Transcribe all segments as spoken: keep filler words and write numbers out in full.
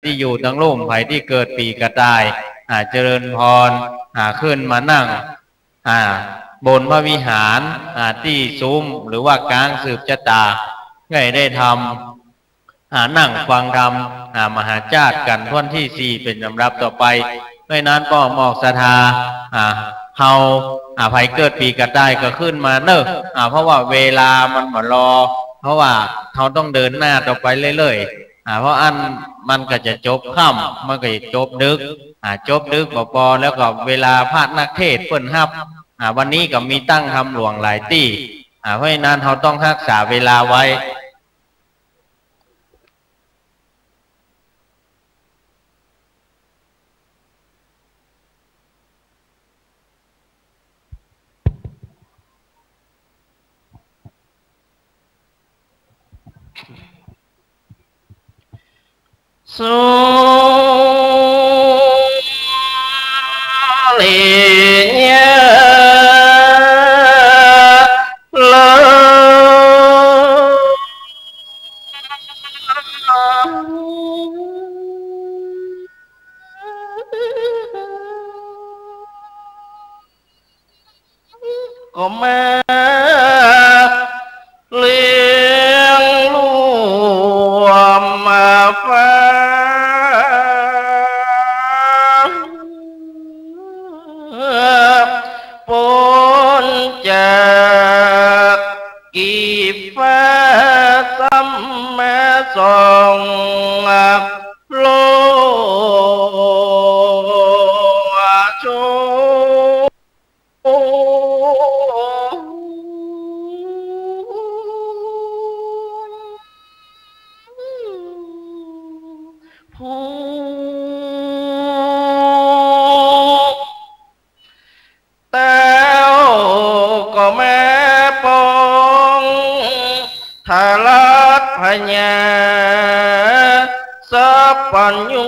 ตี้อยู่ตังลุ่ม ใผตี้เกิดปี๋กระต่าย อ่า เจริญพร อ่า ขึ้นมานั่ง อ่า บนพระวิหาร อ่า ตี้สุม หรือว่าก๋างสืบจะต๋า ได้ ได้ธรรม อ่า นั่งฟังธรรม อ่า มหาชาติกั๋นถ้วนตี้สี่ เป๋นลำดับต่อไป เพราะฉะนั้นป้อมออกศรัทธา อ่า เฮา อ่า ใผเกิดปี๋กระต่ายก็ขึ้นมาเน่อ อ่า เพราะว่าเวลามันบ่รอ เพราะว่าเฮาต้องเดินหน้าต่อไปเรื่อยๆ อ่า เพราะอั้นมันก็จะจบค่ำ มันก็จะจบดึก อ่า จบดึกบ่ปอ แล้วก็เวลาพระนักเทศน์เปิ้นฮับ อ่า วันนี้ก็มีตั้งธรรมหลวงหลายตี้ อ่า เพราะฉะนั้นเฮาต้องฮักษาเวลาไว้ สุริยะ ก็มาเลี้ยงรวมฟ้า ป๊นจากกี่ฟ้า ซ้ำมาส่องโลกชน ผู้ แต๊วก็มาปอง ทารัตพญา สัพพัญญู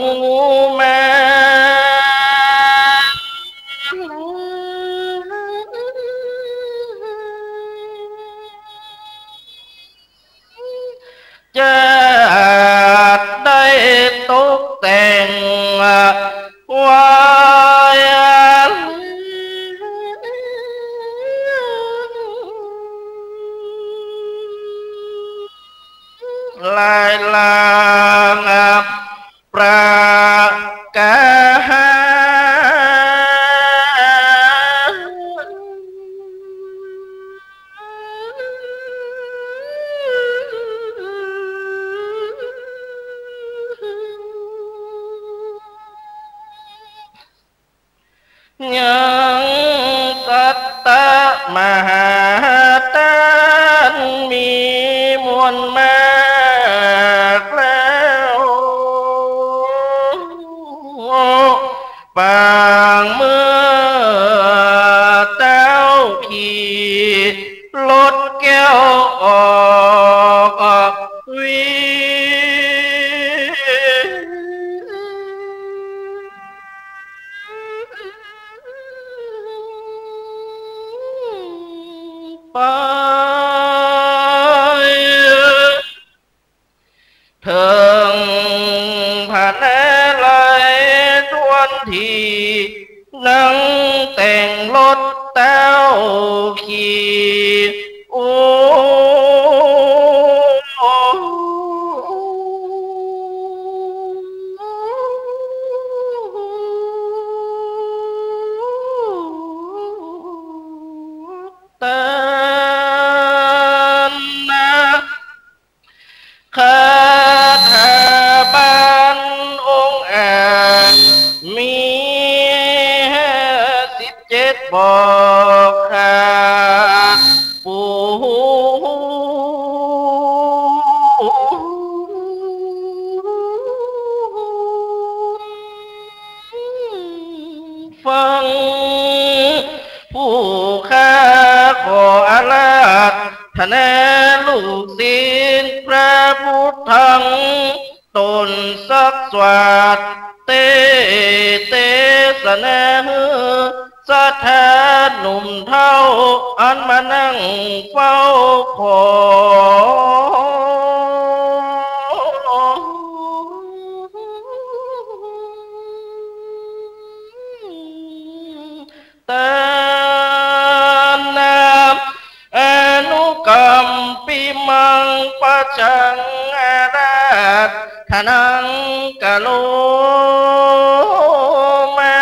มา จักได้ตกแต่งไว้หลายหลัง ประก๋าน ยังสัตตมหาต้านมีมวลมากแล้ว ปางเมื่อแต๊วขี่รถแก้วออกวิ ไป เถิงผาแนไลยถ้วนตี้ นั่งแต่งรถแต๊วขี่ โอ้ ตันนะ คาถาบรรองค์อาจ มีห้าสิบเจ็ดบอกข้าผู้ฟัง ผู้ข้าขออาราธนาลูกศิษย์พระพุทธัง ต๋นสักสวาทเต เตสนาหื้อศรัทธาหนุ่มเฒ่า อันมานั่งเฝ้าขอ นะ อนุกัมปิมัง ปัจจัง อาราธนัง กะโรมา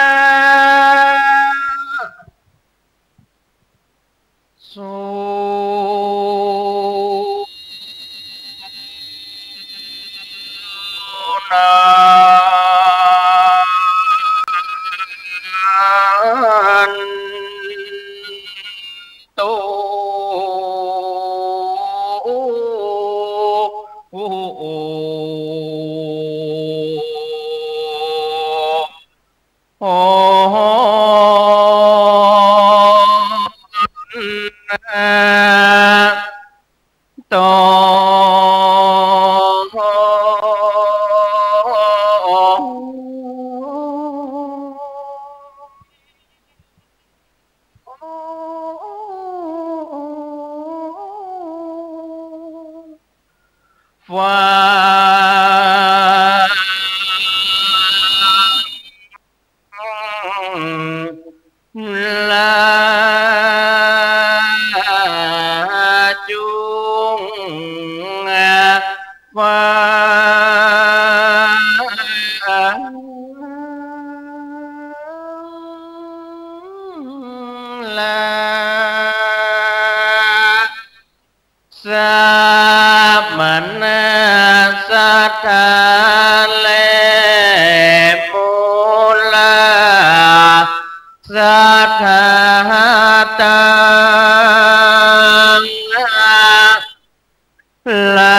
สุนันตุ โห โต ฟ้า ลา จุง ฟ้า ลา สมณะสัตถา และมูลาสัตถา ตัง ลา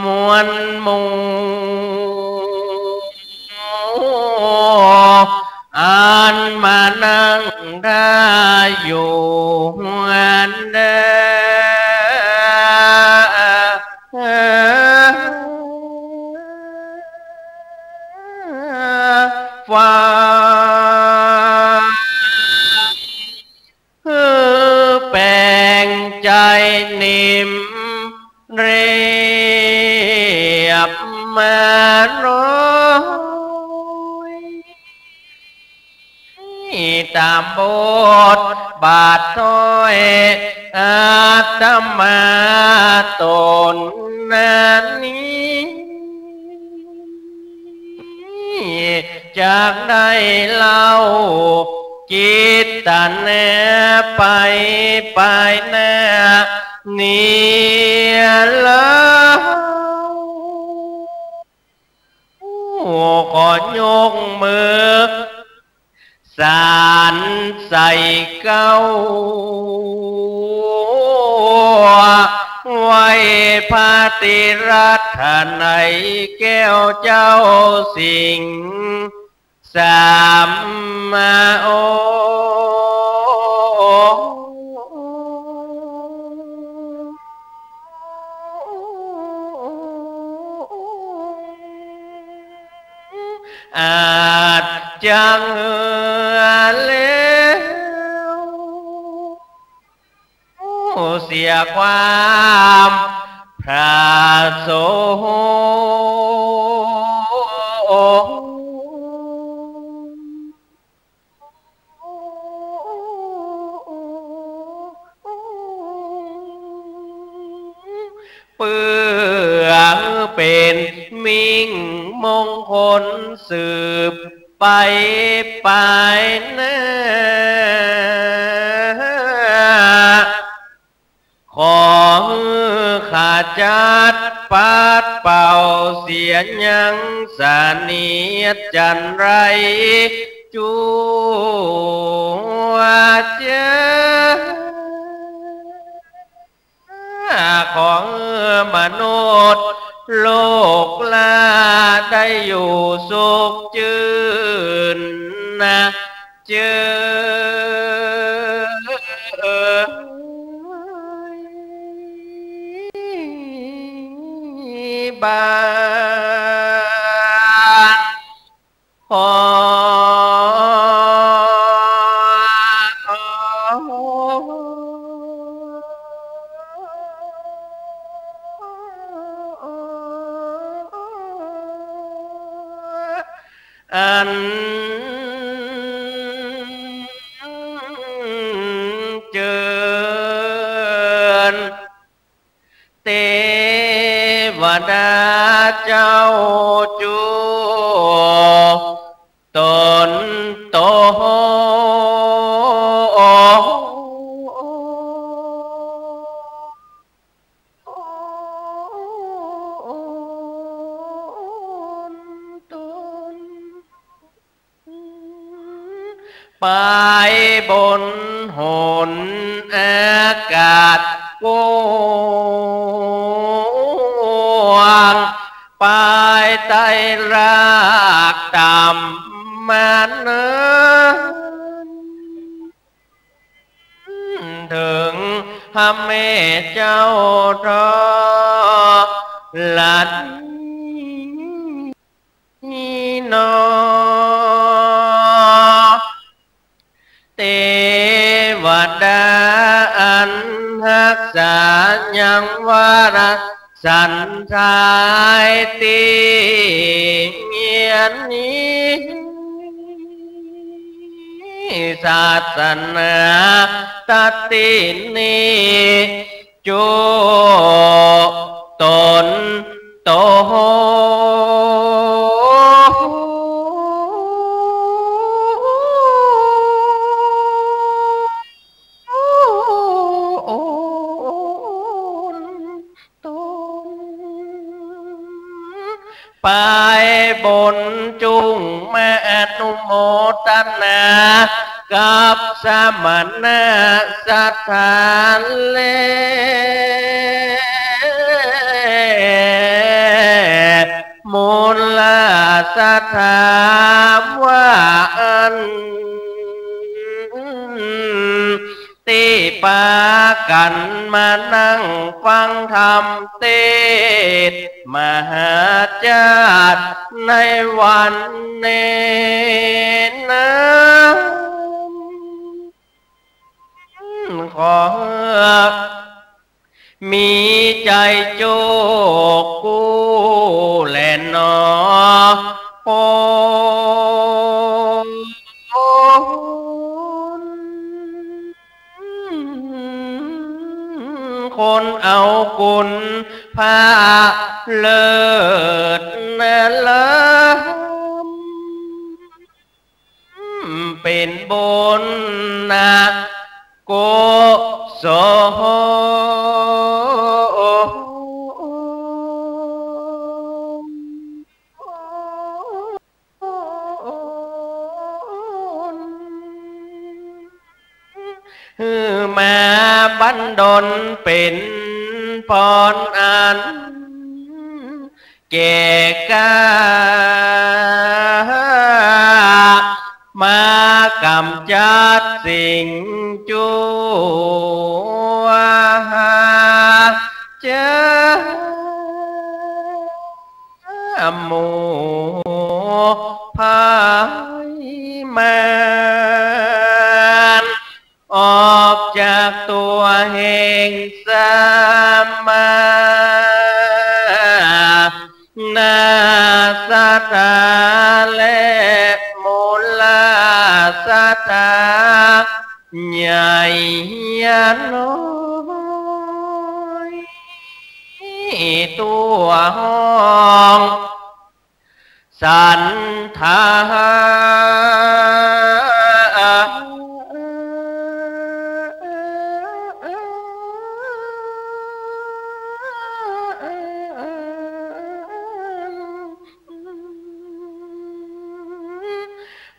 มวลหมู่ อันมานั่งได้อยู่นั้น ฟ้า คือแป๋งใจ๋นิ่มเรียบมาน้อย ตามบทบาทถ้อยอาตมาต๋นนั้นนี้ จักได้เล่ากิตตะนาไป ไปหน้านี้เล่า ขอยกมือสรรเสริญเกล้า ไหว้พระตรีรัตนตรัยแก้วเจ้าสิงห์ สามองค์ อาจจักเหือแล้ว เสียความประสงค์ เปื้อเป๋นมิ่งมงคลสืบไปปายหน้า ขอหื้อขจัดปัดเป่าเสียยังเสนียดจัญไรจั๊วจ้า ขอหื้อมนุษย์โลกลาได้อยู่สุขจื้นนะ จื้นบาน ขอ อันเจิญ เตวดาเจ้าจุ ต๋นโต ไปบนหนอากาศกว้าง ไปใต้รากต่ำมาเนิน เถิงพระแม่เจ้าธรณี นี่หนอ เตวดาอันฮักษายังวรสันทายตี้เฮียนนี้ ศาสนาตะตี้นี้ จุ ต๋นโต ไปบนจุ่งมาอนุโมตนากับสมณะศรัทธาและมูลศรัทธาว่าอั้น ตี้ปากั๋นมานั่งฟังธรรมเทศน์มหาชาติในวันนี้นั้น ขอ มีใจ๋โจคกู้แลหนอ โอ้ คนเอาคุณพระเลิศนะเลิศ เป๋นบุญนะกุศล หื้อมาบันดลเป๋นพรอัน แก่ข้า มากำจัดสิ่งจั่ว เจ้าหมู่ภัยมาร ออกจากตั๋วแห่งสมณะศรัทธาและมูลศรัทธาใหญ่น้อย ตั๋วห้อง ศรัทธา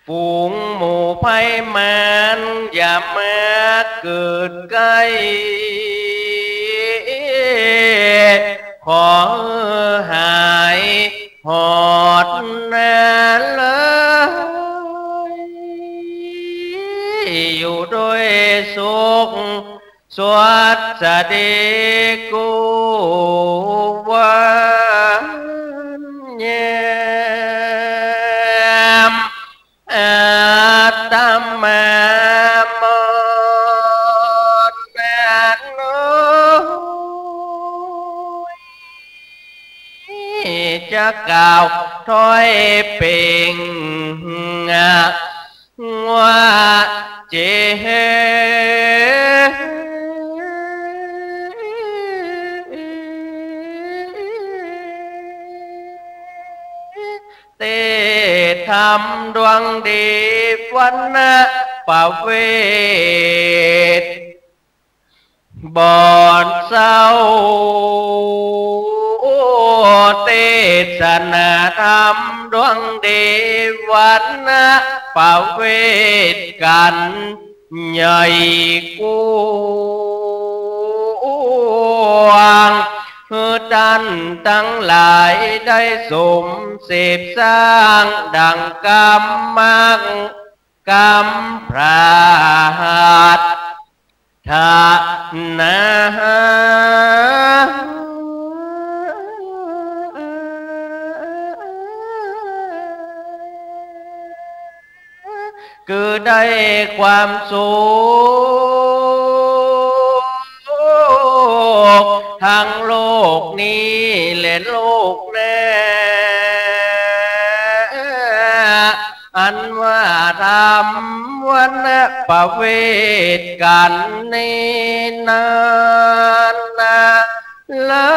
ฝูงหมู่ภัยมารอย่ามาเกิดใก้ ขอหายหอดนาเลย อยู่ด้วยสุขสวัสดีกู้วันแย้ม อาตมามนน้อย จะกล่าว ถ้อยเปล่งว่า เจต ธรรมดวงดี วรรณประเวท บ่อนเศร้า เตสนาธรรมดวงดี วรรณประเวทกันใหญ่กว้าง คือต้านตังหลายได้สมเสพสร้างดังกำมักกำปรารถนา คือได้ความสุขทั้งโลกนี้และโลกหน้า อันว่าธรรมวรรณประเวทกันนี้นั้นนา เล่า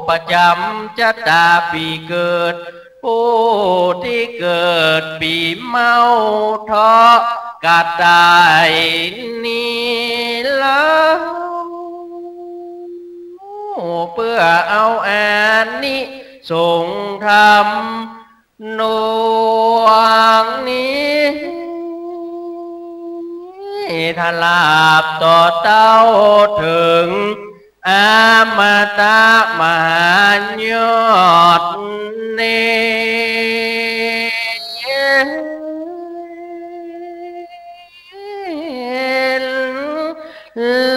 ประจ๋ำจะต๋าปี๋เกิด ผู้ตี้เกิดปี๋เมาเถาะกระต่ายนี้เล่า เปื้อเอาอานิสงส์ธรรม ดวงนี้ ถ้าลาบต่อเต้าเถิงอมตะมหายอดนี้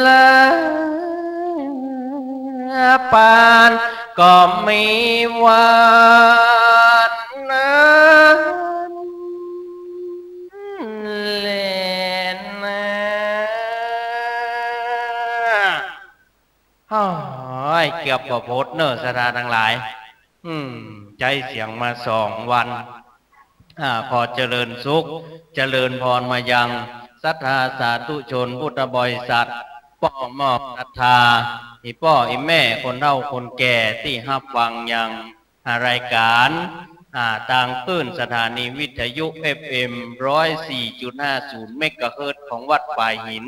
ละปานก็มีวันนั้นแลนา ฮ้อย เกือบบ่ปดเน่อศรัทธาตังหลาย อืม ใจ๊เสียงมาสองวัน อ่า ขอเจริญสุข เจริญพรมายังศรัทธาสาธุชนพุทธบริษัท ป้อมอบศรัทธา อี่ป้ออี่แม่ คนเฒ่าคนแก่ตี้ฮับฟังยัง อ่า รายก๋าน อ่า ตางคลื่นสถานีวิทยุ เอฟเอ็ม ร้อยสี่จุดห้าศูนย์ เมกะเฮิรตซ์ ของวัดฝายหิน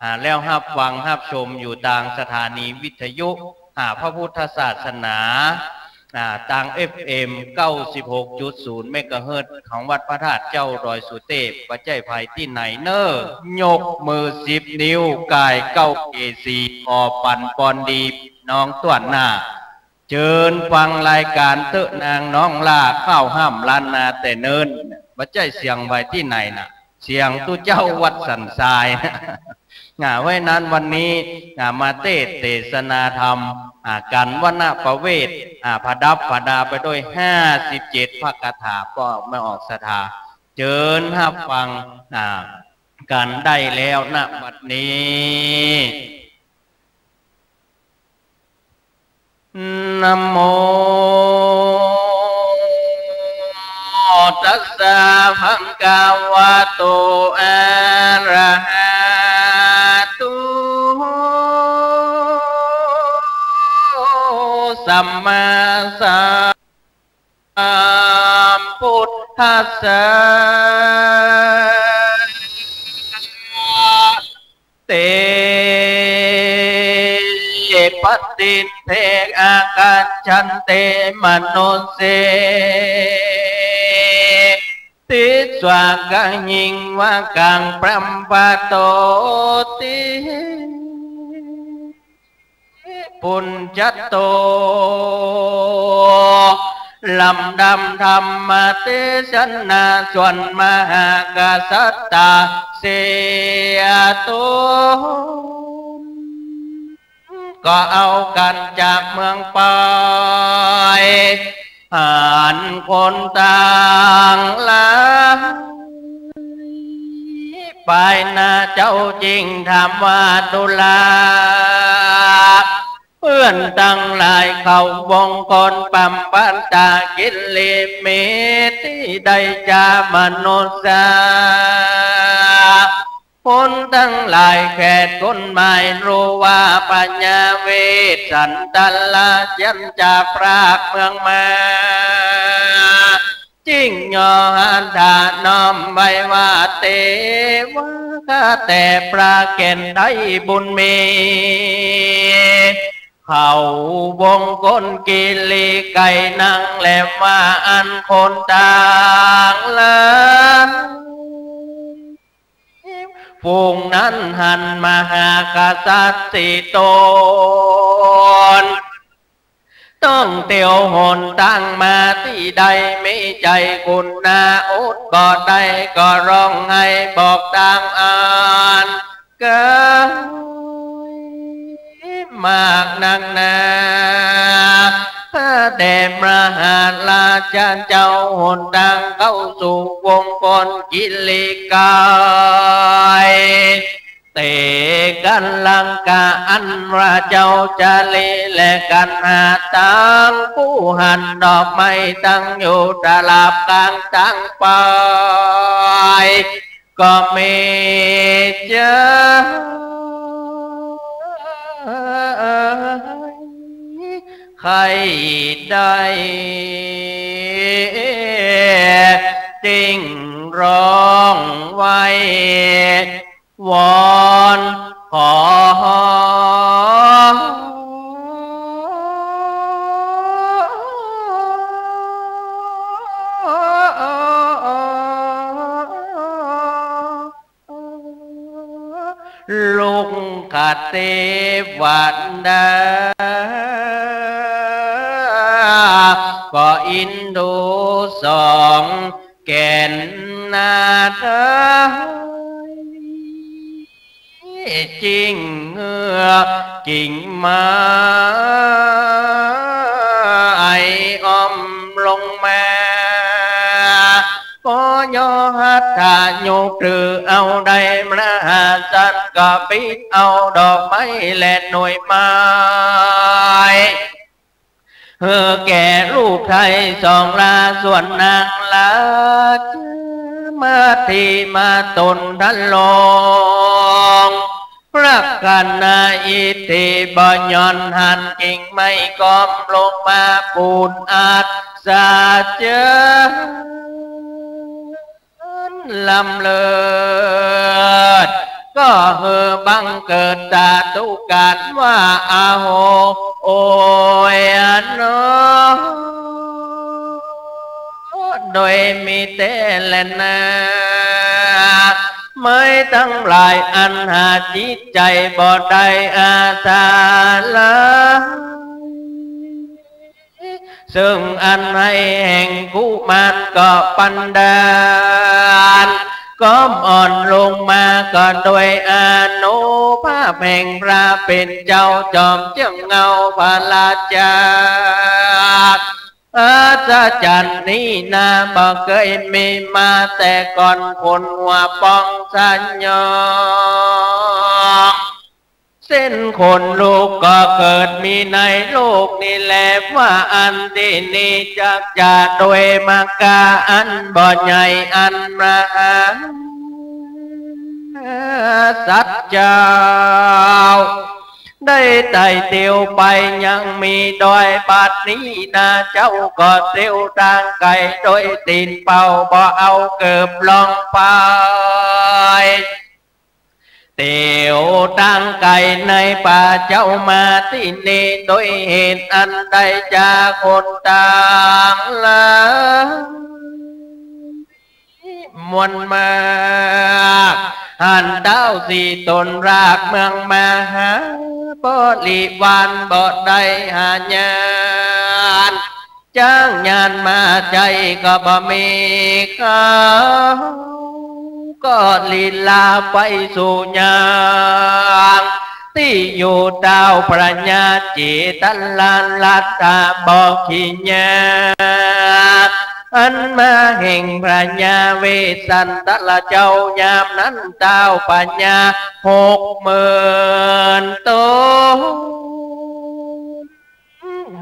อ่า แล้วฮับฟังฮับชมอยู่ตางสถานีวิทยุ อ่า พระพุทธศาสนา อ่า ตาง เอฟเอ็ม เก้าสิบหกจุดศูนย์ เมกะเฮิรตซ์ ของวัดพระธาตุเจ้าดอยสุเตพ บ่ใจ้ใผตี้ไหนเน่อ ยกมือสิบนิ้ว ก๋ายเก๊าเกศี ขอปั๋นปอนดีน้องต้วนหน้า เจิญฟังรายก๋านเต๊อะนางน้องหล้า ข้าวห้ำล้านนาแต่เนิ่น บ่ใจ้เสียงใผตี้ไหนน่ะ เสียงตุ๊เจ้าวัดสันทราย อ่า เพราะฉะนั้นวันนี้ อ่า มาเตสน์เตสนาธรรม อ่า กั๋นวรรณประเวท อ่า ผดับผดาไปโดยห้าสิบเจ็ดพระคาถา ป้อแม่ออกศรัทธา เจิญฮับฟัง อ่า กั๋นได้แล้ว ณ บัดนี้ นะโม ตัสสะ ภะคะวะโต อะระหะโต สัมมาสัมพุทธัสสะ เต ปะตินเท อากัจฉันติ มะนุสเส ติสสะ กะหิง วะกัง ปรัมปะโตติ ปุญญัตโต ลำดับธรรมเตสนาส่วนมหากษัตริย์เสียตน ก็เอากั๋นจากเมืองไป อันคนตังหลายไป นะเจ้าจึงถามว่า ดูรา เปื้อนตังหลายเขาวงคนปัมปัตตกิริเมตตี้ได้จามนุษย์สา คนตังหลายแขดคนหมายฮู้ว่าพญาเวสสันตะลาจันจะพรากเมืองมา จึงย่อหัตถะน้อมไหว้ว่า เตวะ ข้าแต่พระแก่นไทยบุญมี เขาวงคนกิริไกรนังแลว่าอันคนตังหลาย ฝูงนั้นหันมาหากษัตริย์สีตน ต้องเตียวหนตางมาตี้ใด มีใจ๋ขุ่นหนาอดบ่ได้ ก็ฮ้องไห้บอกตางอันไก๋ มากนักหนา ข้าแต่พระมหาราชาเจ้า หนตางเข้าสู่วงคนกิริไกร เตกัลลังกะ อันว่าเจ้าจารี และกัณหาตังผู้หันดอกไม้ตังอยู่ตลับกลางตังไป ก็มีใจ๋ใค่ได้ จึงฮ้องไหว้วอนขอ ลุกขเตวดา ก็อินดูสองแก่นนาถ จึงเงือกกิ่งไม้อ้อมลงมา ก็ย่อหัตถะยกถือเอาได้ มหาสัตว์ก็ปิ๊ดเอาดอกไม้และหน่วยไม้ หื้อแก่ลูกไทยสองลา ส่วนนางลามาที่มาตนทันลง พระกัณหาอิทธิบ่หย่อนหันกิ่งไม้ก้อมลงมาปูนอัศจรรย์ ล้ำเลิศ ก็หื้อบังเกิดสาธุการว่า อโห โอย อโน โดยมีแต๊แลนา ไม้ตังหลายอันหาจิตใจ๋บ่ได้อาสาละ ซึ่งอันไห้แห่งกุมารก็ปันดาล ก้อมอ่อนลงมาก็โดยอานุภาพแห่งพระเป๋นเจ้าจอมเจื้องเงาพระราชา อัศจรรย์นี้นาบ่เกยมีมาแต่ก่อน คนหัวปองสยอง เส้นขนลุกก็เกิดมีในโลกนี้แล ว่าอันตี้นี้จักจะโดยมากาอันบ่ใหญ่อันมหาสัตว์เจ้า ได้ไต่เตียวไปยังมีดอย บัดนี้นาเจ้าก็เตียวตางไก๋โดยตี๋นเปล่า บ่เอาเกิบรองไป เตียวตางไก๋ในป่าเจ้ามาตี้นี้ โดยเหตุอันใดจาคนตังหลายมวลมาก หันท้าวสีตนรากเมืองมหาบริวารบ่ได้หาญาณ จ้างญาณมาใจ๊ก็บ่มี เขาก็ลีลาไปสู่ยังตี้อยู่ต้าวพระญาเจตราชรัตตะบ่ขีญา อันมาแห่งพระญาเวสสันตะละเจ้ายามนั้น ต้าวพญาหกหมื่นโต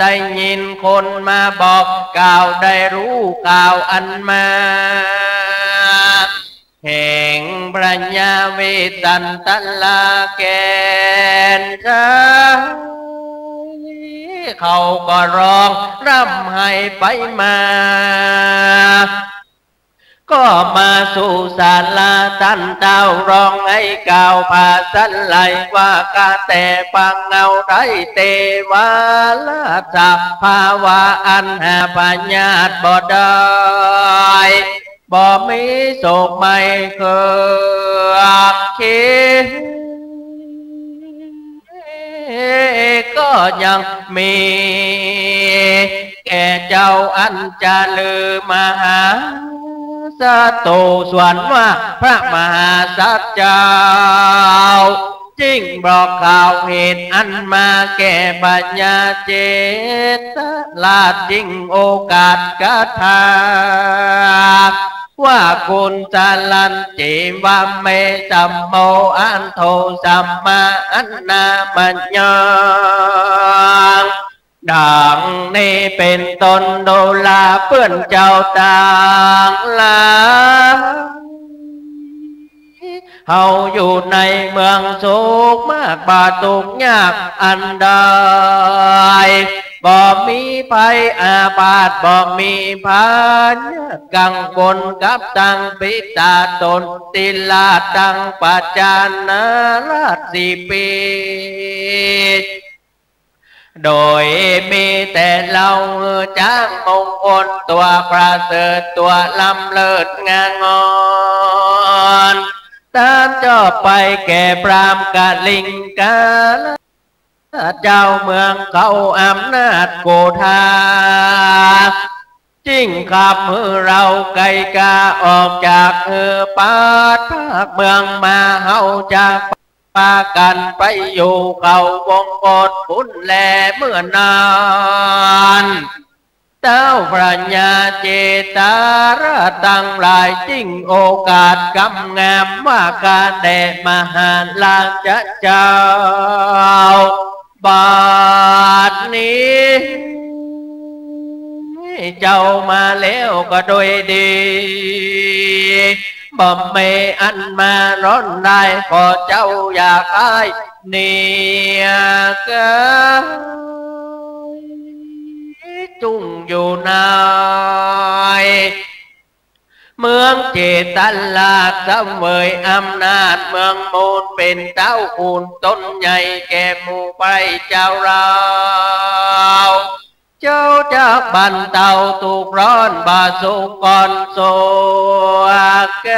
ได้ยินคนมาบอกกล่าว ได้ฮู้ข่าวอันมา แห่งพระยาเวสสันตะลาแก่นไชย เขาก็ฮ้องร่ำไห้ไปมา ก็มาสู่ศาลาต้านเต๊า ฮ้องไห้กล่าวผาสันไหลว่า ข้าแต่ปางเงาไตรเตวาราช ภาวะอันหาพยาธิบ่ได้ บ่มีโศกไม้เคืองเคียง ก็ยังมีแก่เจ้าอันจะลือมหาศัตรู ส่วนว่าพระมหาสัตว์เจ้า จึงบอกกล่าวเหตุอันมาแก่พญาเจตราช จึงโอวาทคาถา ว่า กุณฑรัตน์ เจวะเม ธัมโม อันโท ธัมมะ อันนามะยัง ดังนี้เป๋นต้น ดูราเปื้อนเจ้าตังหลาย เฮาอยู่ในเมืองสุขมาก บ่ตุ๊กข์ยากอันใด บ่มีภัยอาพาธ บ่มีภัยกังวลกับตังปิตาตน ติราชตังประชาราษฎร์สี่ปี โดยมีแต่เฮา หื้อจ๋างมงคลตั๋วประเสริฐ ตั๋วล้ำเลิศงามงอน ตามชอบไปแก่พราหมณ์กลิงกา เจ้าเมืองเขาอำนาจโกธา จึงขับหื้อเฮาไก่กาออกจากหื้อปาดภาคเมืองมา เฮาจะปากั๋นไปอยู่เขาวงกตปุ้นแล เมื่อนั้น เต๊าพญาเจตราชตังหลาย จึงโอวาทกำงามว่า ข้าแต่มหาราชเจ้า บัดนี้ เจ้ามาแล้วก็โดยดี บ่มีอันมาร้อนได้ ขอเจ้าอย่าได้เนียกาย จุ่งอยู่ใน เมืองเจตราช เสวยอำนาจเมืองมูล เป๋นเต๊าขุนต๋นใหญ่แก่หมู่ไพร่เจ้าเฮา เจ้าจักบรรเทาทุกข์ร้อน บ่สุขก่อนโศก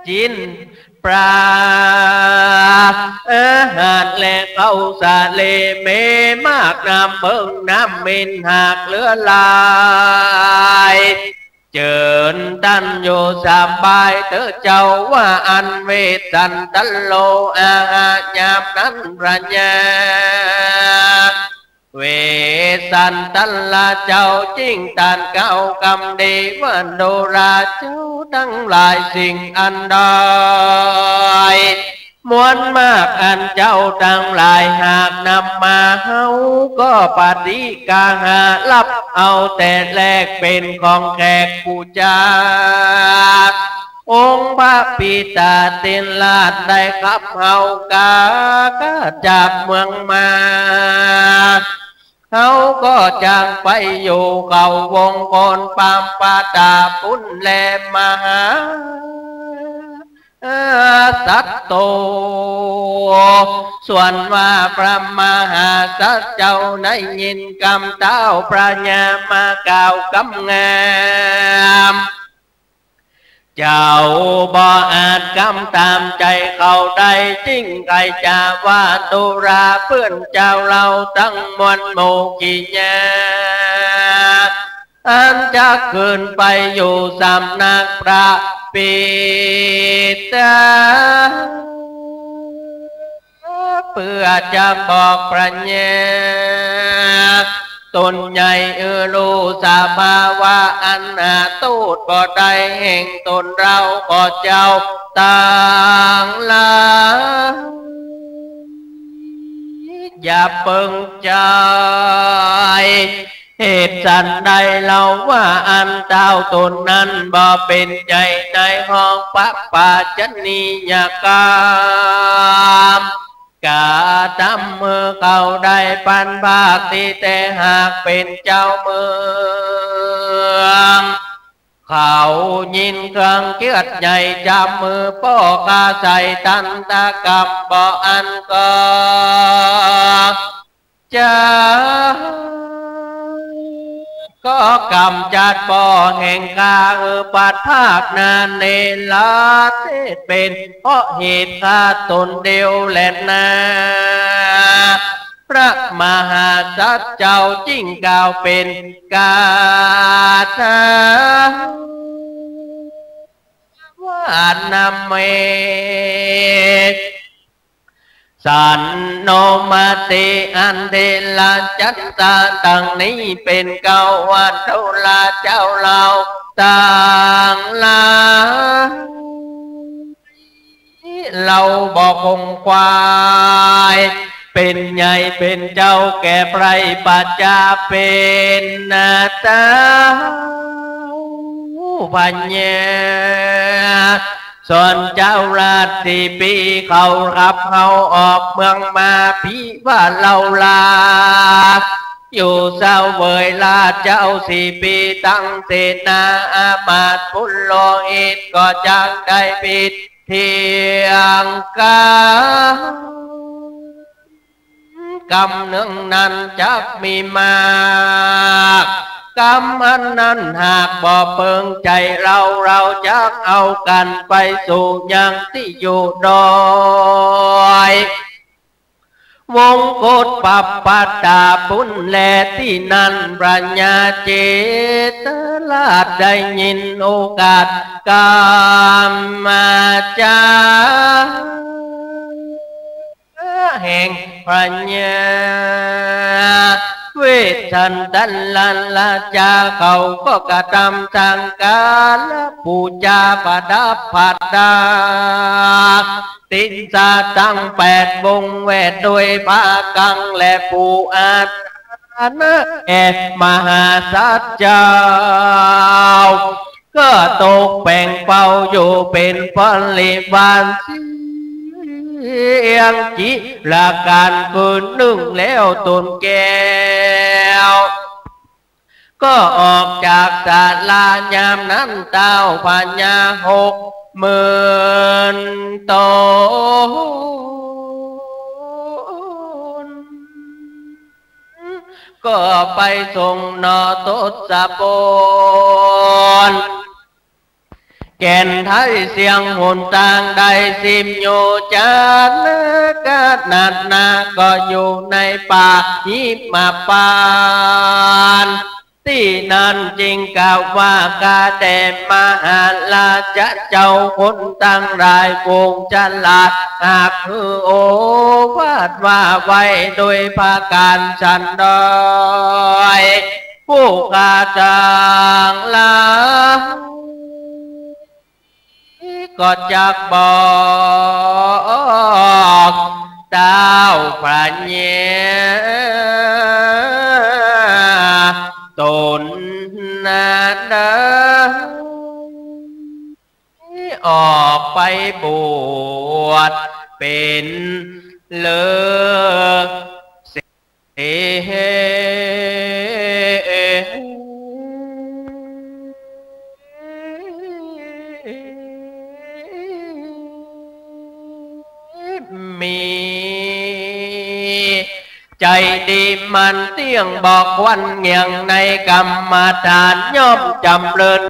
จิน ปลา อาหารและข้าวสาลี มีมาก น้ำเผิงน้ำเม็นหากเหลือหลาย เจิญต้านอยู่สบายเต๊อะเจ้า ว่าอั้น เวสสันตะโล อาหะ ยามนั้นพญา เวสสันตะลาเจ้า จึงตรัสกล่าวกำดีว่า ดูราเจ้าตังหลาย สิ่งอันใดมวลมาก อันเจ้าตังหลายหากนำมา เฮาก็ปฏิกาหารับเอาแต่แลก เป๋นของแขกผู้จา องค์พระปิตาเถราชได้ขับเฮากา จากเมืองมา เฮาก็จักไปอยู่เขาวงกตปามปตาปุ้นแล มหาสัตว์โต ส่วนว่าพระมหาสัตว์เจ้าได้ยินกำเต๊าพญามากล่าวกำงาม เจ้าบ่อาจกำตามใจ๋เขาได้ จึงใค่จะว่า ดูราเปื้อนเจ้าเฮาตังมวลหมู่กิยา อันจักขึ้นไปอยู่สำนักพระปิตา เปื้อจะบอกพญาต๋นใหญ่หื้อฮู้สภาวะอันหาโต้ษบ่ได้แห่งต๋นเฮา ขอเจ้าตังหลาย อย่าเปิงใจ๋ เหตุสันใดเล่าว่าอันเต้าต๋นนั้นบ่เป๋นใหญ่ในห้องพระปัจจนียกรรม กระตำหื้อเขาได้ปันภาคตี้ แต่หากเป๋นเจ้าเมือง เขายินเครื่องเจือดใหญ่ จับมือป้อฆ่าใส่ตันตกรรมบ่อั้นก็ จะ ก็กำจัดป้อแห่งข้าหื้อปัดภาคนาเนรเทศเป๋น เพราะเหตุข้าต๋นเดียวแลนา พระมหาสัจจ์เจ้าจึ่งกล่าวเป๋นคาถา ว่านะเม สันโนมติ อันเถระจัตตา ดังนี้เป๋นเกล้า ว่าดูราเจ้าเฮาตังหลาย เฮาบ่คงขวาย เป๋นใหญ่เป๋นเจ้าแก่ใผ ประจาเป๋นนาตา พญา ส่วนเจ้าราชสีห์ปีเขาขับเฮาออกเมืองมา ปี้ว่าเฮาลา อยู่เสวยราชเจ้าสีห์ปี ตังเสนาอามาตย์ปุโรหิต ก็จักได้ผิดเถียงกั๋น กำเนืองนั้นจักมีมาก กำอันนั้นหากบ่เปิงใจ๋เฮา เฮาจักเอากั๋นไปสู่ยังตี้อยู่ดอยวงคตปปัตตาปุ้นแล ตี้นั้นพญาเจตราชได้ยินโอกาสกำมาจา แห่งพญาเวสสันดรราชา เขาก็กระตำสังฆาระปู๋จาประดับประดา ตินสาตังแปดวง แวดด้วยผ้ากัง และปูอาสนะแก่มหาสัจจ์เจ้า ก็ตกแต่งเป๋าอยู่เป๋นบริวารเสี้ยงจิราการคืนนึ่งแล้ว ต๋นแก้ว ก็ออกจากศาลายามนั้น ต้าวพญาหกหมื่นต๋น ก็ไปส่งหน่อทศพล แก่นไทยเสี้ยงหนตางได้สิมอยู่จันทร์ ขนาดนาก็อยู่ในป่าหิมพานต์ ตี้นั้นจึงกล่าวว่า ข้าแต่มหาราชเจ้า คนตังหลายฝูงฉลาด หากหื้อโอวาทว่าไว้ด้วยประก๋านสันใด ผู้ข้าตังหลายก็จักบอกต้าวพญาต๋นนั้นเด้อ ออกไปบวชเป๋นฤๅษี มีใจ๋ดีมั่นเตี้ยง บ่ควันเหงี่ยงในกรรมฐาน ย่อมจ๋ำเริญ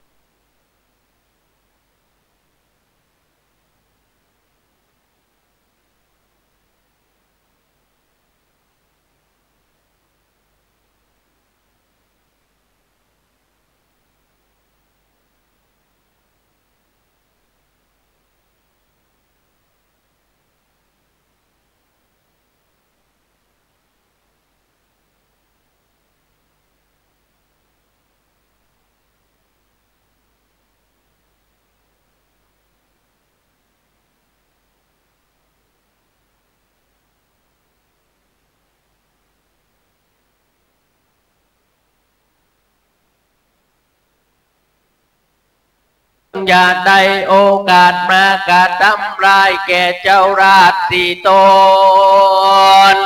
อย่าได้โอกาสมากระทำร้ายแก่เจ้าราชสีห์ตน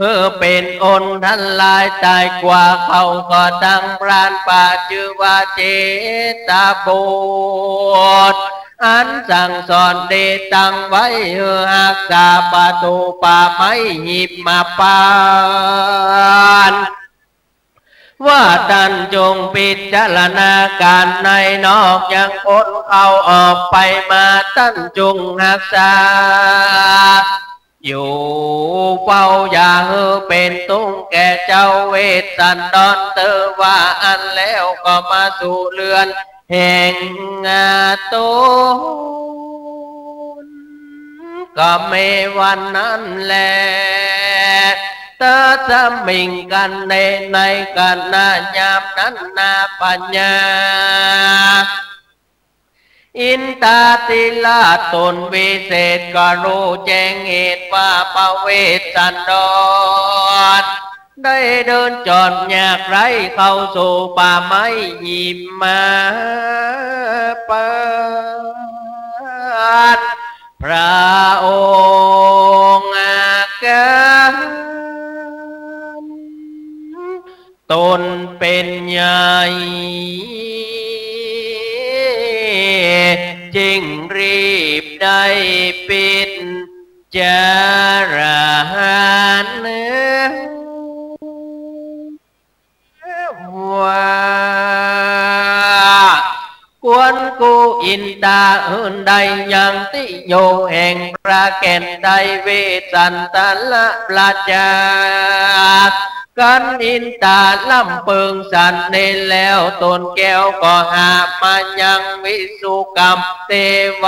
หื้อเป๋นอันตรายต๋ายกว่าเขา ก็ตังพรานป่าจื้อว่าเชษฐบุตร อันสั่งสอนได้ตั้งไว้หื้อฮักษาป่าโตป่าไม้หิมพานต์ ว่าต้านจงพิจารณาก๋านในนอก ยังคนเข้าออกไปมา ต้านจงฮักษาอยู่เฝ้า อย่าหื้อเป๋นตุ๊กข์แก่เจ้าเวสสันดร เตื้อว่าอั้นแล้วก็มาสู่เฮือนแห่งต๋น ก็แม้วันนั้นแล ตะสมิง กั๋นแล ในขณะยามนั้น นางพญาอินทาธิราชต๋นวิเศษ ก็ฮู้แจ้งเหตุว่าพระเวสสันดร ได้เดินจอดยากไร้เข้าสู่ป่าไม้หิมพานต์ พระองค์อาการต๋นเป๋นใหญ่ จึงรีบได้พิจารณา ว่า ควรกู้อินทาอื่นได้ยังตี้อยู่แห่งพระแก่นใด เวสสันตรประชา ครั้นอินทาร่ำเปิงสันนี้แล้ว ตนแก้วก็หาบมายังวิสุกรรมเทว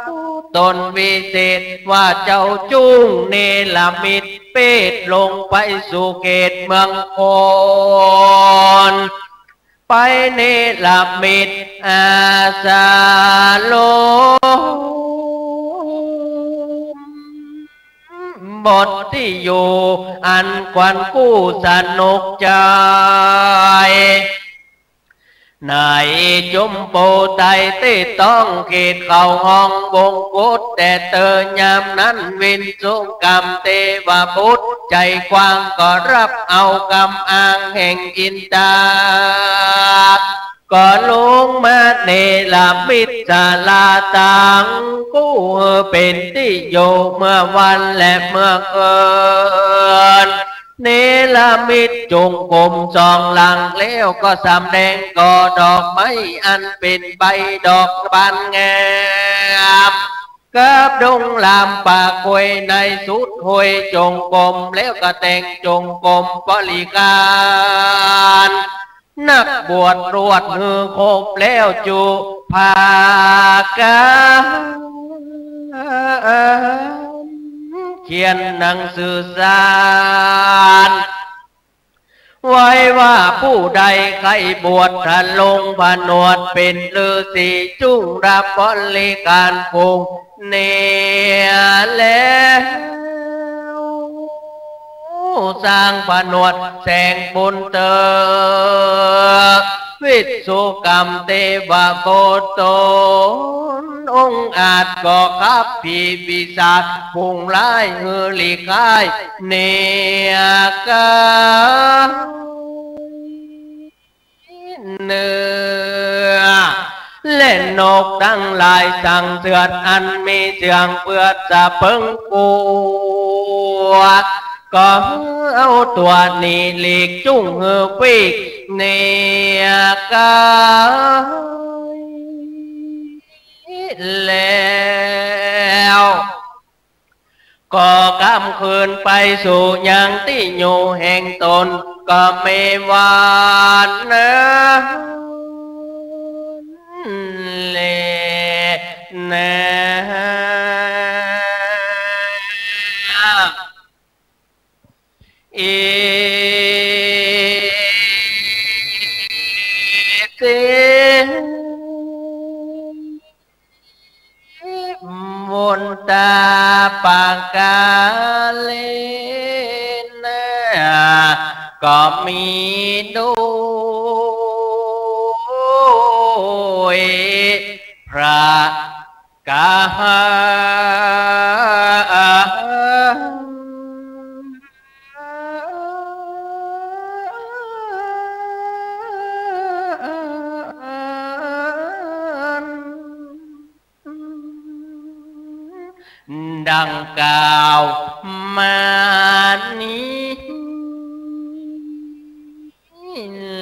บุตรต๋นวิเศษ ว่าเจ้าจุ่งเนรมิต เพศลงไปสู่เขตเมืองคอน ไปเนรมิตอาสรมบทตี้อยู่อันควรกู้สนุกใจ๋ ในจุมภูไทยตี้ต้องเขตเขาห้องวงกุฏ แต่เตื้อยามนั้นวิสุกรรมเทวบุตรใจ๋กว้างก็ฮับเอากำอ้างแห่งอินทา ก็ลงมาเนรมิตศาลาตังกู้เป๋นตี้อยู่เมื่อวันและเมื่อคืน เนรมิตจงกรมสองหลังแล้ว ก็สำแดงก่อดอกไม้อันเป๋นใบดอกบานงาม กับดงลามป่าควยในสุดห้วยจงกรม แล้วก็แต่งจงกรมบริขารนักบวชรวดหื้อครบแล้วจุภาการ เขียนหนังสือสาร ไว้ว่าผู้ใดใค่บวชทรงผนวดเป๋นฤาษีจุ่งฮับบริขารฝูงเนรแล้ว สร้างผนวดแสงบุญเตอ วิสุกรรมเทวบุตรต๋นองอาจก็ขับผีปีศาจฝูงร้ายหื้อหลีกหาย เนรกายเนื้อ และนกตังหลายสังเสริฐอันมีเสียงเปื้อสะเพิงกั๋ว ก็เอาตั๋วนี้หลีกจุ่งหื้อปีกเนรกาย แล้ว ก็กำคืนไปสู่ยังตี้อยู่แห่งต๋น ก็แม้วันนั้นแลนา อิติ วุนตาปะกาเลนะ ก็มีโดย พระกา ดังกล่าวมานี้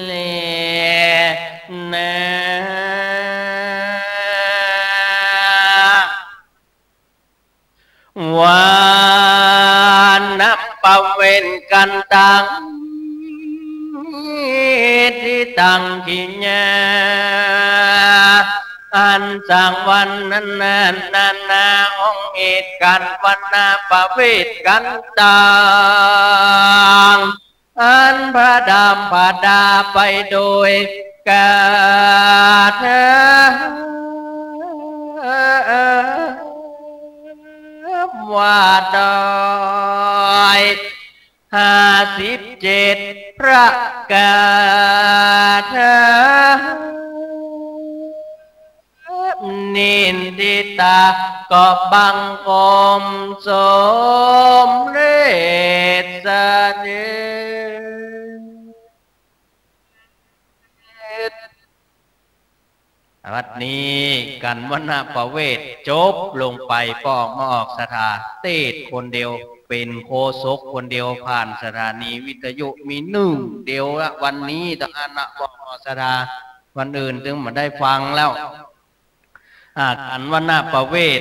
แลนา วันประเวทกันตัง ทิตัง กิยา อันสังวันนั้นนานาองค์เหตุการณ์วันประเวทกันตัง อันประดับประดาไปโดยกาถาว่าโดยห้าสิบเจ็ดประกาถา นินทิตาก็บังคมสมเร็จเสด็จ บัดนี้กันวันประเวทจบลงไป ป้อออกมาออกศรัทธาเตสน์คนเดียว เป๋นโฆษกคนเดียว ผ่านสถานีวิทยุมีหนึ่งเดียวละ วันนี้เต้าอั้นนะ ป้อออกศรัทธา วันอื่นตึงบ่ได้ฟังแล้ว อ่า กันวันประเวท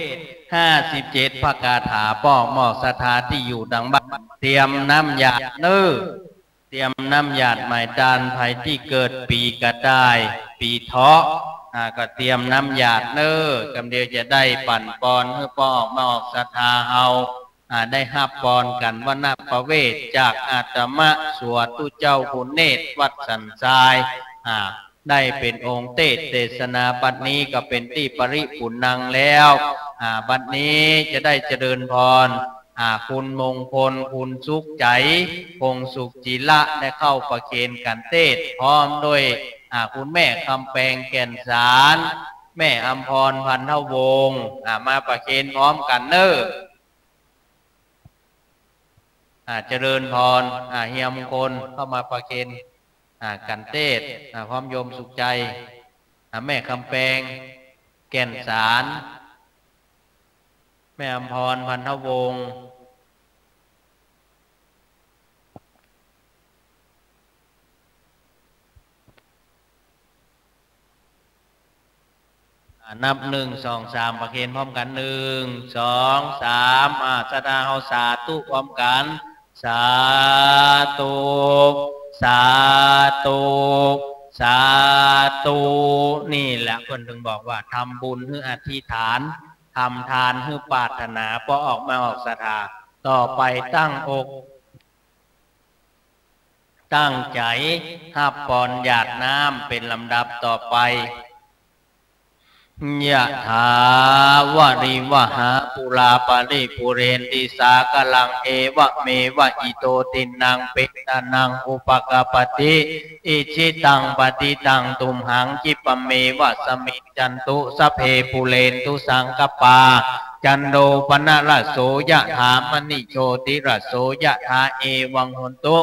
ห้าสิบเจ็ดประกาถา ป้อออกมาออกศรัทธาตี้อยู่ตังบ้าน เตรียมน้ำหยาดเน้อ เตรียมน้ำหยาดหมายตาน ใผตี้เกิดปี๋กระต่าย ปี๋เถาะ อ่า ก็เตรียมน้ำหยาดเน้อ กำเดียวจะได้ปั๋นปอนหื้อป้อออกมาออกศรัทธาเฮา อ่า ได้ฮับปอนกันวันประเวทจากอาตมาสัวตุเจ้าบุญเนตรวัดสันทราย อ่า ได้เป๋นองค์เตสน์เตสนา บัดนี้ก็เป๋นตี้ปริปุณณังแล้ว อ่า บัดนี้จะได้เจริญพร อ่า คุณมงคล คุณสุขใจ๋ พงษ์สุขจิระ ได้เข้าประเคนกั๋นเตสน์ พร้อมด้วย อ่า คุณแม่คำแปง แก่นสาร แม่อำพร พันธวงศ์ อ่า มาประเคนพร้อมกั๋นเน้อ อ่า เจริญพร อ่า เฮียมงคลเข้ามาประเคน อ่า กั๋นเตสน์ อ่า พร้อมโยมสุขใจ๋ อ่า แม่คำแปง แก่นสาร แม่อำพร พันธวงศ์ อ่า นับหนึ่ง สอง สาม ประเคนพร้อมกั๋น หนึ่ง สอง สาม อ่า ศรัทธาเฮาสาธุพร้อมกั๋น สาธุ สาธุ สาธุ นี่แหละเปิ้นตึงบอกว่า ทำบุญหื้ออธิษฐาน ทำทานหื้อปรารถนา ป้อออกมาออกศรัทธา ต่อไปตั้งอก ตั้งใจ๋ฮับปอนหยาดน้ำเป๋นลำดับต่อไป ยะถา วาริวหา ปูรา ปะริปูเรนติ สาคะลัง เอวะเมวะ อิโต ทินนัง เปตานัง อุปะกัปปะติ อิจฉิตัง ปะฏิตัง ตุมหัง คิปะเมวะ สะมิจจันตุ สัพเพ ปูเรนตุ สังกัปปา จันโท ปะนะระโส ยะถา มะณิ โชติระโส ยะถา เอวัง โหนตุ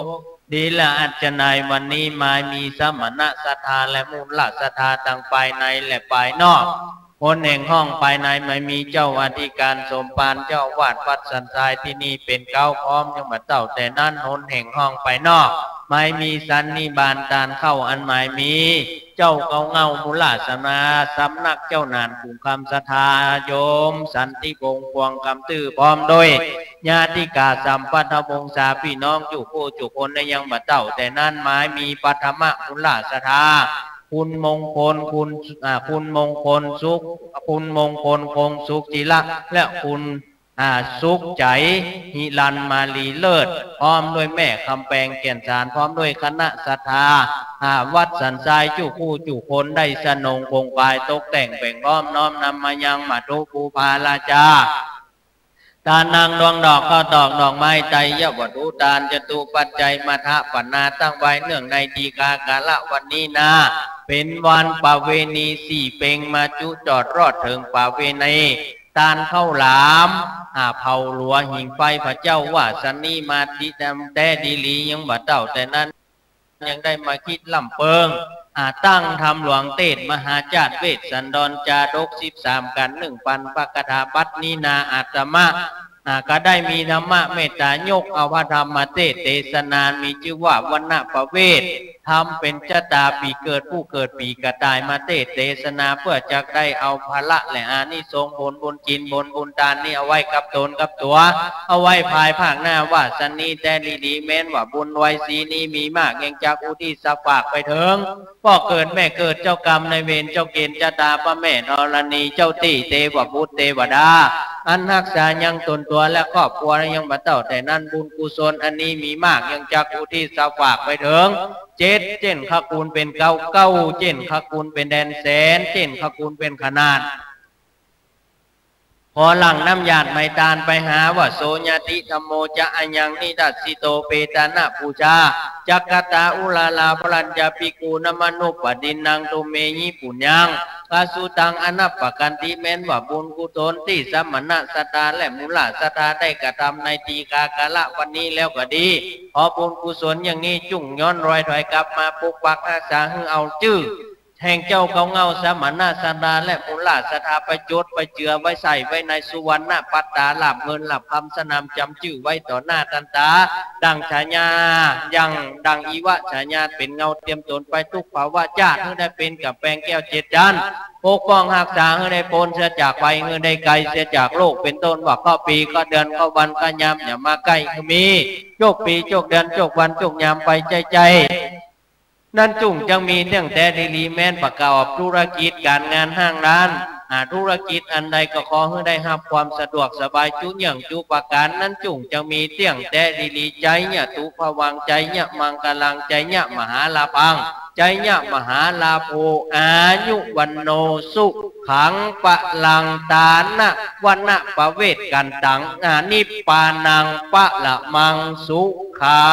ดีละ อัจฉะนั้นวันนี้ หมายมีสมณศรัทธาและมูลศรัทธาตังภายในและภายนอก หนแห่งห้องภายใน หมายมีเจ้าอธิการสมภาร เจ้าอาวาสวัดสันทรายตี้นี่เป๋นเก๊า พร้อมยังบ่าเต้า แต่นั้น หนแห่งห้องภายนอก หมายมีสันนิบาตต้านเข้า อันหมายมี เจ้าเก๊าเหง้ามูลศรัทธา สำนักเจ้าหนานขุงคำศรัทธา โยมสันติวงศ์ พวงกำตื้อ พร้อมด้วยญาติกาสัมพันธวงศาพี่น้องจุ๊กคู่จุ๊กคน และยังบ่าเต้า แต่นั้น หมายมีปัทมะมูลศรัทธา คุณมงคล คุณ อ่า คุณมงคลสุข คุณมงคลคงสุขจิระ และคุณ อ่า สุขใจ๋ หิรัญมาลีเลิศ พร้อมด้วยแม่คำแปง แก่นสาร พร้อมด้วยคณะศรัทธา อ่า วัดสันทรายจุ๊กคู่จุ๊กคน ได้สนงคงคายตกแต่งแป๋งพร้อม น้อมนำมายังมัตถุบูชา ทานัง ดวงดอก ข้าวตอก ดอกไม้ ไตรยวัตถุทาน จตุปัจจัย มัทธปนา ตั้งไว้เนื่องในทีฆาการะวันนี้นา เป๋นวันประเวณีสี่เป็ง มาจุจอดรอดเถิงประเวณีตานข้าวหลาม อ่า เผาหลัวหิ้งไฟพระเจ้าว่าสันนี้ มาตี้แต๊ดีหลี ยังบ่าเต้าแต่นั้น ยังได้มาคิดล้ำเปิง อ่า ตั้งธรรมหลวงเตสน์มหาจาตุเวสสันดรจาดกสิบสามกัณฑ์ นึ่งปันพระคาถาบัดนี้นาอาตมา อ่า ก็ได้มีธรรมะเมตตายกเอาพระธรรมเตสน์เตสนา มีจื้อว่าวรรณประเวท ธรรมเป๋นจะต๋าปี๋เกิด ผู้เกิดปี๋กระต่าย มาเตสน์เตสนา เปื้อจักได้เอาผละและอานิสงส์ผลบุญศีลผลบุญตานนี้ เอาไว้กับต๋นกับตั๋ว เอาไว้ภายภาคหน้าว่าสันนี้แต๊ดีหลี แม้นว่าบุญไหว้สีนี้มีมาก ยังจักอุทิศฝากไปเถิง ป้อเกิดแม่เกิด เจ้ากรรมนายเวร เจ้าเกณฑ์จะต๋า พระแม่ธรณี เจ้าตี้เตวบุตรเตวดา อันฮักษายังต๋นตั๋วและครอบครัว ยังบ่าเต้าแต่นั้น บุญกุศลอันนี้มีมาก ยังจักอุทิศฝากไปเถิง เจ็ด เจ้นขคุณเป๋นเก๊า เก้า เจ้นขคุณเป๋นแดนแสน เจ้นขคุณเป๋นขนาด ขอหลั่งน้ำหยาดไหมตานไปหา ว่า โส ญาติธัมโม จะ อายัง นิทัสสิโต เปตานะปูชา จักขัตถา อุรารา ภะรัญญา ภิกขูนามะนุปปะตินนัง ตุมเมหิ ปุญญัง ปะสุตัง อนัปปะกันติ แม้นว่าบุญกุศลตี้สมณะศาสดาและมูลศาสดาได้กระทำในทีฆากาละวันนี้แล้วก็ดี ขอบุญกุศลอย่างนี้จุ่งย้อนรอยถอยกลับมาปกปักฮักษาหื้อเอาจื้อ แห่งเจ้าเก๊าเง่าสมณะศาสดาและมูลศาสดาไปจดไปเจือไว้ใส่ไว้ในสุวรรณปัตตา หลาบเงินหลาบคำสนามจำจื้อไว้ต่อหน้าตันต๋า ดังฉายา อย่างดังอิวะฉายาเป๋นเงาเตียมต๋นไปทุกภวชาติ หื้อได้เป๋นก๋ำแปงแก้วเจ็ดชั้น ปกป้องฮักษาหื้อได้ป๊นเสียจากภัย หื้อได้ไกลเสียจากโรค เป๋นต้นว่าเคราะห์ปี๋ เคราะห์เดือน เคราะห์วัน เคราะห์ยามอย่ามาใก้หื้อมี โจคปี๋ โจคเดือน โจควัน โจคยามไปใจ้ๆ นั้นจุ่งจักมีเตี้ยงแต๊ดีหลี แม้นประกอบธุรกิจก๋านงานห้างร้าน อ่า ธุรกิจอันใดก็ขอหื้อได้ฮับความสะดวกสบายจุเยื่องจุประก๋าน นั้นจุ่งจักมีเตี้ยงแต๊ดีหลี ไจยะตุภวัง ไจยะมังคลัง ไจยะมหาลาภัง ไจยะมหาลาโภ อายุ วัณโณ สุขัง พะลัง ฐานะ วรรณะ ปะเวท กันตัง อ่า นิพพานัง ปะระมัง สุขั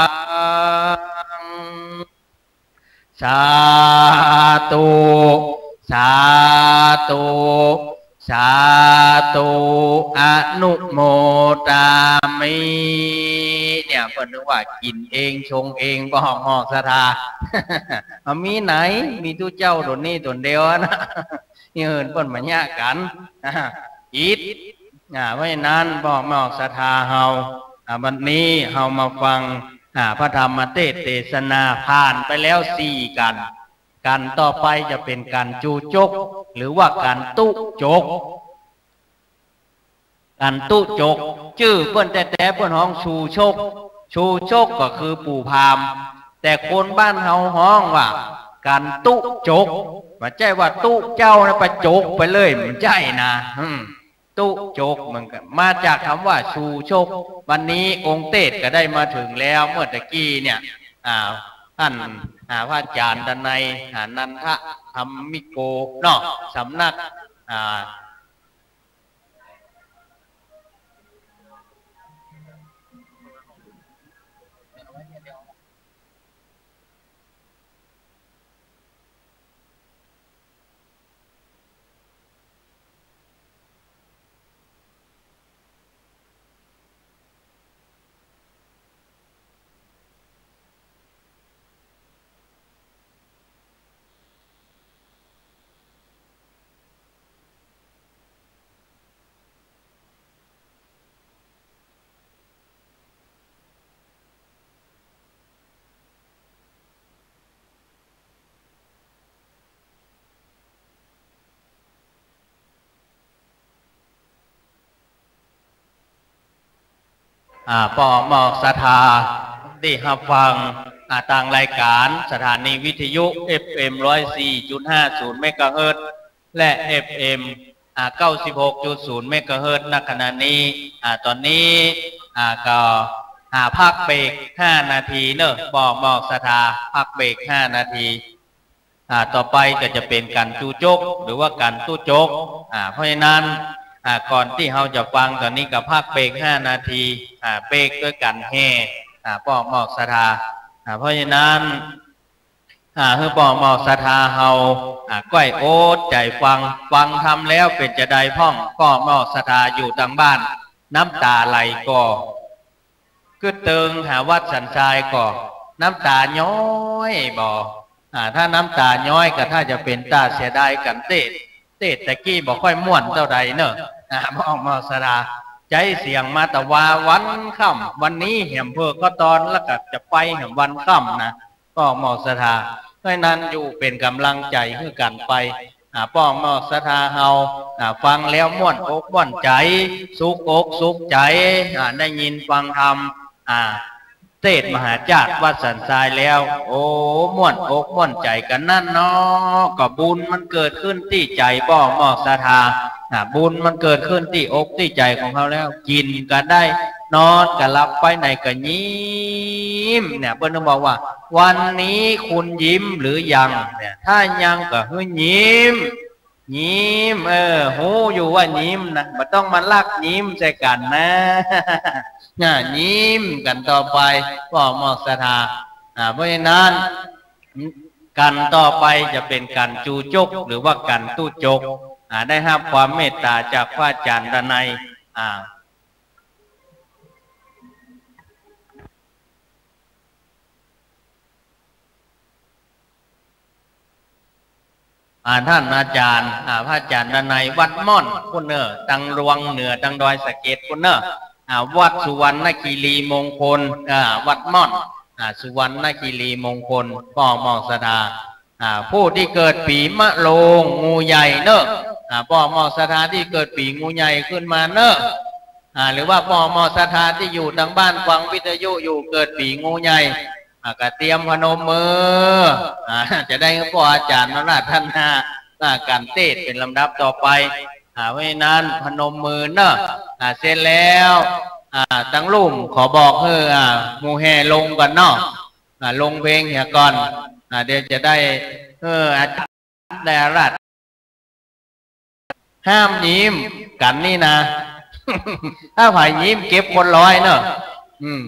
ง สาธุ สาธุ สาธุ อนุโมทามิ เนี่ย เปิ้นว่ากิ๋นเอง ชงเอง บ่หอกหอกศรัทธา มีไหน มีตุ๊เจ้าต๋นนี้ต๋นเดียวนะ อย่างอื่นเปิ้นบ่เยียะกั๋น อ่า อิด อ่า เพราะฉะนั้น บ่หอกหอกศรัทธาเฮา อ่า วันนี้เฮามาฟัง อ่า พระธรรมเตสน์เตสนา ผ่านไปแล้วสี่กัณฑ์ กัณฑ์ต่อไปจะเป๋นกัณฑ์จูจก หรือว่ากัณฑ์ตุ๊จก กัณฑ์ตุ๊จก จื้อเปิ้นแต๊ๆ เปิ้นฮ้องชูชก ชูชกก็คือปู่พราหมณ์ แต่คนบ้านเฮาฮ้องว่ากัณฑ์ตุ๊จก บ่ใจ้ว่าตุ๊เจ้านะ ไปจกไปเลย บ่ใจ้นะ อืม ตุ๊จกเหมือนกั๋น มาจากกำว่าชูชก วันนี้องค์เตสน์ก็ได้มาเถิงแล้ว เมื่อตะกี้เนี่ย อ่า ต้าน อ่า พระอาจ๋ารย์ดนัย อ่า นันทธัมมิโก เนาะ สำนัก อ่าอ่า ป้อหมอกศรัทธาตี้ฮับฟัง อ่า ตางรายก๋านสถานีวิทยุ เอฟเอ็ม ร้อยสี่จุดห้าศูนย์ เมกะเฮิรตซ์ และ เอฟเอ็ม อ่า เก้าสิบหกจุดศูนย์ เมกะเฮิรตซ์ ณ ขณะนี้ อ่า ต๋อนนี้ อ่า ก็ อ่า พักเบรกห้านาทีเนาะ ป้อหมอกศรัทธา พักเบรกห้านาที อ่า ต่อไปก็จะเป๋นกัณฑ์จูจก หรือว่ากัณฑ์ตุ๊จก อ่า เพราะฉะนั้น อ่า ก่อนตี้เฮาจะฟังต๋อนนี้ก็พักเบรกห้านาที อ่า เบรกด้วยกัณฑ์แห่ อ่า ป้อหมอกศรัทธา อ่า เพราะฉะนั้น อ่า หื้อป้อหมอกศรัทธาเฮา อ่า ก้อยอดใจ๋ฟัง ฟังธรรมแล้วเป๋นจาใดพ่อง ป้อหมอกศรัทธาอยู่ตางบ้าน น้ำต๋าไหลก่อ กึ๊ดเติงหาวัดสันทรายก่อ น้ำต๋าย้อยบ่ อ่า ถ้าน้ำต๋าย้อยก็ถ้าจะเป๋นต๋าเสียดายกั๋นเต๊อะ เตสน์ตะกี้บ่ค่อยม่วนเต้าใดเน่อ อ่า ป้อหมอกศรัทธา ใจ๊เสียงมาตะวาวันค่ำ วันนี้แหมเผลอก็ตอน แล้วก็จะไปแหมวันค่ำนะ ป้อหมอกศรัทธา เพราะฉะนั้นอยู่เป๋นก๋ำลังใจ๋หื้อกั๋นไป อ่า ป้อหมอกศรัทธาเฮา อ่า ฟังแล้วม่วนอกม่วนใจ๋ สุขอกสุขใจ๋ อ่า ได้ยินฟังธรรม อ่า เตสน์มหาชาติวัดสันทรายแล้ว โอ้ ม่วนอกม่วนใจ๋กั๋นนั่นเนาะ ก็บุญมันเกิดขึ้นตี้ใจ๋ป้อหมอกศรัทธา อ่า บุญมันเกิดขึ้นตี้อกตี้ใจ๋ของเฮาแล้ว กิ๋นก็ได้ นอนก็หลับ ไปไหนก็ยิ้ม เนี่ย เปิ้นต้องบอกว่า วันนี้คุณยิ้มหรือยัง เนี่ย ถ้ายังก็หื้อยิ้ม ยิ้ม เออ ฮู้อยู่ว่ายิ้มนะ บ่ต้องมาลักยิ้มใส่กั๋นนะ น่ะ ยิ้มกั๋นต่อไป ป้อหมอกศรัทธา อ่า เพราะฉะนั้น กัณฑ์ต่อไปจะเป๋นกัณฑ์จูจก หรือว่ากัณฑ์ตุ๊จก อ่า ได้ฮับความเมตต๋าจากพระอาจ๋ารย์ดนัย อ่า อ่า ต้านอาจ๋ารย์ อ่า พระอาจ๋ารย์ดนัยวัดม่อนปู้นเน่อ ตางลวงเหนือ ตางดอยสะเก็ดปู้นเน่อ อ่า วัดสุวรรณคีรีมงคล อ่า วัดม่อน อ่า สุวรรณคีรีมงคล ป้อหมอกศรัทธา อ่า ผู้ตี้เกิดปี๋มะโรง งูใหญ่เน่อ อ่า ป้อหมอกศรัทธาตี้เกิดปี๋งูใหญ่ขึ้นมาเน่อ อ่า หรือว่าป้อหมอกศรัทธาตี้อยู่ตางบ้านฟังวิทยุอยู่เกิดปี๋งูใหญ่ อ่า ก็เตรียมพนมมือ อ่า จะได้ป้ออาจ๋ารย์มาอาราธนา อ่า กัณฑ์เตสน์เป๋นลำดับต่อไป อ่า เพราะฉะนั้นพนมมือเน่อ อ่า เสร็จแล้ว อ่า ตางลุ่มขอบอกหื้อ อ่า หมู่แห่ลงก่อนเนาะ อ่า ลงเพลงเหียก่อน อ่า เดี๋ยวจะได้ เออ อาจ๋ารย์ได้อาราธ ห้ามยิ้มกั๋นนี่นะ ถ้าใผยิ้มเก็บคนร้อยเนาะ อืม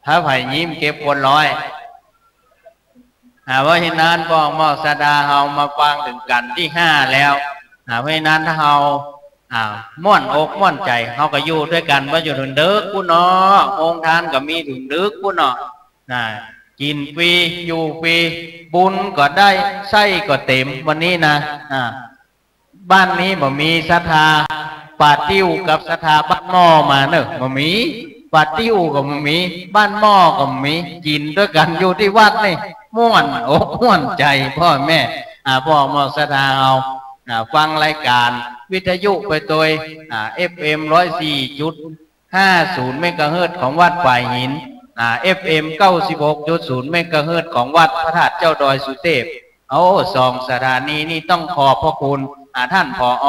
ถ้าใผยิ้มเก็บคนร้อย อ่า เพราะฉะนั้นป้อหมอกศรัทธาเฮามาฟังเถิงกัณฑ์ตี้ห้าแล้ว อ่า เพราะฉะนั้นถ้าเฮา อ่า ม่วนอกม่วนใจ๋ เฮาก็อยู่ตวยกั๋น บ่อยู่เถิงเดิ็กปู้นเนาะ โฮงตานก็มีเถิงเดิ็กปู้นเนาะ อ่า กิ๋นฟรี อยู่ฟรี บุญก็ได้ ไส้ก็เต๋ม วันนี้นะ อ่า บ้านนี้บ่มีศรัทธาป่าติ้วกับศรัทธาบ้านหม้อมาเน่อ บ่มี ป่าติ้วก็บ่มี บ้านหม้อก็บ่มี กิ๋นตวยกั๋นอยู่ตี้วัดนี่ ม่วนอกม่วนใจ๋ ป้อแม่ อ่า ป้อหมอกศรัทธาเฮา อ่า ฟังรายก๋านวิทยุไปตวย อ่า เอฟเอ็ม ร้อยสี่จุด ห้าศูนย์ เมกะเฮิรตซ์ของวัดฝายหิน อ่า เอฟเอ็ม เก้าสิบหกจุดศูนย์ เมกะเฮิรตซ์ของวัดพระธาตุเจ้าดอยสุเทพ โอ้ สองสถานีนี่ต้องขอบพระคุณ อ่า ต้าน ผอ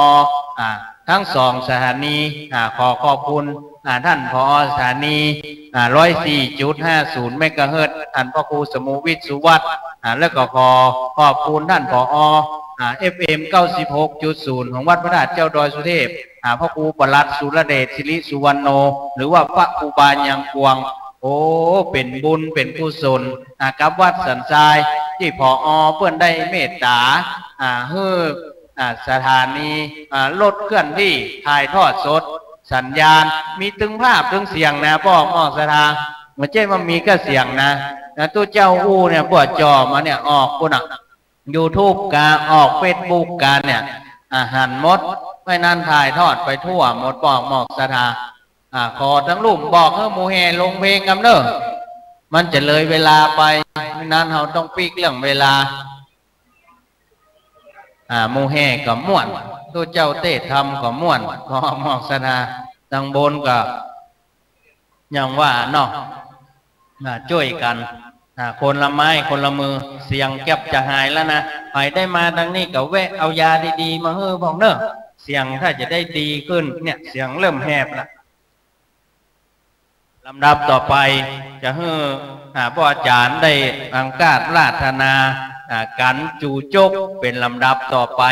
อ่า ตึงสองสถานี อ่า ขอขอบคุณ อ่า ต้าน ผอ สถานี อ่า ร้อยสี่จุดห้าศูนย์ เมกะเฮิรตซ์ ต้านพระครูสมุวิทย์ สุวัฒน์ อ่า แล้วก็ขอขอบคุณต้าน ผอ อ่า เอฟเอ็ม เก้าสิบหกจุดศูนย์ ของวัดพระธาตุเจ้าดอยสุเทพ อ่า พระครูปลัดสุรเดช สิริสุวรรณโณ หรือว่าพระครูบายังกวง โอ้ เป๋นบุญ เป๋นกุศล อ่า กับวัดสันทราย ตี้ ผอ เปิ้นได้เมตต๋า อ่า หื้อ อ่า สถานี อ่า รถเคลื่อนที่ ถ่ายทอดสด สัญญาณ มีตึงภาพตึงเสียงนะ ป้อหมอกศรัทธา บ่ใจ้ว่ามีก้าเสียงนะ นะ ตุ๊เจ้าอู้เนี่ย บวชจ่อมาเนี่ย ออกปู้นน่ะ ยูทูบกา ออกเฟซบุ๊กกาเนี่ย อ่า หันหมด เพราะฉะนั้นถ่ายทอดไปทั่วหมด ป้อหมอกศรัทธา อ่า ขอตึงลุ่มบอกหื้อหมู่แห่ลงเพลงกำเน่อ มันจะเลยเวลาไป เพราะฉะนั้นเฮาต้องปิ๊กเรื่องเวลา อ่า หมู่แห่ก็ม่วน ตุ๊เจ้าเตสน์ธรรมก็ม่วน ป้อหมอกศรัทธา ตังบนก็ อย่างว่าเนาะ อ่า จ้วยกั๋น อ่า คนละไม้คนละมือ เสียงแก๊บจะหายแล้วนะ ใผได้มาตังนี้ก็แวะเอายาดีๆ มาหื้อพ่องเน่อ เสียงถ้าจะได้ดีขึ้น เนี่ย เสียงเริ่มแหบละ ลำดับต่อไปจะหื้อ อ่า ป้ออาจ๋ารย์ได้อังคาสอาราธนา อ่า กัณฑ์จูจกเป๋นลำดับต่อไป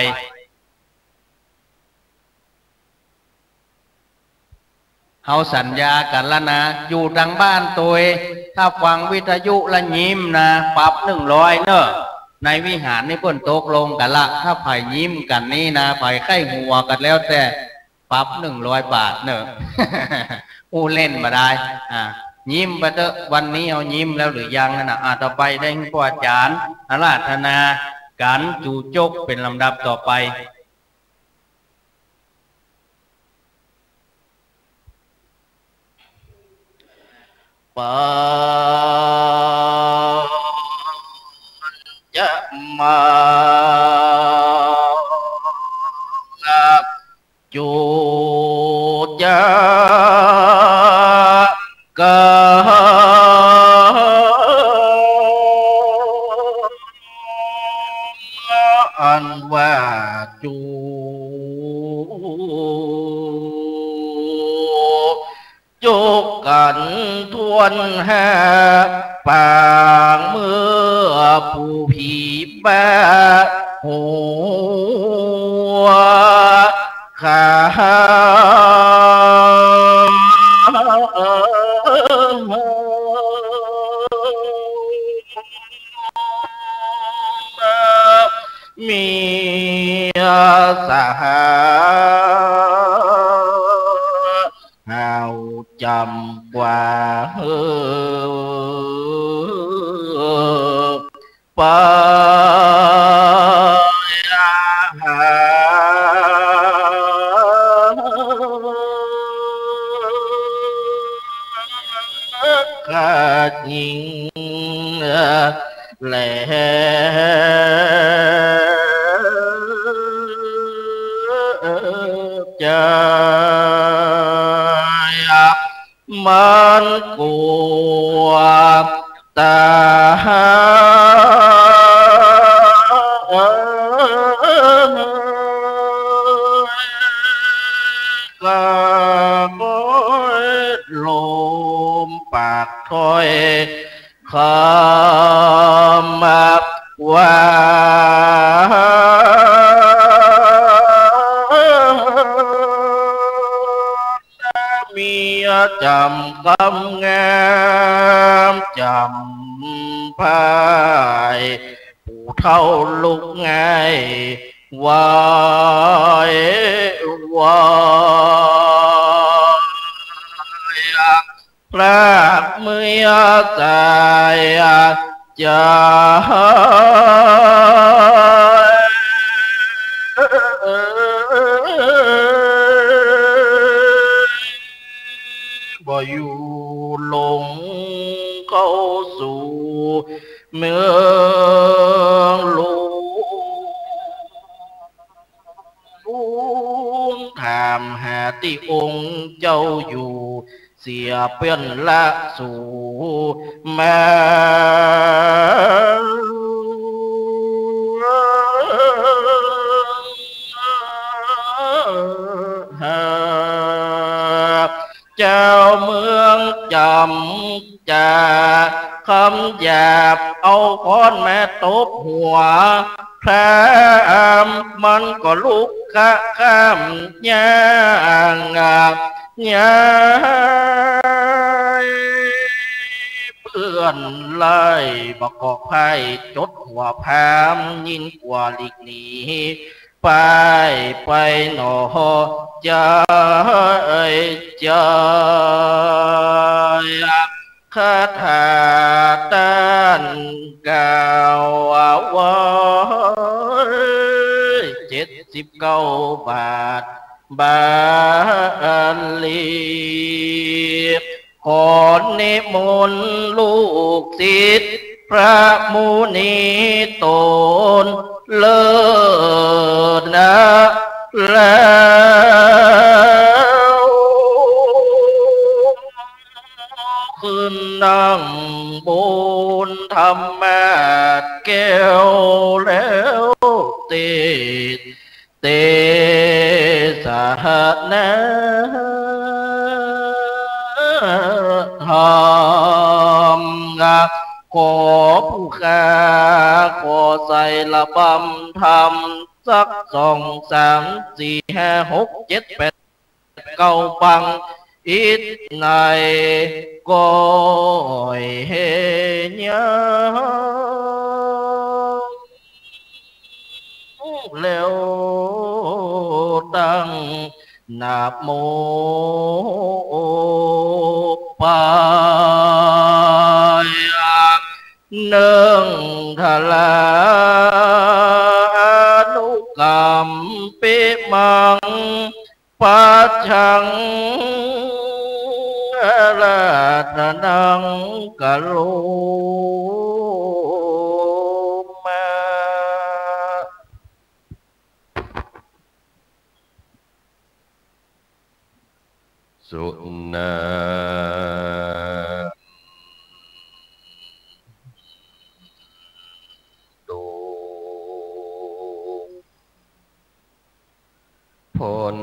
เฮาสัญญากั๋นแล้วนะ อยู่ตางบ้านตวย ถ้าฟังวิทยุแล้วยิ้มนะ ปรับหนึ่งร้อยเน่อ ในวิหารนี่เปิ้นตกลงกั๋นละ ถ้าใผยิ้มกั๋นนี่นะ ใผใค่หัวกั๋นแล้วแต่ ปรับหนึ่งร้อยบาทเนาะ อู้เล่นบ่าดาย อ่า ยิ้มไปเต๊อะ วันนี้เฮายิ้มแล้วหรือยังนั่นน่ะ อ่า ต่อไปได้พระอาจ๋ารย์อาราธนากั๋น จู๋จกเป๋นลำดับต่อไป ปัญจมัง จุจกัง อันว่าจู๋จกกั๋นถ้วนห้าปาง เมื่อผู้ผีบ้าหัว ขาเมียสหาย เฮาจ๋ำกว่า เออ ไปหาข้าญิงแล จาย มันกั๋วต๋าย ก็ก้อยลมปากถ้อย คำว่า เมียจ๋ำกำงามจ๋ำพาย ผู้เฒ่าลุกง่ายไหวไหว พระเมียสายจ๋า บ่อยู่ลงเข้าสู่เมืองหลวง ถามหาตี้องค์เจ้าอยู่ เสียเปื้อนละสู่มา เจ้าเมืองจ๋ำจ๋า คำหยาบเอาค้อนมาตบหัว พราหมณ์มันก็ลุกขะข้ามย่าง ย้าย เปื้อนไล่บ่กอกไพร่ จดหัวพราหมณ์ยิ่งกว่าหลีกหนี ไปไปหนอจายจาย คาถาต้านกล่าวไว้ เจ็ดสิบเก้าบาท บาลี ขอนิมนต์ลูกศิษย์พระมุนีต๋นเลิศนะ แล้วขึ้นนั่งบนธรรมาสน์แก้ว แล้วเตสน์ เตสนาธรรม ขอผู้ข้าขอใส่ระบำธรรมสักสอง สาม สี่ ห้า หก เจ็ด แปด เก้าบัง อิดในก้อยเฮยา แล้วตั้ง นะโม ไป เนื่องทลานุกัมปิมัง ปัจฉัง อาราธนัง กะโรมะ สุนา ตุ ผล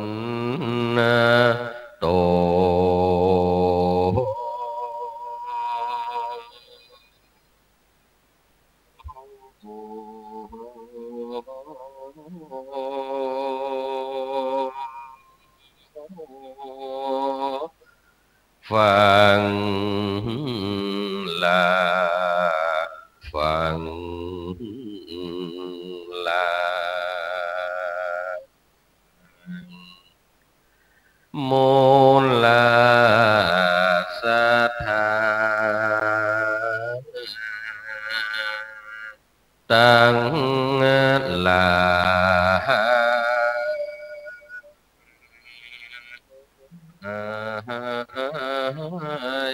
โต ฟัง ละ ฟัง ละ มูลาศรัทธา ตังหลา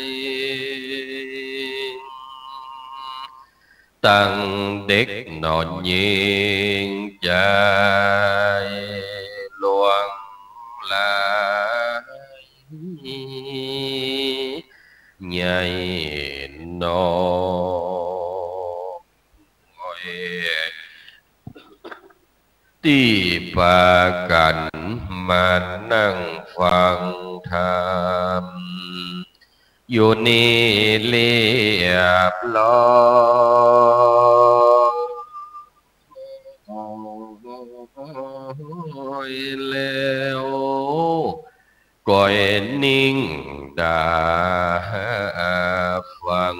ย ตังเด็กน้อยยิ่งใหญ่ หลวงหลาย ใหญ่น้อย ตี้ปากั๋นมานั่งฟังธรรม อยู่นี่เรียบร้อยแล้ว ก็นิ่งดาฟัง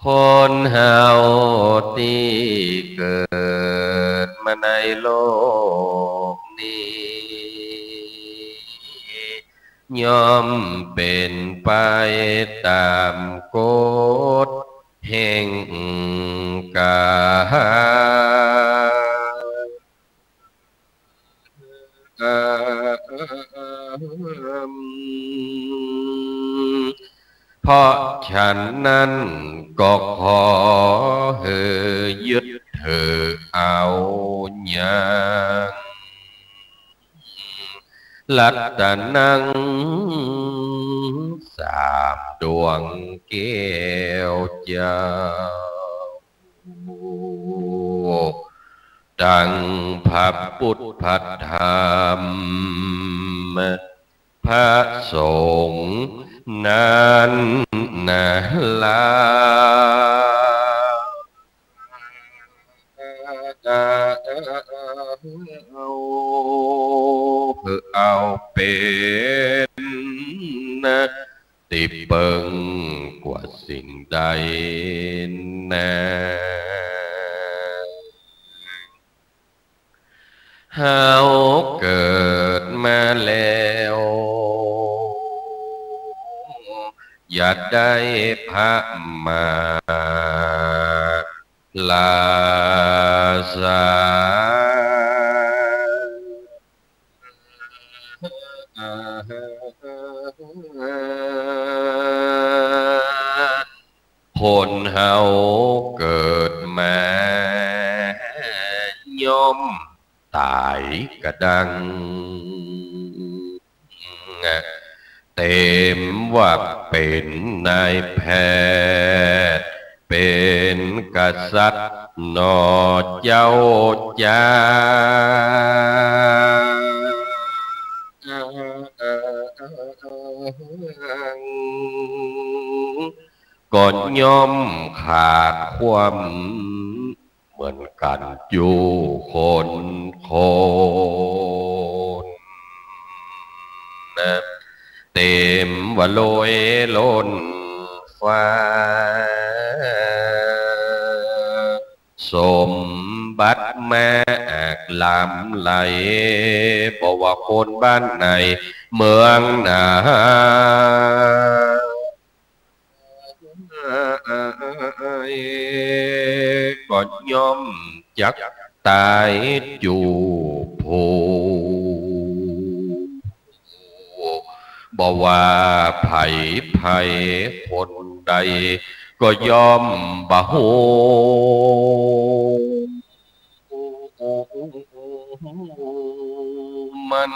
คนเฮาตี้เกิดมาในโลกนี้ ย่อมเป๋นไปต๋ามกฎแห่งก๋รรม เพราะฉะนั้นก็ขอหื้อยึดถือเอายัง รัตนัง สามดวงแก้วเจ้า ตังพระปุทธ พระธรรม พระสงฆ์นั้นนาลา เอา เอาเป๋นตี้เปิงกว่าสิ่งใดนา เฮาเกิดมาแล้ว อย่าได้พะมาทลาสา คนเฮาเกิดมาย่อมต๋ายกระดัง เต็มว่าเป๋นนายแพทย์ เป๋นกษัตริย์หน่อเจ้าจา ก็ย่อมขาดความเหมือนกั๋นกู้คนคน เต็มว่าโลยล้นฟ้า สมบัติมากล้ำหลาย บ่ว่าคนบ้านไหนเมืองไหน ก็ย่อมจักต๋ายจู้ผู้ บ่ว่าใผใผคนใด ก็ย่อมบ่ฮู้มัน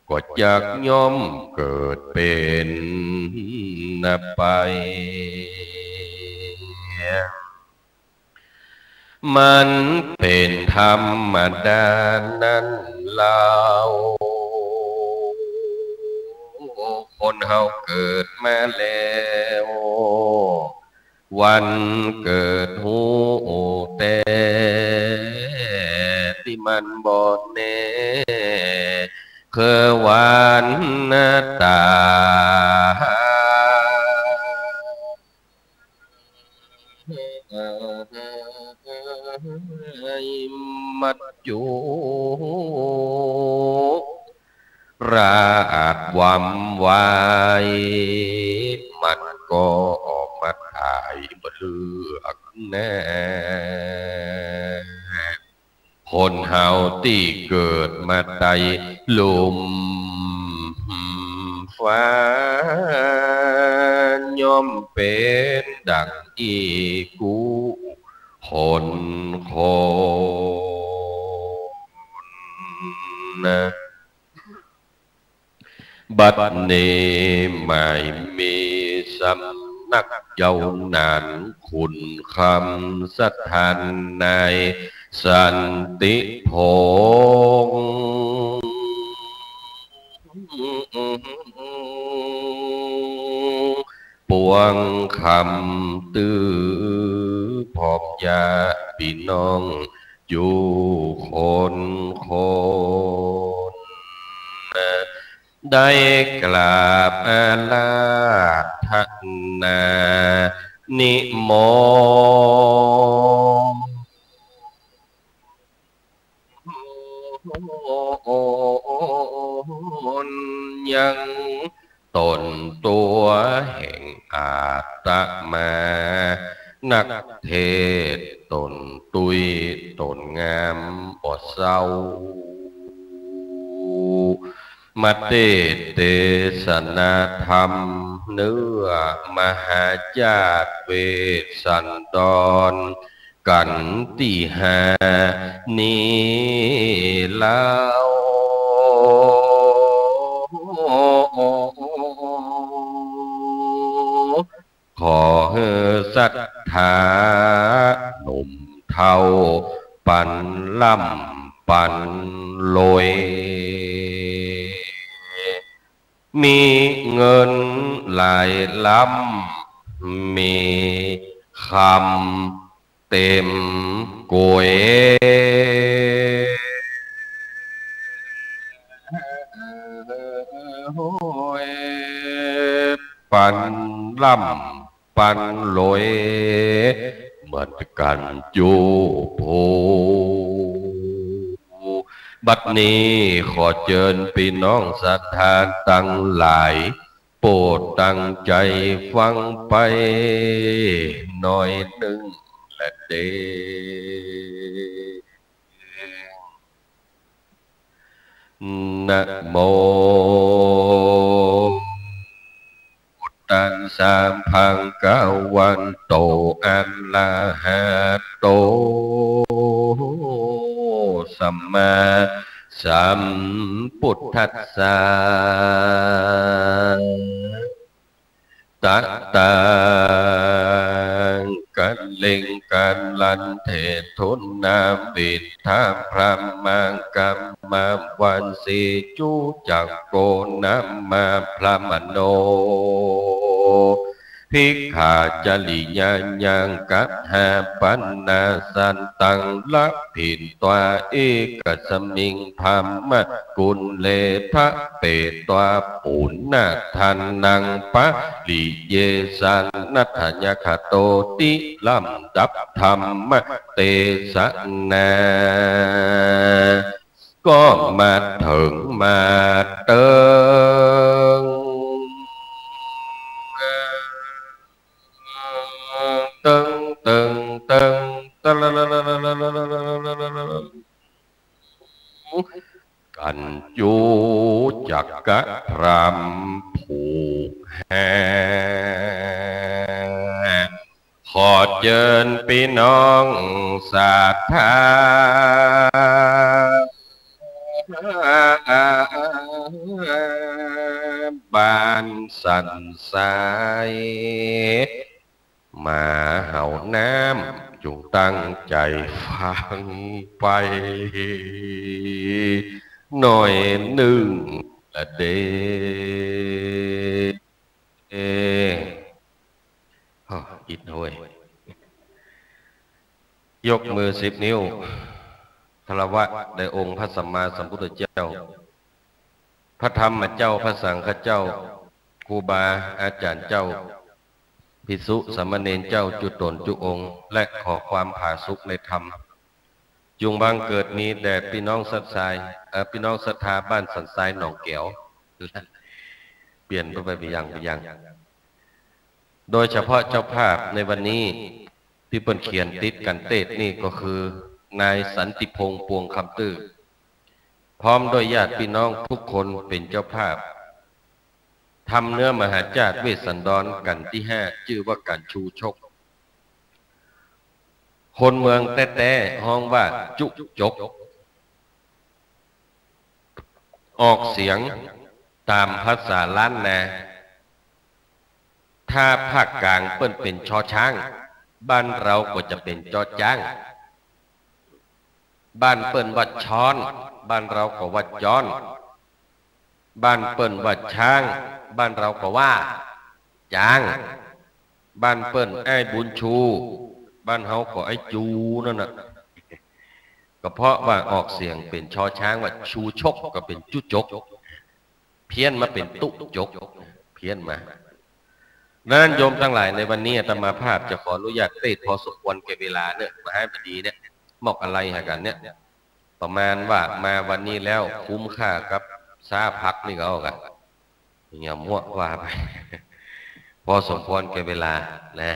ก็จักย่อมเกิดเป๋นไป มันเป๋นธรรมดานั้นเล่า คนเฮาเกิดมาแล้ว วันเกิดฮู้แต๊ ตี้มันบ่แน่ คือวันต๋าย มัดจุราชวำวาย มันก็มาต๋ายบ่เลือกแน่ คนเฮาตี้เกิดมาใต้ลุ่มฟ้า ย่อมเป๋นดั่งอี้กู้คนคนนะ บัดนี้หมายมีสำนักเย้านั้น คุณคำสถานนายสันติพงษ์ ปวงคำตื้อพร้อมญาติปี้น้อง อยู่คนคน ได้กราบอาราธนานิมนต์ ยัง ต๋นตั๋วแห่งอาตมา นักเทศน์ต๋นตุ้ยต๋นงามบ่เศร้า มาเตศน์เตสนาธรรม เนื้อมหาญาติเวสสันดร กั๋นตี้หานี้เล่า ขอหื้อศรัทธาหนุ่มเฒ่า ปันร่ำปันรวย มีเงินหลายล้ำ มีคำ เต๋มก๋วย ปันร่ำปันรวย เหมือนกั๋นจู้ผู้ บัดนี้ขอเจิญปี้น้องศรัทธาตังหลาย โปรดตั้งใจ๋ฟังไปหน่อยนึ่งละเด้อ นะโม ตัสสะ ภะคะวะโต อะระหะโต สัมมาสัมพุทธัสสะ ตะตัง กะเร็งกะรัน เทโท นา เวทา พรหมา กัมมาวัสสี จุ จักโก นามา พรหมโณ ภิกขาจริยายัง กหาปนาสัตตัง ละผิน ตวา เอกัสมิง พรหมกุเล พระเปตวา ปุณณทานัง ปริเยสานัฏฐยัคโตติ ลำดับธรรมเตสนา ก็มาเถิงมาเติง เติง เติง เติง ตะละละละละละละละละละละ กั๋นอยู่จักกะพรามผู้แห่ ขอเจิญปี้น้องศรัทธา บ้านสันทราย มาหาวน้ำ จุ่งตั้งใจ๋ฟังไปหน่อยนึ่งละเด้อ เอ อ้อ อิดนะเว้ย ยกมือสิบนิ้ว คารวะแด่องค์พระสัมมาสัมพุทธเจ้า พระธรรมเจ้า พระสังฆเจ้า ครูบาอาจ๋ารย์เจ้า ภิกษุสามเณรเจ้า จุ๊ต๋นจุ๊องค์ และขอความผาสุกในธรรม จุ่งบังเกิดมีแด่ปี้น้องศรัทธา เอ่อ ปี้น้องศรัทธาบ้านสันทรายหนองแก๋ว เปลี่ยนไป ไปอย่าง ไปอย่าง โดยเฉพาะเจ้าภาพในวันนี้ตี้เปิ้นเขียนติดกั๋นเตสน์นี่ก็คือ นายสันติพงษ์ ปวงคำตื้อ พร้อมด้วยญาติปี้น้องทุกคนเป๋นเจ้าภาพ ทำเนื้อมหาจาตุเวสสันดรกั๋นตี้ห้า จื้อว่ากั๋นชูชก คนเมืองแต๊ๆ ฮ้องว่าจุ๊จก ออกเสียงต๋ามภาษาล้านนา ถ้าภาคก๋างเปิ้นเป๋นชอช้าง บ้านเฮาก็จะเป๋นจอจ๊าง บ้านเปิ้นว่าช้อน บ้านเฮาก็ว่าจ๊อน บ้านเปิ้นว่าช้าง บ้านเฮาก็ว่าจ๊าง บ้านเปิ้นอ้ายบุญชู บ้านเฮาก็อ้ายจูนั่นน่ะ ก็เพราะว่าออกเสียงเป๋นชอช้างว่าชูชก ก็เป๋นจุ๊จก เพี้ยนมาเป๋นตุ๊จก เพี้ยนมา นั้นโยมตังหลาย ในวันนี้อาตมาภาพจะขออนุญาตเตสน์พอสมควรแก่เวลาเน่อ มหาบดีเนี่ย มอบอะไรหากั๋นเนี่ย ประมาณว่ามาวันนี้แล้วคุ้มค่ากับซ้าพักนี่ก็เอากั๋น อย่างมั่วว่าไป พอสมควรแก่เวลานะ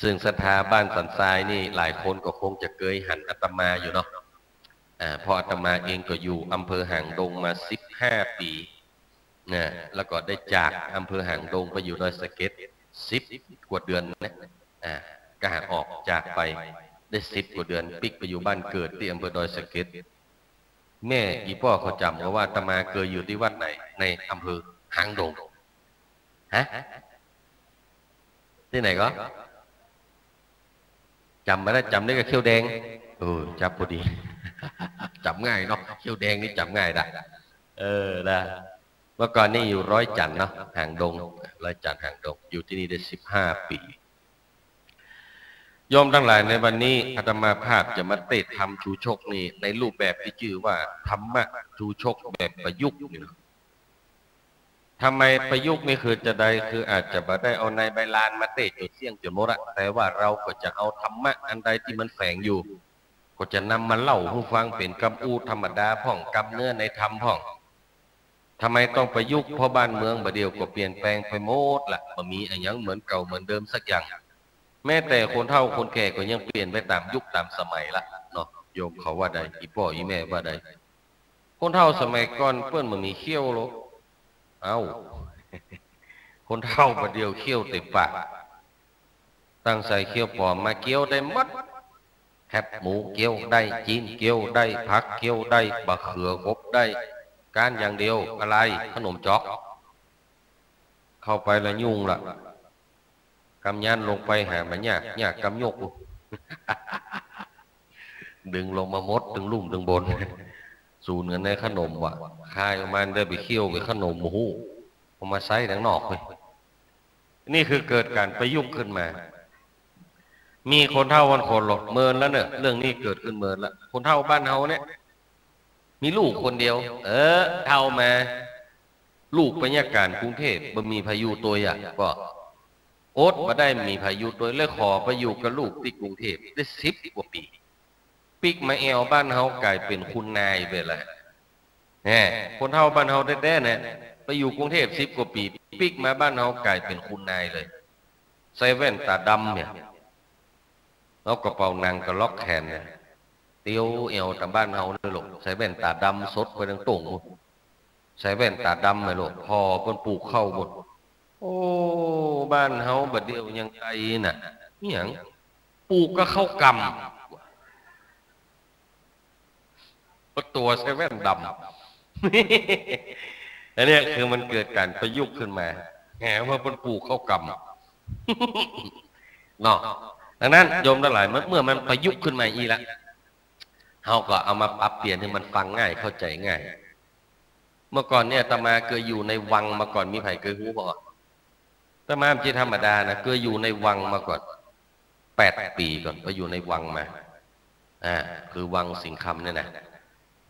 ซึ่งศรัทธาบ้านสันทรายนี่หลายคนก็คงจะเกยหันอาตมาอยู่เนาะ อ่า เพราะอาตมาเองก็อยู่อำเภอหางดงมาสิบห้าปี๋ นะ แล้วก็ได้จากอำเภอหางดงไปอยู่ดอยสะเก็ดสิบกว่าเดือนนะ อ่า ก็ห่างออกจากไปได้สิบกว่าเดือน ปิ๊กไปอยู่บ้านเกิดตี้อำเภอดอยสะเก็ด แม่อี่ป้อเขาจ๋ำก็ว่าอาตมาเกยอยู่ตี้วัดไหนในอำเภอหางดง ฮะ ตี้ไหนก็ จ๋ำมาได้ จ๋ำได้ก็เขี้ยวแดง เออ จั๊บพอดี จ๋ำง่ายเนาะ เขี้ยวแดงนี่จ๋ำง่ายดะ เออ นะ เมื่อก่อนนี่อยู่ร้อยจันทน์เนาะ หางดง ร้อยจันทน์หางดง อยู่ตี้นี่ได้สิบห้าปี๋ โยมตังหลาย ในวันนี้อาตมาภาพจะมาเตสน์ธรรมชูชกนี่ ในรูปแบบตี้จื้อว่าธรรมะชูชกแบบประยุกต์นี่เนาะ ทำไมประยุกต์นี่คือจาใด คืออาจจะบ่ได้เอาในใบลานมาเตสน์จ๋นเสี้ยงจ๋นหมดอะ แต่ว่าเฮาก็จะเอาธรรมะอันใดตี้มันแฝงอยู่ ก็จะนำมาเล่าหื้อฟังเป๋นกำอู้ธรรมดาพ่อง กำเนื้อในธรรมพ่อง ทำไมต้องประยุกต์ เพราะบ้านเมืองบ่าเดี่ยวก็เปลี่ยนแปลงไปหมดละ บ่มีอะหยังเหมือนเก่าเหมือนเดิมสักอย่าง แม้แต่คนเฒ่าคนแก่ก็ยังเปลี่ยนไปต๋ามยุคต๋ามสมัยละเนาะ โยมเขาว่าใด อี่ป้ออี่แม่ว่าใด คนเฒ่าสมัยก่อนเปิ้นบ่มีเขี้ยวหรอก เอ้า คนเฒ่าบ่าเดี่ยวเขี้ยวเต็มปาก ตั้งใส่เขี้ยวป๋อมมาเกี้ยวได้หมด แคบหมูเกี้ยวได้ จี๊นเกี้ยวได้ ผักเกี้ยวได้ บ่าเขือขบได้ ก้านอย่างเดียว อะไร ขนมจ๊อก เข้าไปละยุ่งละ กำยันลงไปหาบ่ายาก ยากกำยก ดึงลงมาหมด ตึงลุ่มตึงบน สูญกั๋นในขนมว่ะ คายออกมาได้ไปเคี้ยวไปขนม โอ้โห เอามาใส่ตังนอกเลย นี่คือเกิดก๋านประยุกต์ขึ้นมา มีคนเฒ่าบางคนหลอกเมินแล้วเน่อ เรื่องนี้เกิดขึ้นเมินแล้ว คนเฒ่าบ้านเฮาเนี่ย มีลูกคนเดียว เออ เฒ่ามา ลูกไปเยียะก๋านกรุงเทพฯ บ่มีใผอยู่ตวยอะ ก็อดบ่ได้มีใผอยู่ตวย เลยขอไปอยู่กับลูกตี้กรุงเทพฯ ได้สิบกว่าปี๋ ปิ๊กมาแอ่วบ้านเฮาก๋ายเป๋นคุณนายไปแล้ว แหม คนเฒ่าบ้านเฮาแต๊ๆ เนี่ย ไปอยู่กรุงเทพฯ สิบกว่าปี๋ ปิ๊กมาบ้านเฮาก๋ายเป๋นคุณนายเลย ใส่แว่นต๋าดำเนี่ย เอากระเป๋าหนังกะล็อกแขนเนี่ย เตียวแอ่วต๋ามบ้านเฮาเนี่ยลูก ใส่แว่นต๋าดำสดไปตังตั๋งปู๊น ใส่แว่นต๋าดำเนี่ยลูก ผ่อเปิ้นปลูกข้าวปู๊น โอ้ บ้านเฮาบ่าเดี่ยวยังไกลน่ะ อิหยัง ปลูกก็ข้าวกำ ปะตั๋วใส่แว่นดำ อันเนี้ยคือมันเกิดก๋านประยุกต์ขึ้นมา แหม ว่าเปิ้นปลูกข้าวกำ เนาะ ดังนั้นโยมตังหลาย เมื่อ เมื่อมันประยุกต์ขึ้นมาอี้ละ เฮาก็เอามาปรับเปลี่ยนหื้อมันฟังง่าย เข้าใจ๋ง่าย เมื่อก่อนเนี่ยอาตมาเกยอยู่ในวังมาก่อน มีใผเกยฮู้บ่ อาตมาบ่ใจ้ธรรมดานะ เกยอยู่ในวังมาก่อน แปดปี๋ก่อน ไปอยู่ในวังมา อ่า คือวังสิงห์คำเนี่ยนะ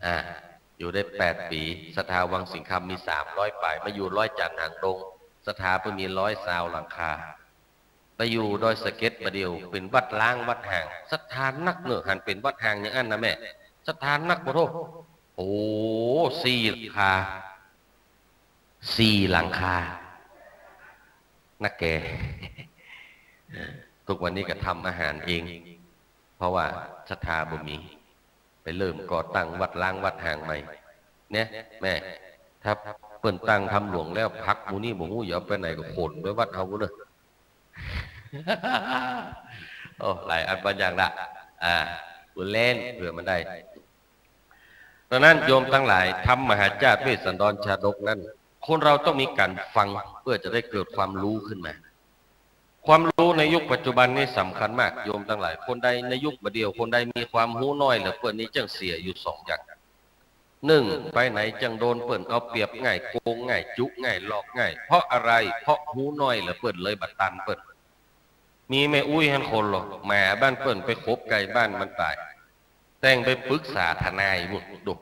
อ่า อยู่ได้แปดปี๋ ศรัทธาวังสิงห์คำมีสามร้อยป๋าย มาอยู่ร้อยจันทน์หางดง ศรัทธาเปิ้นมีร้อยซาวหลังคา ไปอยู่ดอยสะเก็ดบ่าเดี่ยว เป๋นวัดร้างวัดฮ้าง ศรัทธานักเน่อ หันเป๋นวัดฮ้างอย่างอั้นนะแม่ ศรัทธานัก ปะโธ่ โอ้ สี่หลังคา สี่หลังคา นักแก่ เออ ทุกวันนี้ก็ทำอาหารเอง เพราะว่าศรัทธาบ่มี ไปเริ่มก่อตั้งวัดร้างวัดฮ้างใหม่ เนี่ย แม่ ถ้าเปิ้นตั้งถ้ำหลวงแล้ว ผักหมู่นี้บ่ฮู้จะเอาไปไหน ก็ขนไปวัดเฮาเน่อ โอ้ หลายอันบางอย่างละ อ่า กูเล่นเผื่อมันได้ ดังนั้นโยมตังหลาย ธรรมมหาชาติเวสสันดรชาดกนั้น คนเราต้องมีก๋านฟังเพื่อจะได้เกิดความฮู้ขึ้นมา ความฮู้ในยุคปัจจุบันนี้สำคัญมาก โยมตังหลาย คนใดในยุคบ่าเดี่ยว คนใดมีความฮู้น้อยเหลือเปิ้นนี้ จั้งเสียอยู่สองอย่าง นึ่ง ไปไหนจั้งโดนเปิ้นเอาเปรียบง่าย โกงง่าย จุง่าย หลอกง่าย เพราะอะไร เพราะฮู้น้อยเหลือเปิ้น เลยบ่ตันเปิ้น มีแม่อุ๊ยหั้นคนหลอก หมาบ้านเปิ้นไปขบไก่บ้านมันต๋าย แต๊งไปปรึกษาทนายปู๊น ดู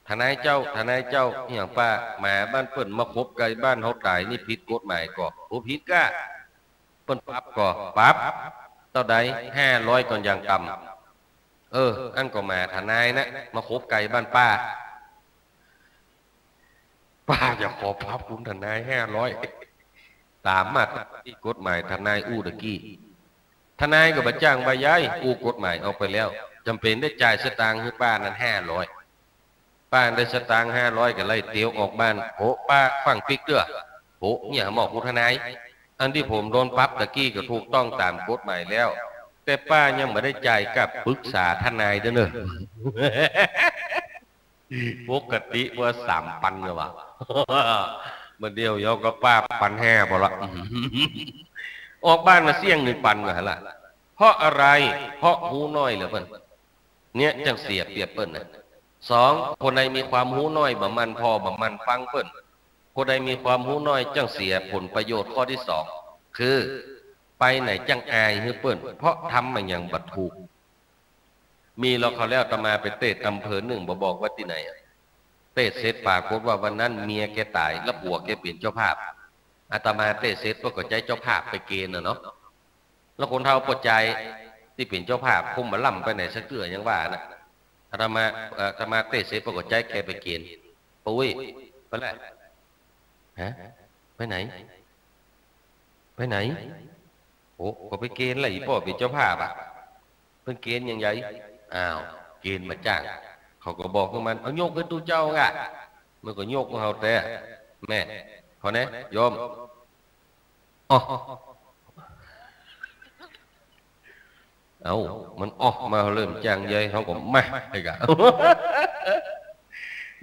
ทนายเจ้า ทนายเจ้า อิหยังป้า หมาบ้านเปิ้นมาขบไก่บ้านเฮาต๋ายนี่ผิดกฎหมายก่อ บ่ผิดก้า เปิ้นปรับก่อ ปรับ เต้าใด ห้าร้อยก่อนอย่างต่ำ เออ อั้นก็หมาทนายนะ มาขบไก่บ้านป้า ป้าจะขอปรับคุณทนายห้าร้อย ต๋ามมาตราตี้กฎหมายทนายอู้ตะกี้ ทนายก็บ่จ้างบ่ใย้ อู้กฎหมายออกไปแล้ว จ๋ำเป๋นได้จ่ายสตางค์หื้อป้านั้นห้าร้อย ป้าได้สตางค์ห้าร้อย ก็ไล่เตียวออกบ้าน โห ป้าฟังปิ๊กเตื้อ โห เนี่ยหมอคุณทนาย อันตี้ผมโดนปรับตะกี้ก็ถูกต้องต๋ามกฎหมายแล้ว แต่ป้ายังบ่ได้จ่ายก้าปรึกษาทนายเด้อเน่อ ปกติว่าสามปันแล้ววะ บ่าเดี่ยวเยียะก็ป้าปันห้าพอละ ออกบ้านมาเสี้ยงนึ่งปันกว่าหั่นละ เพราะอะไร เพราะฮู้น้อยเหลือเปิ้น เนี่ยจั้งเสียเปรียบเปิ้นนะ สอง คนใดมีความฮู้น้อย บ่หมั่นผ่อ บ่หมั่นฟังเปิ้น คนใดมีความฮู้น้อยจั้งเสียผลประโยชน์ข้อตี้สอง คือ ไปไหนจั้งอายหื้อเปิ้น เพราะทำมาหยังบ่ถูก มีลาวคราวแล้ว อาตมาไปเตศน์อำเภอนึ่ง บ่บอกว่าตี้ไหนอะ เตศน์เสร็จปรากฏว่าวันนั้นเมียแกต๋าย แล้วผัวแกเป๋นเจ้าภาพ อาตมาเตศน์เสร็จ เปิ้นก็ใจ๊เจ้าภาพไปเกณฑ์น่ะเนาะ แล้วคนเฒ่าป้อจายตี้เป๋นเจ้าภาพคงบ่ล้ำไปไหนสักเตื้อ ยังว่านะ อาตมา เอ่อ อาตมาเตศน์เสร็จ เปิ้นก็ใจ๊แกไปเกณฑ์ โอ้ย ไปแล้ว ฮะ ไปไหน ไปไหน โอ้ ก็ไปเกณฑ์แหละ อี่ป้อเป๋นเจ้าภาพอะ เปิ้นเกณฑ์อย่างใหญ่ อ้าว เกณฑ์บ่าจ้าง เขาก็บอกหื้อมัน เอายกหื้อตุ๊เจ้าก่ะ มันก็ยกหื้อเฮาแต๊ แม่ ขอแนะ โยม อ้อ เอ้า มันอ้อมาเริ่มจ้างใหญ่ เฮาก็มา ไอ้กะ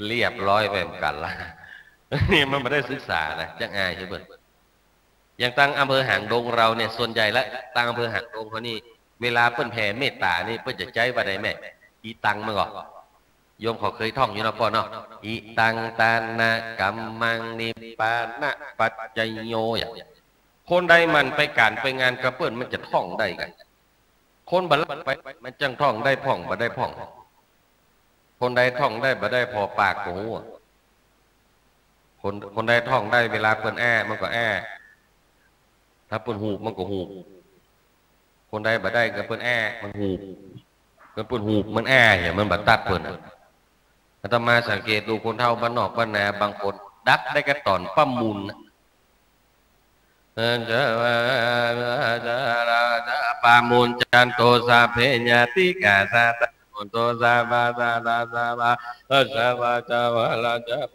เรียบร้อยไปเหมือนกั๋นละ นี่มันบ่ได้ศึกษานะ จั้งอายหื้อเปิ้น อย่างตางอำเภอหางดงเฮาเนี่ย ส่วนใหญ่ละ ตางอำเภอหางดงเฮานี่ เวลาเปิ้นแผ่เมตต๋านี่ เปิ้นจะใจ๊ว่าใดแม่ อิตัง มันก่อ โยมเขาเคยท่องอยู่เนาะป้อเนาะ อิตังตานะกัมมังนิพพานะปัจจโย อย่าง คนใดหมั่นไปก๋านไปงานกับเปิ้นมันจะท่องได้กั๋น คนบ่ลักไปมันจั้งท่องได้พ่องบ่ได้พ่อง คนใดท่องได้บ่ได้ผ่อปากก็ฮู้ คน คนใดท่องได้เวลาเปิ้นอ้ามันก็อ้า ถ้าเปิ้นหูบมันก็หูบ คนใดบ่ได้ก็เปิ้นอ้ามันหูบ เปิ้น เปิ้นหูบมันอ้าเหีย มันบ่ตัดเปิ้นอะ อาตมาสังเกตดูคนเฒ่าบ้านนอกบ้านนาบางคน ดักได้กะต๋อนประมูลน่ะ Pamuñcantu sabbe ñātikā sadā hontu sabbā sadā sabbā sabbā sabbā.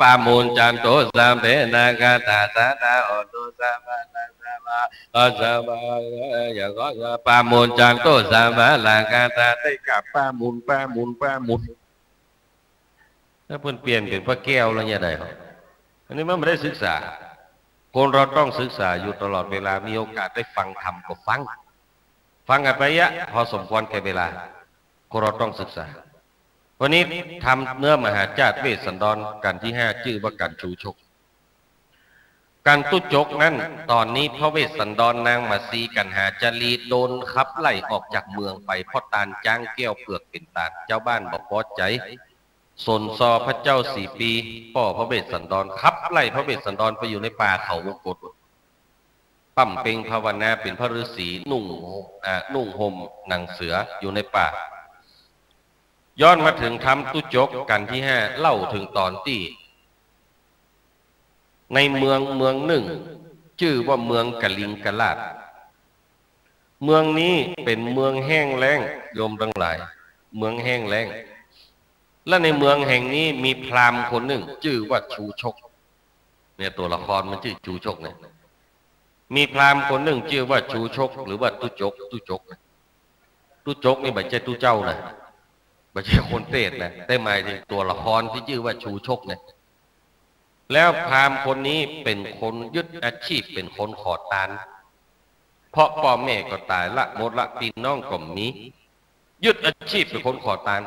Pamuñcantu sabbe nakkhattā sadā hontu sabbā sadā sabbā sabbā. Pamuñcantu sabbe nakkhattā ได้กะประมูล ประมูล ประมูล ถ้าเปิ้นเปลี่ยนเป๋นพระแก้วแล้วเนี่ยได้เหรอ อันนี้มันบ่ได้ศึกษา คนเราต้องศึกษาอยู่ตลอดเวลา มีโอกาสได้ฟังธรรมก็ฟัง ฟังกั๋นไปเยียะ พอสมควรแก่เวลา คนเราต้องศึกษา วันนี้ธรรมเนื้อมหาจาตุเวสสันดรกัณฑ์ตี้ห้า จื้อว่ากัณฑ์ชูชก กัณฑ์ตุ๊จกนั้น ต๋อนนี้พระเวสสันดรนางมาสีกัณหาจารีโดนขับไล่ออกจากเมืองไป เพราะตานจ๊างแก้วเผือกเป๋นตาน จาวบ้านบ่ปอใจ๋ สนซอพระเจ้าสี่ปี ป้อพระเวสสันดร ขับไล่พระเวสสันดรไปอยู่ในป่าเขาวงกต บำเพ็ญภาวนาเป๋นพระฤาษี นุ่ง อ่า นุ่งห่มหนังเสืออยู่ในป่า ย้อนมาเถิงธรรมตุ๊จกกัณฑ์ตี้ห้า เล่าเถิงต๋อนตี้ ในเมืองเมืองนึ่ง จื้อว่าเมืองกลิงกราษฎร์ เมืองนี้เป๋นเมืองแห้งแล้ง โยมตังหลาย เมืองแห้งแล้ง และในเมืองแห่งนี้มีพราหมณ์คนนึ่ง จื้อว่าชูชก เนี่ย ตั๋วละครมันจื้อชูชกเนี่ย มีพราหมณ์คนนึ่งจื้อว่าชูชก หรือว่าตุ๊จก ตุ๊จก ตุ๊จกนี่บ่ใจ้ตุ๊เจ้านะ บ่ใจ้คนเปรตนะ แต่หมายเถิงตั๋วละครตี้จื้อว่าชูชกเนี่ย แล้วพราหมณ์คนนี้เป๋นคนยึดอาชีพเป๋นคนขอตาน เพราะป้อแม่ก็ต๋ายละหมดละ ปี้น้องก็บ่มี ยึดอาชีพเป๋นคนขอตาน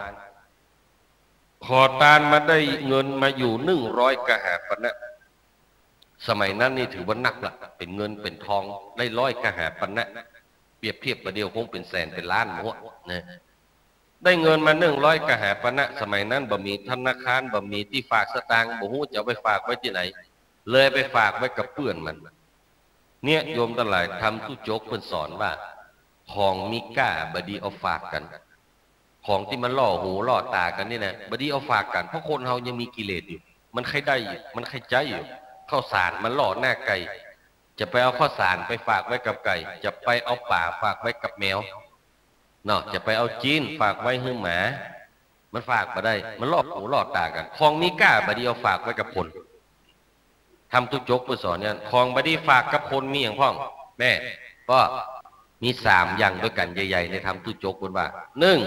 ขอตานมาได้เงินมาอยู่นึ่งร้อยกหาปณะ สมัยนั้นนี่ถือว่านักละ เป๋นเงินเป๋นทอง ได้ร้อยกหาปณะ เปรียบเทียบบ่าเดี่ยวคงเป๋นแสนเป๋นล้านหมดนะ ได้เงินมานึ่งร้อยกหาปณะ สมัยนั้นบ่มีธนาคาร บ่มีตี้ฝากสตางค์ บ่ฮู้จะเอาไปฝากไว้ตี้ไหน เลยไปฝากไว้กับเปื้อนมัน เนี่ย โยมตังหลาย ธรรมตุ๊จกเปิ้นสอนว่า ของมีก้าบ่ดีเอาฝากกั๋น ของตี้มันล่อหูล่อต๋ากั๋นนี่นะ บ่ดีเอาฝากกั๋น เพราะคนเฮายังมีกิเลสอยู่ มันใค่ได้อยู่ มันใค่ใจ๊อยู่ ข้าวสารมันล่อหน้าไก่ จะไปเอาข้าวสารไปฝากไว้กับไก่ จะไปเอาป๋าฝากไว้กับแมว เนาะ จะไปเอาจิ๊นฝากไว้หื้อหมา มันฝากบ่ได้ มันล่อหูล่อต๋ากั๋น ของมีก้าบ่ดีเอาฝากไว้กับคน ธรรมตุ๊จกเปิ้นสอนเนี่ย ของบ่ดีฝากกับคนมีหยังพ่อง แม่ ป้อ มีสามอย่างตวยกั๋นใหญ่ๆ ในธรรมตุ๊จกเปิ้นว่า นึ่ง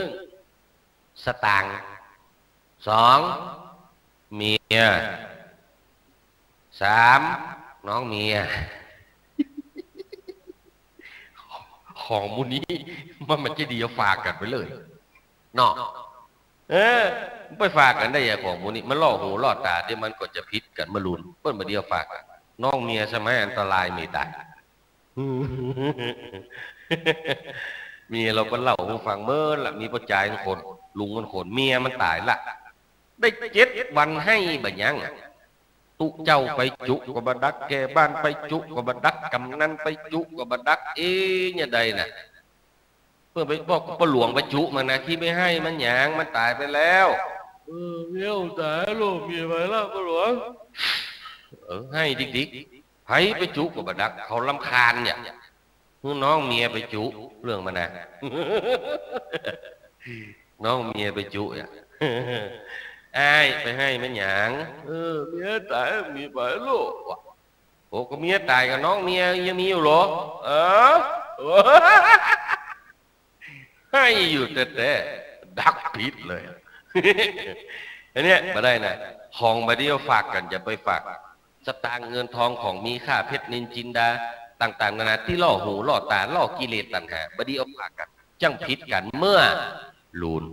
สตางค์ สอง เมีย สาม น้องเมีย ของหมู่นี้มันบ่ใจ้ดีเอาฝากกั๋นไปเลย เนาะ เออ ไปฝากกั๋นได้อะ ของหมู่นี้ มันล่อหูล่อต๋า เดี๋ยวมันก็จะผิดกั๋น บ่ฮู้ เปิ้นบ่ดีเอาฝากกั๋น น้องเมียใจ้ไหม อันตรายเมียต๋าย เมียเฮาเปิ้นเล่าหื้อฟังเมินละ มีป้อจายคน ลุงคน เมียมันต๋ายละ ได้เจ็ดวันไห้บ่ยั้งอะ ตุ๊เจ้าไปจุก็บ่ดัก แก่บ้านไปจุก็บ่ดัก กำนันไปจุก็บ่ดัก เอ๊ะ เนี่ยใดน่ะ เปิ้นไปบอกป้อหลวงไปจุมันนะ ตี้ไปไห้มันหยัง มันต๋ายไปแล้ว เออ เมียต๋ายแล้ว เมียไปแล้วป้อหลวง เออ ไห้ดิกๆ ใผไปจุก็บ่ดัก เขารำคาญเนี่ย หื้อน้องเมียไปจุ เรื่องมันนะ น้องเมียไปจุเนี่ย อ้ายไปไห้มันหยัง เออ เมียต๋าย เมียไปแล้วว่ะ โอ้ ก็เมียต๋ายกับน้องเมียยังมีอยู่เหรอ เออ ไห้อยู่แต๊ๆ ดักผิดเลย อันเนี้ยบ่ได้นะ ของบ่ดีเอาฝากกั๋น อย่าไปฝาก สตางค์เงินทองของมีค่า เพชรนิลจินดา ต่างๆ นานา ตี้ล่อหูล่อต๋า ล่อกิเลสตัณหา บ่ดีเอาฝากกั๋น จั้งผิดกั๋นเมื่อลูน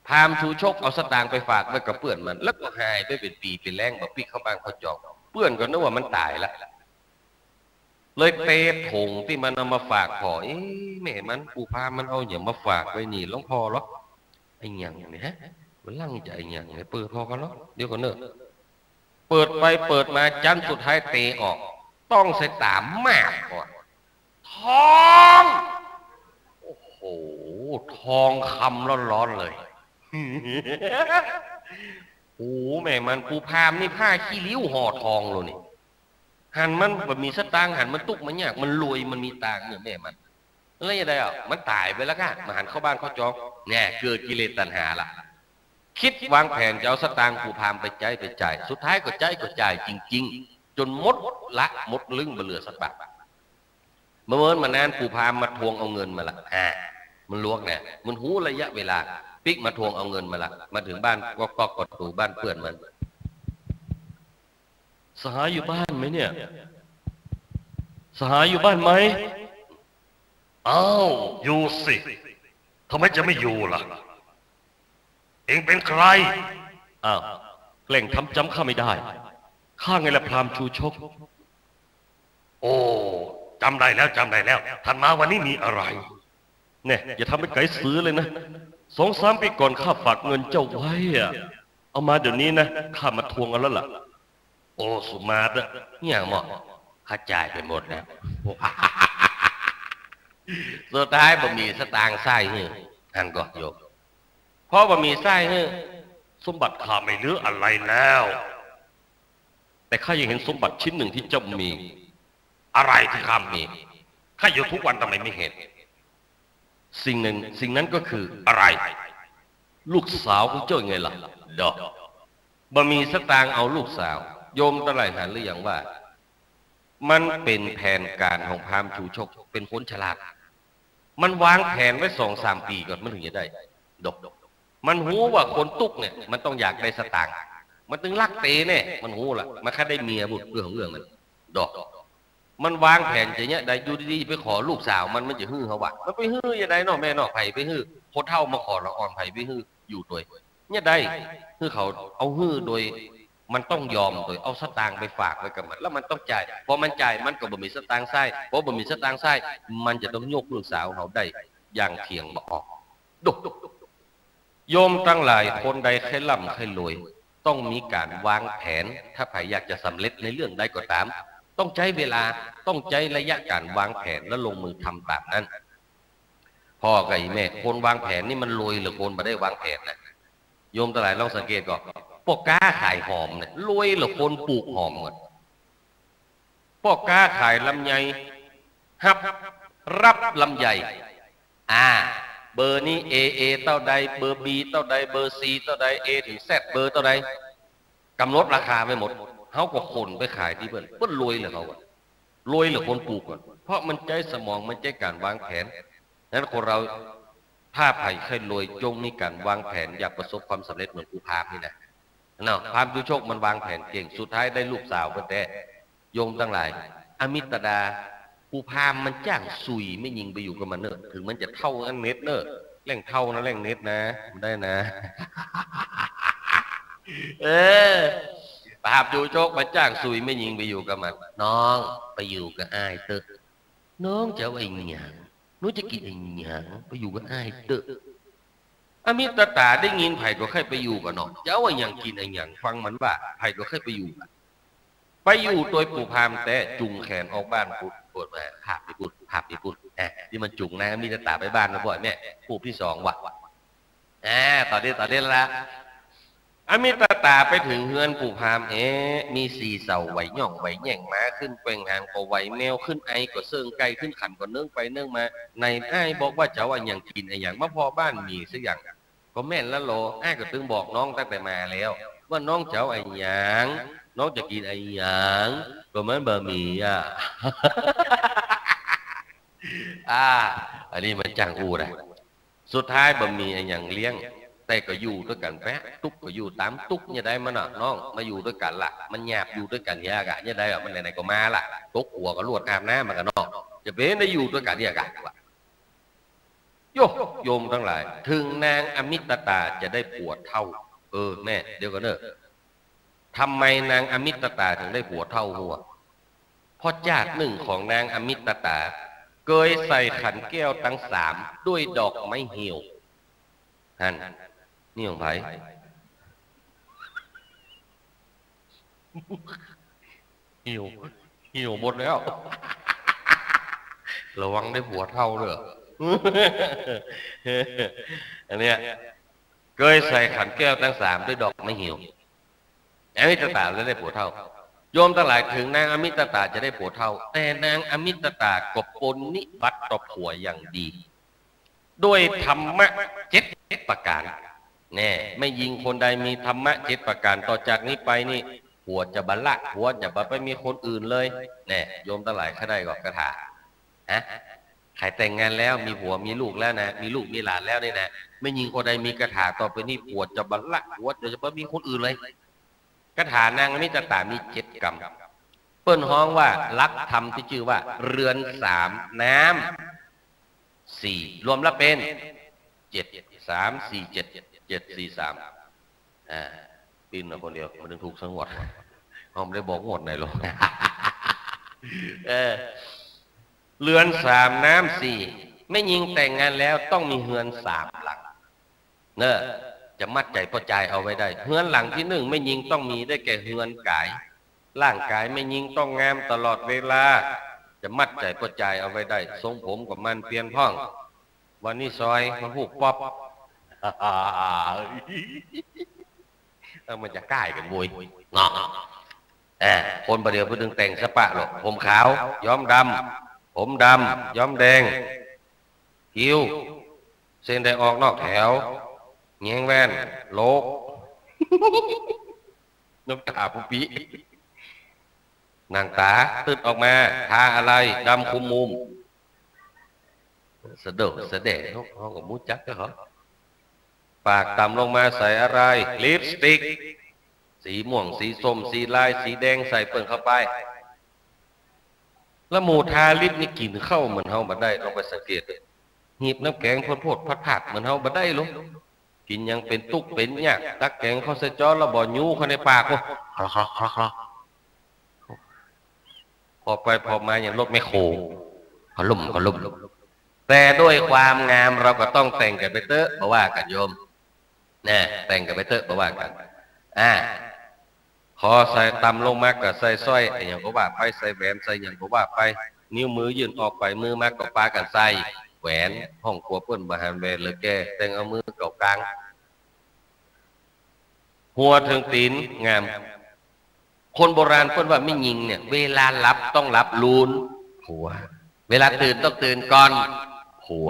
พราหมณ์ชูชกเอาสตางค์ไปฝากไว้กับเปื้อนมัน แล้วก็หายไปเป๋นปี๋เป๋นแล้ง บ่ปิ๊กเข้าบ้านเข้าจอง เปื้อนก็นึกว่ามันต๋ายละ เลยเตะถุงตี้มันเอามาฝากผ่อ เอ๊ะ แม่มัน ปู่พราหมณ์มันเอาหยังมาฝากไว้นี่หลวงพ่อเหรอ อะหยังเนี่ยฮะ มันหลังจะอะหยังเนี่ย เปิดผ่อก่อนเนาะ เดี๋ยวก่อนเนอะ เปิดไปเปิดมา จั๊นสุดท้ายเตะออก ต้องใส่ต๋ามมากกว่า ทอง โอ้โห ทองคำร้อนๆ เลย โอ้ แม่มัน ปู่พราหมณ์นี่ผ้าขี้ริ้วห่อทองเลยนี่ หันมันบ่มีสตางค์ หันมันตุ๊กข์มันยาก มันรวย มันมีตางค์เนี่ย แม่มัน แล้วจะได้อ่ะ มันต๋ายไปแล้วก้า บ่หันเข้าบ้านเข้าจอง เนี่ย เกิดกิเลสตัณหาละ กึ๊ดวางแผนจะเอาสตางค์ปู่พราหมณ์ไปใจ๊ไปจ่าย สุดท้ายก็ใจ๊ก็จ่ายจริงๆ จ๋นหมดละ หมดลึ้ง บ่เหลือสักบาท บ่เมินบ่นาน ปู่พราหมณ์มาทวงเอาเงินมาละ อ่า มันลวกเนี่ย มันฮู้ระยะเวลา ปิ๊กมาทวงเอาเงินมาละ มาเถิงบ้าน ก๊อกๆ ประตู๋บ้านเปื้อนมัน สหายอยู่บ้านไหมเนี่ย สหายอยู่บ้านไหม อ้าว อยู่สิ ทำไมจะไม่อยู่ล่ะ เอ็งเป็นใคร อ้าว แกล้งทำจ๋ำข้าไม่ได้ ข้าไงล่ะ พราหมณ์ชูชก โอ้ จ๋ำได้แล้ว จ๋ำได้แล้ว ท่านมาวันนี้มีอะไร เนี่ย อย่าทำเป็นไกเสือเลยนะ สองสามปี๋ก่อนข้าฝากเงินเจ้าไว้อะ เอามาเดี๋ยวนี้นะ ข้ามาทวงเอาแล้วล่ะ โอ้ สุมาตรอะ เนี่ยหมอ ข้าจ่ายไปหมดแล้ว สุดท้ายบ่มีสตางค์ใส้หื้อ หันก่อโยม เพราะบ่มีใส้หื้อ สมบัติข้าไม่เหลืออะไรแล้ว แต่ข้ายังเห็นสมบัติชิ้นหนึ่งที่เจ้ามี อะไรที่ข้ามี ข้าอยู่ทุกวันทำไมไม่เห็น สิ่งหนึ่ง สิ่งนั้นก็คืออะไร ลูกสาวของเจ้าไงล่ะ ดอก บ่มีสตางค์เอาลูกสาว โยมตังหลายหันหรือยังว่า มันเป๋นแผนก๋านของพราหมณ์ชูชก เป๋นคนฉลาด มันวางแผนไว้สองสามปี๋ก่อน มันเถิงจะได้ ดอก มันฮู้ว่าคนตุ๊กข์เนี่ย มันต้องอยากได้สตางค์ มันเถิงลักเต๋แน่ มันฮู้ละ มันแค่ได้เมียบุตรเรื่องของเรื่องมัน ดอก มันวางแผนจะเนี่ยได้ อยู่ดีๆ ไปขอลูกสาวมัน มันจะหื้อเฮาวะ มันไปหื้อจะได้เนาะ แม่เนาะ ใผไปหื้อ คนเฒ่ามาขอละอ่อน ใผไปหื้อ อยู่ตวย เนี่ยได้ หื้อเขา เอาหื้อโดย มันต้องยอมโดย เอาสตางค์ไปฝากไว้กับมัน แล้วมันต้องจ่าย พอมันจ่าย มันก็บ่มีสตางค์ใส้ พอบ่มีสตางค์ใส้ มันจะต้องยกลูกสาวเฮาได้ อย่างเถียงบ่ออก ดอก โยมตังหลาย คนใดใค่ร่ำใค่รวย ต้องมีก๋านวางแผน ถ้าใผอยากจะสำเร็จในเรื่องใดก็ต๋าม ต้องใจ๊เวลา ต้องใจ๊ระยะก๋านวางแผน และลงมือทำต๋ามนั้น พ่อกับอีแม่ คนวางแผนนี่มันรวยเหลือคนบ่ได้วางแผนนะ โยมตังหลายลองสังเกตก่อ ป้อก๊าขายหอมเนี่ย รวยเหลือคนปลูกหอมก่อ ป้อก๊าขายลำไย ฮับ ฮับลำไย อ่า เบอร์นี้ เอ เอ เต้าใด เบอร์ บี เต้าใด เบอร์ ซี เต้าใด เอ เถิง แซด เบอร์เต้าใด ก๋ำหนดราคาไว้หมด เฮาก็ขนไปขายตี้เปิ้น เปิ้นรวยเหลือเฮาก่อ รวยเหลือคนปลูกก่อ เพราะมันใจ๊สมอง มันใจ๊ก๋านวางแผน นั้นคนเฮา ถ้าใผใค่รวย จงมีก๋านวางแผน อยากประสบความสำเร็จเหมือนปู่พราหมณ์นี่นะ เนาะ พราหมณ์ชูชกมันวางแผนเก่ง สุดท้ายได้ลูกสาวเปิ้นแต๊ โยมตังหลาย อมิตดา ปู่พราหมณ์มันจ้างสุยแม่ญิงไปอยู่กับมันเน่อ เถิงมันจะเฒ่าอันเน็ดเน่อ แหล่งเฒ่านะ แหล่งเน็ดนะ บ่ได้นะ เออ พราหมณ์ชูชกมันจ้างสุยแม่ญิงไปอยู่กับมัน น้อง ไปอยู่กับอ้ายเต๊อะ น้องจะเอาอะหยัง น้องจะกิ๋นอะหยัง ไปอยู่กับอ้ายเต๊อะ อมิตตาได้ยิน ใผก็ใค่ไปอยู่กับน้อง จะเอาอะหยังกิ๋นอะหยัง ฟังมันว่า ใผก็ใค่ไปอยู่ ไปอยู่ตวยปู่พราหมณ์แต๊ จูงแขนออกบ้านปุ้น โผล่มา ภาพนี้ปุ้น ภาพนี้ปุ้น อ่ะ ตี้มันจูงนางอมิตตาไปบ้านบ่อยๆ แม่ รูปตี้สองว่ะ อ่า ต๋อนนี้ ต๋อนนี้ละ อมิตตาไปเถิงเฮือนปู่พราหมณ์ เอ๊ะ มีสี่เสาไหวหย่องไหวแหย่ง ม้าขึ้นแกว่งหางก็ไหว แมวขึ้นไอก็เซิ่ง ไก่ขึ้นขันก็เนิ่งไปเนิ่งมา ไหนอ้ายบอกว่าจะเอาอะหยังกิ๋นอะหยัง มาผ่อบ้านมีสักอย่าง ก็แม่นละลอ อ้ายก็ตึงบอกน้องตั้งแต่มาแล้ว ว่าน้องจะเอาอะหยัง น้องจะกิ๋นอะหยัง ก็มันบ่มีอ่ะ อ่า อันนี้มันจ้างอู้นะ สุดท้ายบ่มีอะหยังเลี้ยง แต่ก็อยู่ตวยกั๋นแป๊ะ ตุ๊กข์ก็อยู่ต๋ามตุ๊กข์ เนี่ยได้มันน่ะ น้อง มาอยู่ตวยกั๋นละ มันหยาบอยู่ตวยกั๋นเหียกะ เนี่ยได้อะ มันไหนๆ ก็มาละ ตกหัวก็ลวดอาบน้ำมากั๋นเนาะ จะเป๋นได้อยู่ตวยกั๋นเหียกะ โย โยมตังหลาย เถิงนางอมิตตาจะได้ผัวเฒ่า เออ แม่ เดี๋ยวก่อนเน่อ ทำไมนางอมิตตาเถิงได้ผัวเฒ่าหัว เพราะจาตินึ่งของนางอมิตตา เกยใส่ขันแก้วตังสามด้วยดอกไม้เหี่ยว หั้น นี่ของใผ เหี่ยว เหี่ยวหมดแล้ว ระวังได้ผัวเฒ่าเด้อ อันเนี้ย เกยใส่ขันแก้วตังสามด้วยดอกไม้เหี่ยว อมิตตาเลยได้ผัวเฒ่า โยมตังหลาย เถิงนางอมิตตาจะได้ผัวเฒ่า แต่นางอมิตตาก็ปรนนิบัติต่อผัวอย่างดี ด้วยธรรมะเจ็ดประก๋าน แน่ แม่ญิงคนใดมีธรรมะเจ็ดประก๋าน ต่อจากนี้ไปนี่ ผัวจะบ่ละ ผัวจะบ่ไปมีคนอื่นเลย แน่ โยมตังหลาย ใค่ได้ก็คาถา ฮะ ใผแต่งงานแล้ว มีผัวมีลูกแล้วนะ มีลูกมีหลานแล้วนี่นะ แม่ญิงคนใดมีคาถาต่อไปนี้ ผัวจะบ่ละ ผัวจะบ่มีคนอื่นเลย คาถานางอมิตตามีเจ็ดกำ เปิ้นฮ้องว่าหลักธรรมตี้จื้อว่า เรือนสาม น้ำสี่ รวมแล้วเป๋นเจ็ด สามสี่เจ็ด เจ็ดสี่สาม อ่า ปิ้นมาคนเดียว มันถึงถูกสักงวด เฮาบ่ได้บอกงวดไหนหรอก เออ เรือนสาม น้ำสี่ แม่ญิงแต่งงานแล้วต้องมีเฮือนสามหลัง เน่อ จะมัดใจ๋ป้อจายเอาไว้ได้ เฮือนหลังตี้นึ่ง แม่ญิงต้องมีได้แก่เฮือนก๋าย ร่างก๋ายแม่ญิงต้องงามตลอดเวลา จะมัดใจ๋ป้อจายเอาไว้ได้ ทรงผมก็หมั่นเปลี่ยนพ่อง วันนี้ซอย วันพูกป๊อป เออ มันจะก้ายกั๋นโว้ย เนาะ อ่า คนบ่าเดี่ยวเปิ้นตึงแต่งสปะโลด ผมขาว ย้อมดำ ผมดำ ย้อมแดง คิ้ว เส้นได้ออกนอกแถว แยงแว่น โหลก น้ำต๋าปุปี้ หนังต๋าตึ๊ดออกมา ทาอะไร ดำคุมมุม สะเดาะสะแด่ เฮาก็บ่ฮู้จักเนาะ ปากต่ำลงมาใส่อะไร ลิปสติก สีม่วง สีส้ม สีลาย สีแดง ใส่เปิ้นเข้าไป แล้วหมู่ทาลิปนี่กิ๋นข้าวเหมือนเฮาบ่ได้ ลองไปสังเกต หีบน้ำแข็งโพดๆ ผัดๆ เหมือนเฮาบ่ได้หรอก กิ๋นอย่างเป๋นตุ๊กเป๋นยาก ตักแกงเข้าใส่จ๊อนแล้วบ่ยูเข้าในปาก โอ้ คลอกๆ คลอกๆ พอไปพอมาอย่างรถแมคโคร ขลุ่มขลุ่ม แต่ด้วยความงามเราก็ต้องแต่งกั๋นไปเต๊อะ บ่ว่ากั๋นโยม นะ แต่งกั๋นไปเต๊อะ บ่ว่ากั๋น อ่า ขอใส่ต่ำลงมาก็ใส่สร้อย อะหยังก็ว่าไป ใส่แหวน ใส่หยังก็ว่าไป นิ้วมือยื่นออกไป มือมาก็ปากั๋นใส่ แหวน ห้องกั๋วเปิ้นบ่หันแหวนเหลือแก่ แต่งเอามือเกาะกลาง หัวเถิงตี๋นงาม คนโบราณเปิ้นว่าแม่ญิงเนี่ย เวลาหลับต้องหลับลูนผัว เวลาตื่นต้องตื่นก่อนผัว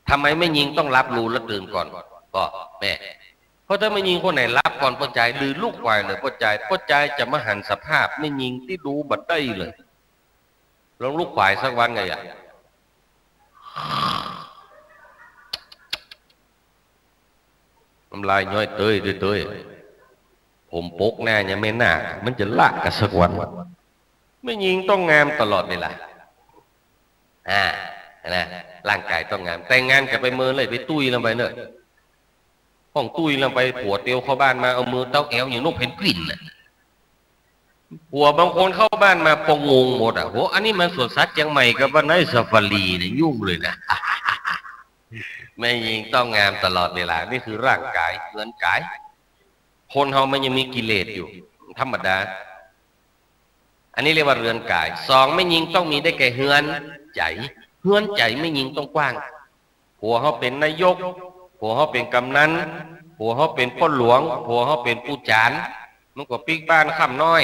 ทำไมแม่ญิงต้องหลับลูนแล้วตื่นก่อน ก็แม่ เพราะถ้าแม่ญิงคนไหนหลับก่อนป้อจาย หรือลูกขวายเลยป้อจาย ป้อจายจะบ่หันสภาพแม่ญิงตี้ดูบ่ได้เลย ลองลูกขวายสักวันไงอะ น้ำลายย้อยเตยเตย ผมปกหน้ายังไม่หน้า มันจะละกั๋นสักวัน แม่ญิงต้องงามตลอดเวลา อ่า นะ ร่างก๋ายต้องงาม แต่งงานกั๋นไปเมินเลย ไปตุ้ยลงไปเน่อ ห้องตุ้ยลงไป ผัวเตียวเข้าบ้านมา เอามือเต๊าแอวอย่างนกเพนกวินน่ะ ผัวบางคนเข้าบ้านมาปะงงหมดอะ โห อันนี้มันสวนสัตว์เจียงใหม่กับวันไหนซาฟารีเนี่ย ยุ่งเลยนะ แม่ญิงต้องงามตลอดเวลา นี่คือร่างก๋าย เฮือนก๋าย คนเฮามันยังมีกิเลสอยู่ ธรรมดา อันนี้เรียกว่าเฮือนก๋าย สอง แม่ญิงต้องมีได้แก่เฮือนใจ๋ เฮือนใจ๋แม่ญิงต้องกว้าง ผัวเฮาเป๋นนายก ผัวเฮาเป๋นกำนัน ผัวเฮาเป๋นป้อหลวง ผัวเฮาเป๋นปู่จ๋ารย์ มันก็ปิ๊กบ้านค่ำน้อย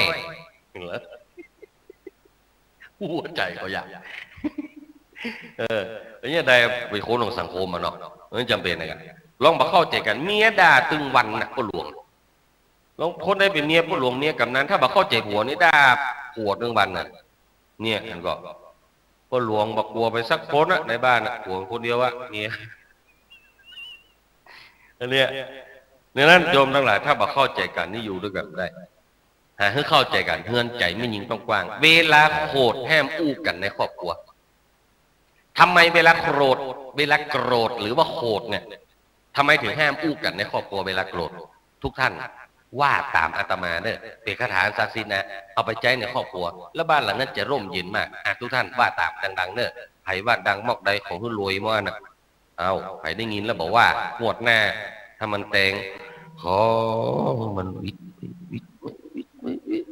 หัวใจ๋ก็อยาก เออ แล้วเนี่ยได้เป๋นคนของสังคมอะเนาะ มันจ๋ำเป๋นนะ ลองบ่เข้าใจ๋กั๋น เมียด่าตึงวันน่ะ ป้อหลวง ลองคนใดเป๋นเมียป้อหลวงเมียกำนัน ถ้าบ่เข้าใจ๋ผัวนี่ด่าผัวตึงวันน่ะ เนี่ย หันก่อ ป้อหลวงบ่กั๋วไปสักคนอะ ในบ้านอะ กั๋วคนเดียวอะ เมีย อันเนี้ย ดังนั้นโยมตังหลาย ถ้าบ่เข้าใจ๋กั๋นนี่อยู่ตวยกั๋นบ่ได้ หาหื้อเข้าใจ๋กั๋น เฮือนใจ๋แม่ญิงต้องกว้าง เวลาโขดห้ามอู้กั๋นในครอบครัว ทำไมเวลาโขด เวลาโกรธหรือว่าโขดเนี่ย ทำไมถึงห้ามอู้กั๋นในครอบครัวเวลาโกรธ ทุกท่าน ว่าต๋ามอาตมาเน่อ เป๋นคาถาอันศักดิ์สิทธิ์นะ เอาไปใจ๊ในครอบครัว แล้วบ้านหลังนั้นจะร่มเย็นมาก อ่ะ ทุกท่านว่าต๋ามดังๆ เน่อ ใผว่าดังมอกใดขอหื้อรวยมอกนั้นนะ เอ้า ใผได้ยินแล้วบอกว่า งวดหน้า ถ้ามันแตง ขอมันวิดวิดวิดวิดวิดวิด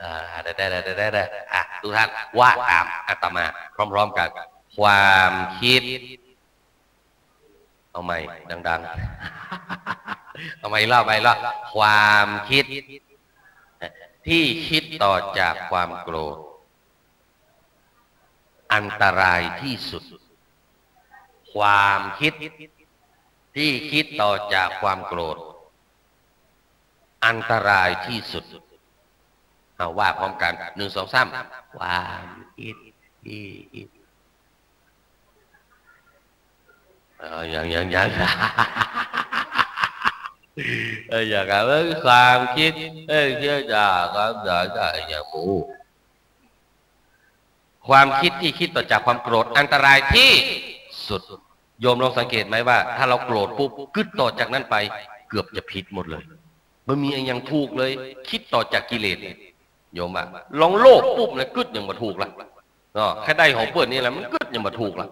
อ่า ได้ ได้ ได้ ได้ ได้ อ่ะ ทุกท่านว่าต๋ามอาตมาพร้อมๆ กัน ความคิด เอาใหม่ดังๆ เอาใหม่อีกรอบ ใหม่อีกรอบ ความคิด ที่คิดต่อจากความโกรธ อันตรายที่สุด ความคิด ที่คิดต่อจากความโกรธ อันตรายที่สุด เอาว่าพร้อมกัน หนึ่ง สอง สาม ความคิด ที่คิด เออ ยัง ยัง ยัง เออ อย่างนั้น ความคิด เอ้ย เชื่อจากความสนใจอย่างหมู ความคิดที่คิดต่อจากความโกรธ อันตรายที่สุด โยมลองสังเกตไหมว่า ถ้าเราโกรธปุ๊บ กึ๊ดต่อจากนั้นไป เกือบจะผิดหมดเลย บ่มีอะหยังถูกเลย คิดต่อจากกิเลส โยมว่า ลองโลภปุ๊บนะ กึ๊ดยังบ่ถูกละ เนาะ แค่ได้ของเปิ้นนี่แหละ มันกึ๊ดยังบ่ถูกละ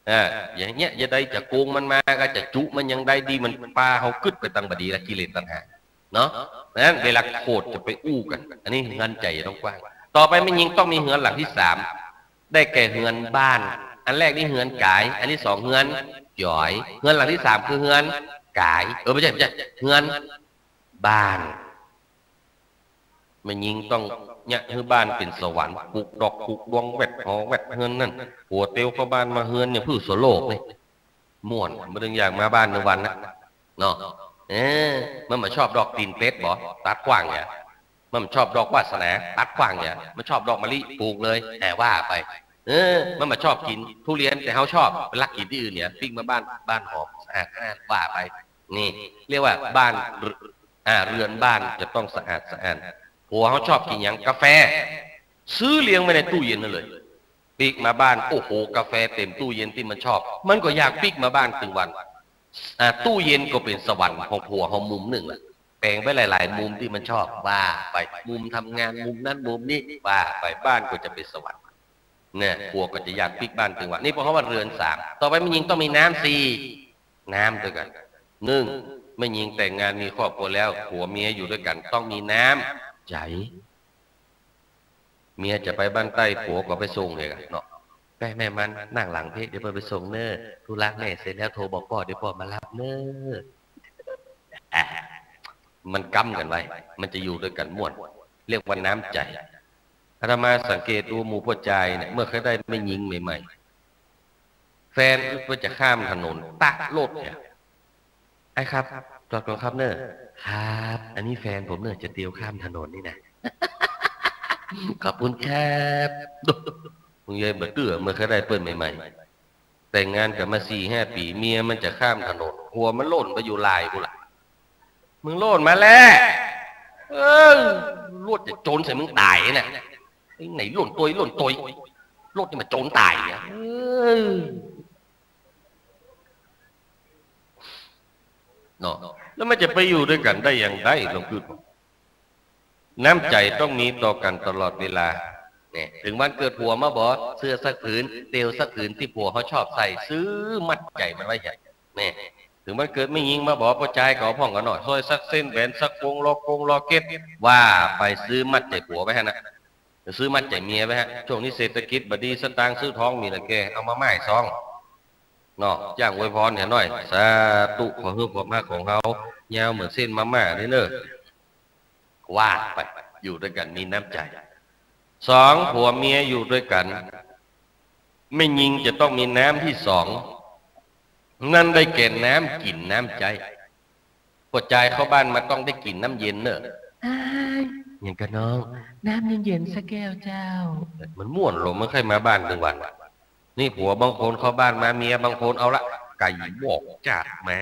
อ่า อย่างเงี้ย จะได้จะโกงมันมา ก็จะจุมันยังได้ดี มันปาเฮากึ๊ดไปตังบ่ดีละ กิเลสตัณหา เนาะ เพราะฉะนั้นเวลาโกรธจะไปอู้กั๋น อันนี้เฮือนใจ๋ต้องกว้าง ต่อไปแม่ญิงต้องมีเฮือนหลังที่สาม ได้แก่เฮือนบ้าน อันแรกนี่เฮือนก๋าย อันที่สองเฮือนจ๋อย เฮือนหลังที่สามคือเฮือนก๋าย เออ ไม่ใช่ ไม่ใช่ เฮือนบ้าน แม่ญิงต้องเยียะหื้อบ้านเป๋นสวรรค์ ปลูกดอกปลูกดวง แวดหอแวดเฮือนนั่น ผัวเตียวเข้าบ้านมาเฮือนเนี่ย ผู้สวโลกนี่ ม่วน บ่ต้องอยากมาบ้านตึงวันนะ เนาะ เออ มันบ่ชอบดอกตี๋นเป็ดบ่ ตัดขว้างเนี่ย มันบ่ชอบดอกวาสนา ตัดขว้างเนี่ย มันชอบดอกมะลิ ปลูกเลย แอ่ ว่าไป เออ มันบ่ชอบกิ๋นทุเรียน แต่เฮาชอบ ไปลักกิ๋นตี้อื่นเนี่ย ปิ๊กมาบ้าน บ้านหอม สะอาด สะอาด ว่าไป นี่ เรียกว่าบ้าน อ่า เฮือนบ้านจะต้องสะอาดสะอ้าน ผัวเฮาชอบกิ๋นหยัง กาแฟ ซื้อเรียงไว้ในตู้เย็นนั่นเลย ปิ๊กมาบ้าน โอ้โห กาแฟเต๋มตู้เย็นตี้มันชอบ มันก็อยากปิ๊กมาบ้านตึงวัน อ่า ตู้เย็นก็เป๋นสวรรค์ของผัวเฮามุมนึ่งละ แป๋งไว้หลายๆ มุมตี้มันชอบ ว่าไป มุมทำงาน มุมนั้น มุมนี้ ว่าไป บ้านก็จะเป๋นสวรรค์ เนี่ย ผัวก็จะอยากปิ๊กบ้านตึงวัน นี่เพราะว่าเฮือนสาม ต่อไปแม่ญิงต้องมีน้ำสี่ น้ำตวยกั๋น หนึ่ง แม่ญิงแต่งงานมีครอบครัวแล้ว ผัวเมียอยู่ตวยกั๋นต้องมีน้ำใจ๋ เมียจะไปบ้านใต้ ผัวก็ไปส่งเลยกั๋นเนาะ ไปแม่มัน นั่งหลังเพะ เดี๋ยวเปิ้นไปส่งเน่อ ธุระแม่เสร็จแล้วโทรบอกป้อ เดี๋ยวป้อมาฮับเน่อ อ่ะ มันก๊ำกั๋นไว้ มันจะอยู่ตวยกั๋นม่วน เรียกว่าน้ำใจ๋ อาตมาสังเกตดูหมู่ป้อจายเนี่ย เมื่อใค่ได้แม่ญิงใหม่ๆ แฟนเปิ้นจะข้ามถนน ตะรถเนี่ย อ้ายครับ จอดก่อนครับเน่อ ครับ อันนี้แฟนผมเน่อ จะเตียวข้ามถนนนี่นะ ขอบคุณครับ มึงเย้ยบ่เตื้อ เมื่อใค่ได้เปิ้นใหม่ๆ แต่งงานกั๋นมาสี่ห้าปี๋ เมียมันจะข้ามถนน หัวมันโล่นไปอยู่ลายปู้นละ มึงโล่นมาแล้ว เออ รถจะโจนใส่มึงต๋ายน่ะ ไอ้ไหนโล่นตวย โล่นตวย รถนี่มันโจนต๋ายอ่ะ เออ เนาะ แล้วมันจะไปอยู่ตวยกั๋นได้อย่างใด ลองกึ๊ด น้ำใจ๋ต้องมีต่อกั๋นตลอดเวลา เนี่ย เถิงวันเกิดผัวมาบ่ เสื้อสักผืน เตียวสักผืนตี้ผัวเฮาชอบใส่ ซื้อมัดใจ๋มันไว้เหีย เนี่ย เถิงวันเกิดแม่ญิงมาบ่ ป้อจายก็เอาพ่องกั๋นหน่อย สร้อยสักเส้น แหวนสักวง ลอกกงลอกเก็ด ว่าไป ซื้อมัดใจ๋ผัวไว้หั้นนะ ซื้อมัดใจ๋เมียไว้ฮะ ช่วงนี้เศรษฐกิจบ่ดี สตางค์ซื้อทองมีละแก เอามาหม้ายซอง เนาะ จ้างอวยพรเหียหน่อย สาธุ ขอหื้อความฮักของเฮายาวเหมือนเส้นมาม่านี่เน่อ ว่าไป อยู่ตวยกั๋นมีน้ำใจ๋ สอง ผัวเมียอยู่ตวยกั๋น แม่ญิงจะต้องมีน้ำตี้สอง นั่นได้แก่น้ำกิ๋นน้ำใจ๊ ป้อจายเข้าบ้านมาต้องได้กิ๋นน้ำเย็นเน่อ อ้าย หยังกาน้อง น้ำเย็นๆ สักแก้วเจ้า มันม่วนลม มันใค่มาบ้านตึงวัน นี่ผัวบ่างคนเข้าบ้านมา เมียบ่างคนเอาละ ไก่วอกจาดหมา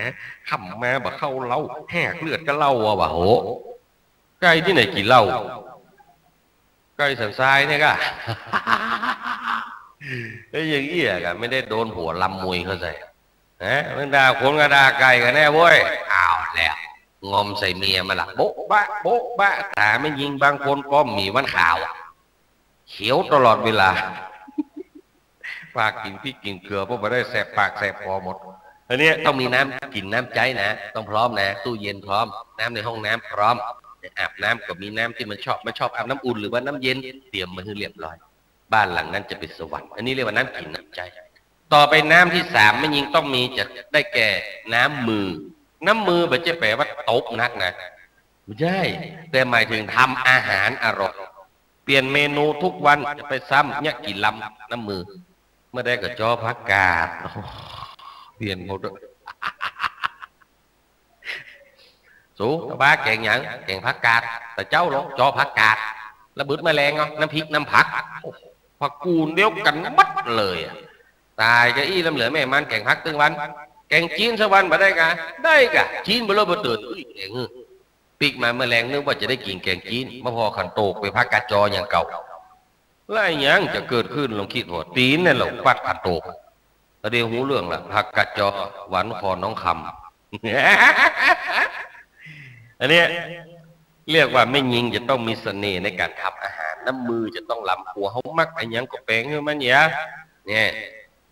ค่ำมาบ่เข้าเล้า แหกเลือดกับเหล้าอะวะ โห ไก่ตี้ไหนกิ๋นเหล้า ไก่สันทรายเนี่ยก้า เอ้ย อย่างอี้อะ ไม่ได้โดนผัวลำมวยเข้าใส่ ฮะ มันด่าคนกับด่าไก่กั๋นแน่เว้ย เอาแล้ว งอมใส่เมียมันละ โบ๊ะบะ โบ๊ะบะ ต๋าแม่ญิงบางคนก็บ่มีวันขาวอะ เขียวตลอดเวลา ปากกิ๋นพริกกิ๋นเกลือ เพราะบ่ได้แสบปากแสบคอหมด อันเนี้ยต้องมีน้ำกิ๋นน้ำใจ๊นะ ต้องพร้อมนะ ตู้เย็นพร้อม น้ำในห้องน้ำพร้อม อาบน้ำก็มีน้ำตี้มันชอบ มันชอบอาบน้ำอุ่นหรือว่าน้ำเย็น เตรียมมาหื้อเรียบร้อย บ้านหลังนั้นจะเป็นสวรรค์ อันนี้เรียกว่าน้ำกิ๋นน้ำใจ๊ ต่อไปน้ำตี้สามแม่ญิงต้องมีจะได้แก่น้ำมือ น้ำมือบ่ใจ้แป๋ว่าตบนักนะ บ่ใจ้ แต่หมายเถิงทำอาหารอร่อย เปลี่ยนเมนูกู้วัน จะไปซ้ำเยียะกี่ลำ น้ำมือ เมื่อใดก็จ้อผักกาด เปลี่ยนหมด สู ตะวาแก๋งหยัง แก๋งผักกาด ตะเจ๊าลอ จ้อผักกาด แล้วบึดแมลงเนาะ น้ำพริกน้ำผัก โอ้โห ผักกู๋นเดียวกั๋นหมดเลยอะ ต๋ายกะอี้ ล้ำเหลือแม่มัน แก๋งผักตึงวัน แก๋งจี๊นสักวันบ่ได้กา ได้กา จี๊นบ่เลอะบ่เติด อุ๊ย แก๋งหื้อ ปิ๊กมาแมลงนึกว่าจะได้กิ๋นแก๋งจี๊น มาผ่อขันโตกเป๋นผักกาดจออย่างเก่า แล้วอะหยังจะเกิดขึ้น ลองกึ๊ดผ่อ ตี๋นเนี่ยแหละปัดขันโตก ก็ได้ฮู้เรื่องละ ผักกาดจอ หวานคอน้องคำ อันเนี้ยเรียกว่าแม่ญิงจะต้องมีเสน่ห์ในก๋านทำอาหาร น้ำมือจะต้องล้ำ ผัวเฮามักอะหยังก็แป๋งหื้อมันเยียะ เนี่ย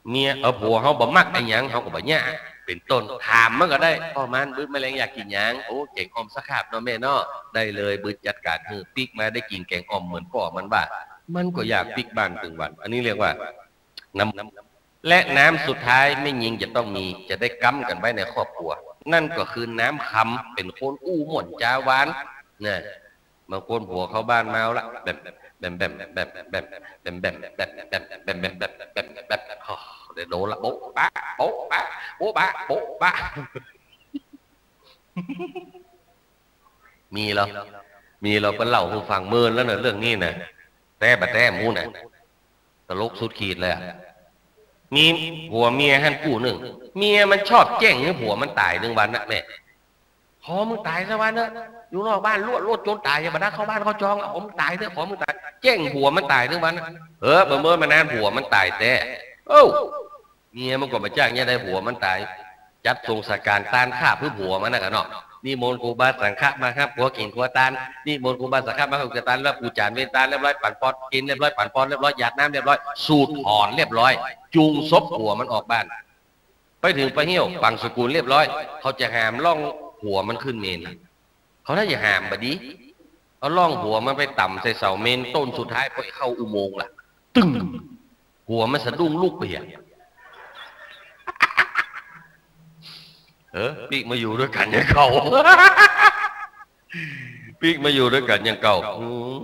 เมีย เออ ผัวเฮาบ่มักอะหยัง เฮาก็บ่เยียะ เป๋นต้น ถามมันก็ได้ พ่อมัน บึดแมลงอยากกิ๋นหยัง โอ้ แก๋งอ่อมสักคาบเนาะแม่เนาะ ได้เลย บึดจัดก๋านหื้อ ปิ๊กมาได้กิ๋นแก๋งอ่อมเหมือนป้อมันว่า มันก็อยากปิ๊กบ้านตึงวัน อันนี้เรียกว่าน้ำ และน้ำสุดท้ายแม่ญิงจะต้องมี จะได้ก๊ำกั๋นไว้ในครอบครัว นั่นก็คือน้ำคำ เป๋นคนอู้ม่วนจ๋าหวาน เนี่ย บางคนผัวเข้าบ้านเมาละ แบม แบม แบม โอ้ ได้โดนละ โบ๊ะบะ โบ๊ะบะ โบ๊ะบะ โบ๊ะบะ มีลอ มีลอ เปิ้นเล่าหื้อฟังเมินแล้วเน่อ เรื่องนี้นะ แต๊บ่แต๊บ่ฮู้นะ ตลกสุดขีดเลยอะ มีผัวเมียหั้นกู้นึ่ง เมียมันชอบแจ้งหื้อผัวมันต๋ายตึงวันนะแม่ ขอมึงต๋ายสักวันเถอะ อยู่นอกบ้านลวด ลวดจนต๋าย อย่าบ่ได้เข้าบ้านเข้าจองอะ ขอมึงต๋ายเถอะ ขอมึงต๋าย แจ้งผัวมันต๋ายตึงวันนะ เออ บ่เมินบ่นานผัวมันต๋ายแต๊ โอ้ เมียมันก็บ่จ้างเยียะได้ผัวมันต๋าย จัดส่งสักการะตานคาบหื้อผัวมันนะกะเนาะ นิมนต์ครูบาสังฆะมาฮับครัวกิ๋นครัวตาน นิมนต์ครูบาสังฆะมาฮับครัวกิ๋นครัวตาน แล้วปู๋จ๋านเวรตานเรียบร้อย ปั๋นปอนกิ๋นเรียบร้อย ปั๋นปอนเรียบร้อย หยาดน้ำเรียบร้อย สูตรถอนเรียบร้อย จูงศพผัวมันออกบ้าน ไปเถิงไปเหี่ยว ฝังสกุลเรียบร้อย เขาจะหามล่องผัวมันขึ้นเมนนะ เขาน่าจะหามบ่ดี เอาล่องผัวมันไปต่ำใส่เสาเมนต้นสุดท้าย ปล่อยเข้าอุโมงค์ละ ตึ้ง ผัวมันสะดุ้งลุกไปอะ เออ ปิ๊กมาอยู่ตวยกั๋นอย่างเก่า ปิ๊กมาอยู่ตวยกั๋นอย่างเก่า อืม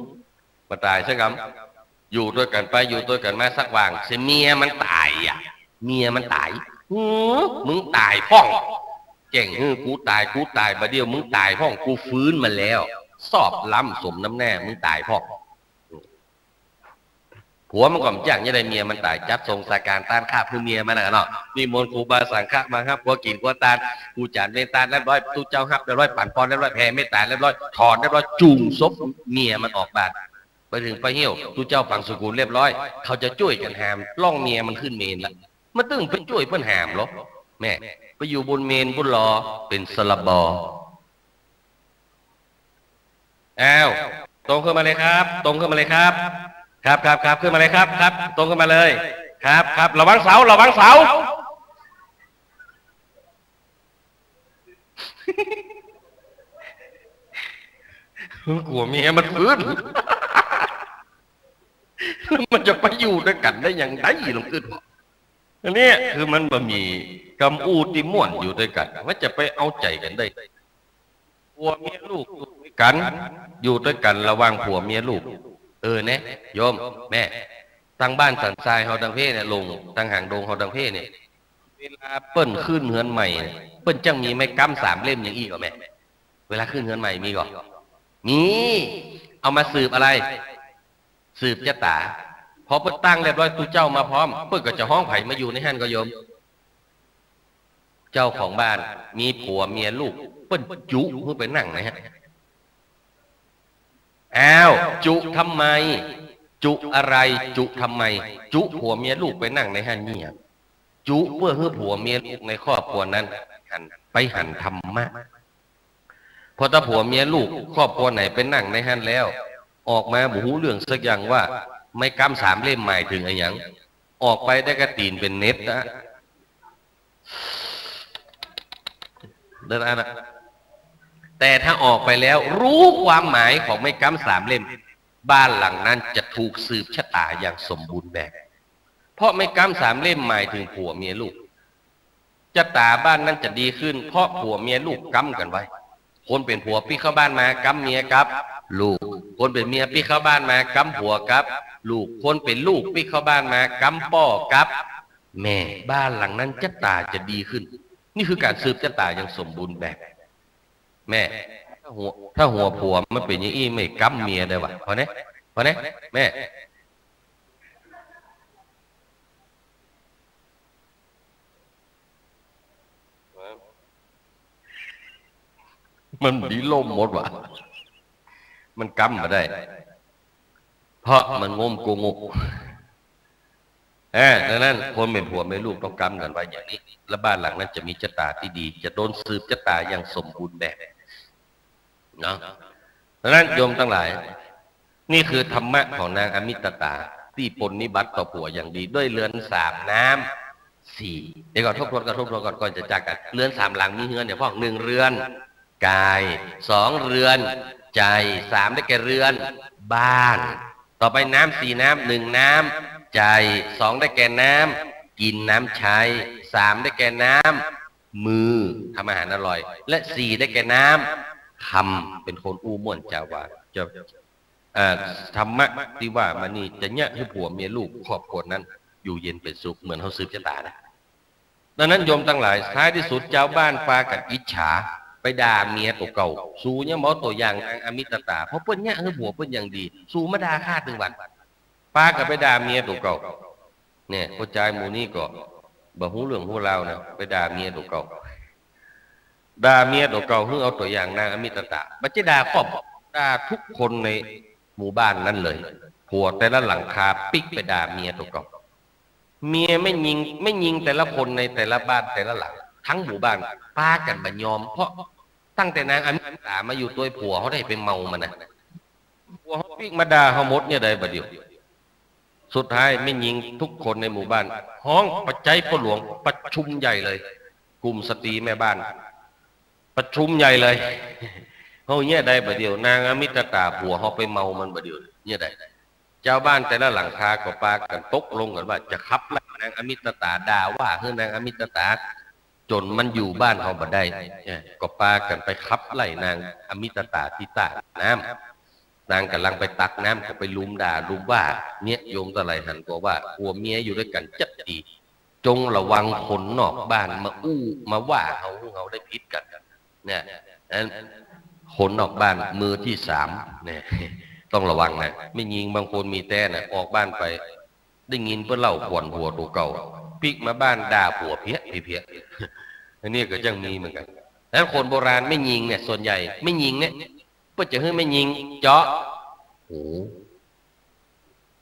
บ่ต๋ายสักกำ อยู่ตวยกั๋นไป อยู่ตวยกั๋นมา สักวาห์ เสียเมียมันต๋ายอะ เมียมันต๋าย หือ มึงต๋ายพ่อง แจ้งหื้อกูต๋าย กูต๋ายบ่าเดี่ยว มึงต๋ายพ่อง กูฟื้นมาแล้ว สอบล้ำสมน้ำหน้า มึงต๋ายพ่อง ผัวมันก็บ่จ้างเยียะได้เมียมันต๋าย จัดส่งสักการะตานคาบหื้อเมียมันนะกะเนาะ นิมนต์ครูบาสังฆะมาฮับครัวกิ๋นครัวตาน ปู๋จ๋านเวรตานเรียบร้อย ตุ๊เจ้าฮับเรียบร้อย ปั๋นปอนเรียบร้อย แผ่เมตต๋าเรียบร้อย ถอนเรียบร้อย จูงศพเมียมันออกบ้าน ไปเถิงไปเหี่ยว ตุ๊เจ้าฝังสกุลเรียบร้อย เขาจะจ้วยกั๋นหามล่องเมียมันขึ้นเมนละ มันตึงไปจ้วยเปิ้นหามลอ แม่ ไปอยู่บนเมนปู๊นลอ เป๋นสลบ อ้าว ตรงขึ้นมาเลยครับ ตรงขึ้นมาเลยครับ ครับ ครับ ครับ ขึ้นมาเลยครับ ครับ ตรงขึ้นมาเลย ครับ ครับ ระวังเสา ระวังเสา กั๋วเมียมันฟื้น มันจะไปอยู่ตวยกั๋นได้ยังไง ลองกึ๊ดผ่อ อันเนี้ยคือมันบ่มีกำอู้ตี้ม่วนอยู่ตวยกั๋น มันจะไปเอาใจ๋กั๋นได้ ผัวเมียลูกอยู่ตวยกั๋น อยู่ตวยกั๋นระหว่างผัวเมียลูก เออแน่ โยม แม่ ตังบ้านสันทรายเฮาตังเพเนี่ย ลงตังหางดงเฮาตังเพเนี่ย เวลาเปิ้นขึ้นเฮือนใหม่เนี่ย เปิ้นจั้งมีไม้ก๊ำสามเล่มอย่างอี้ก่อแม่ เวลาขึ้นเฮือนใหม่มีก่อ มี เอามาสืบอะไร สืบจะต๋า พอเปิ้นตั้งเรียบร้อย ตุ๊เจ้ามาพร้อม เปิ้นก็จะฮ้องใผมาอยู่ในหั้นก่อโยม เจ้าของบ้าน มีผัวเมียลูก เปิ้นจุหื้อไปนั่งในหั้น อ้าว จุทำไม จุอะไร จุทำไม จุผัวเมียลูกไปนั่งในหั้นเนี่ย จุเปื้อหื้อผัวเมียลูกในครอบครัวนั้นหัน ไปหันธรรมะ เพราะถ้าผัวเมียลูกครอบครัวไหนไปนั่งในหั้นแล้ว ออกมาบ่ฮู้เรื่องสักอย่างว่าไม้กำสามเล่มหมายเถิงอะหยัง ออกไปได้ก้าตี๋นเป๋นเน็บนะ เดินอันนะ แต่ถ้าออกไปแล้วรู้ความหมายของไม้กำสามเล่ม บ้านหลังนั้นจะถูกสืบชะตาอย่างสมบูรณ์แบบ เพราะไม้กำสามเล่มหมายเถิงผัวเมียลูก ชะตาบ้านนั้นจะดีขึ้น เพราะผัวเมียลูกกำกั๋นไว้ คนเป๋นผัวปิ๊กเข้าบ้านมากำเมียกับลูก คนเป๋นเมียปิ๊กเข้าบ้านมากำผัวกับลูก คนเป๋นลูกปิ๊กเข้าบ้านมากำป้อกับแม่ บ้านหลังนั้นชะตาจะดีขึ้น นี่คือก๋านสืบชะตาอย่างสมบูรณ์แบบ แม่ ถ้าหัว ถ้าหัวผัวมันเป๋นอย่างอี้ ไม่กำเมียได้วะ พอเน่ พอเน่ แม่ มันดีล่มหมดวะ มันกำบ่ได้ เพราะมันงมโกงก อ่า ดังนั้นคนเป๋นผัวเมียลูกต้องกำกั๋นไว้อย่างนี้ และบ้านหลังนั้นจะมีชะตาตี้ดี จะโดนสืบชะตาอย่างสมบูรณ์แบบ เนาะ ดังนั้นโยมตังหลาย นี่คือธรรมะของนางอมิตตา ตี้ปรนนิบัติต่อผัวอย่างดี ด้วยเฮือนสามน้ำสี่ เดี๋ยวก่อน ทบทวนก่อน ทบทวนก่อน ก่อนจะจากกั๋น เฮือนสามหลังมีเฮือนเนี่ย พวกหนึ่งเฮือน กาย สองเฮือน ใจ๋ สามได้แก่เฮือน บ้าน ต่อไปน้ำสี่น้ำ หนึ่งน้ำ ใจ๋ สองได้แก่น้ำ กิ๋นน้ำใจ๊ สามได้แก่น้ำ มือ ทำอาหารอร่อย และสี่ได้แก่น้ำ คำ เป๋นคนอู้ม่วนจ๋าวา จะ เอ่อ ธรรมะตี้ว่ามานี่จะเยียะหื้อผัวเมียลูกครอบครัวนั้นอยู่เย็นเป๋นสุข เหมือนเฮาสืบชะตานะ ดังนั้นโยมตังหลาย ท้ายตี้สุดจาวบ้านปากั๋นอิจฉา ไปด่าเมียตั๋วเก่า สูยังบ่ตั๋วอย่างนางอมิตตา เพราะเปิ้นเยียะหื้อผัวเปิ้นอย่างดี สูมาด่าข้าตึงวัน ปากั๋นไปด่าเมียตั๋วเก่า เนี่ย ป้อจายหมู่นี้ก็บ่ฮู้เรื่องฮู้ราวนะ ไปด่าเมียตั๋วเก่า ด่าเมียตั๋วเก่า หื้อเอาตั๋วอย่างนางอมิตตา บ่ใจ้ด่าครอบ ด่าทุกคนในหมู่บ้านนั้นเลย ผัวแต่ละหลังคาปิ๊กไปด่าเมียตั๋วเก่า เมียแม่ญิง แม่ญิงแต่ละคนในแต่ละบ้านแต่ละหลัง ตึงหมู่บ้านปากั๋นบ่ยอม เพราะตั้งแต่นางอมิตตามาอยู่ตวยผัวเฮาได้ไปเมามันนะ ผัวเฮาปิ๊กมาด่าเฮาหมดเนี่ยใดบ่าเดี่ยว สุดท้ายแม่ญิงทุกคนในหมู่บ้านฮ้องไปใจ๊ป้อหลวงประชุมใหญ่เลย กลุ่มสตรีแม่บ้าน ประชุมใหญ่เลย เฮาเนี่ยใดบ่าเดี่ยว นางอมิตตาผัวเฮาไปเมามันบ่าเดี่ยว เนี่ยใด จาวบ้านแต่ละหลังคาก็ปากั๋นตกลงกั๋นว่าจะขับไล่นางอมิตตา ด่าว่าหื้อนางอมิตตา จ๋นมันอยู่บ้านเฮาบ่ได้ เนี่ย ก็ปากั๋นไปขับไล่นางอมิตตาตี้ต้าน้ำ นางก่ำลังไปตักน้ำก็ไปลุมด่าลุมว่า เนี่ย โยมตังหลายหันก่อว่า ผัวเมียอยู่ตวยกั๋นจักดี จงระวังคนนอกบ้านมาอู้มาว่าเฮา หื้อเฮาได้ผิดกั๋น เนี่ย อัน คนนอกบ้านมือตี้สาม เนี่ย ต้องระวังนะ แม่ญิงบางคนมีแต๊นะ ออกบ้านไป ได้ยินเปิ้นเล่าขวัญผัวตั๋วเก่า ปิ๊กมาบ้านด่าผัวเพี้ย เพี้ย อันนี้ก็ยังมีเหมือนกั๋น นั้นคนโบราณแม่ญิงเนี่ย ส่วนใหญ่แม่ญิงเนี่ย เปิ้นจะหื้อแม่ญิงเจาะหู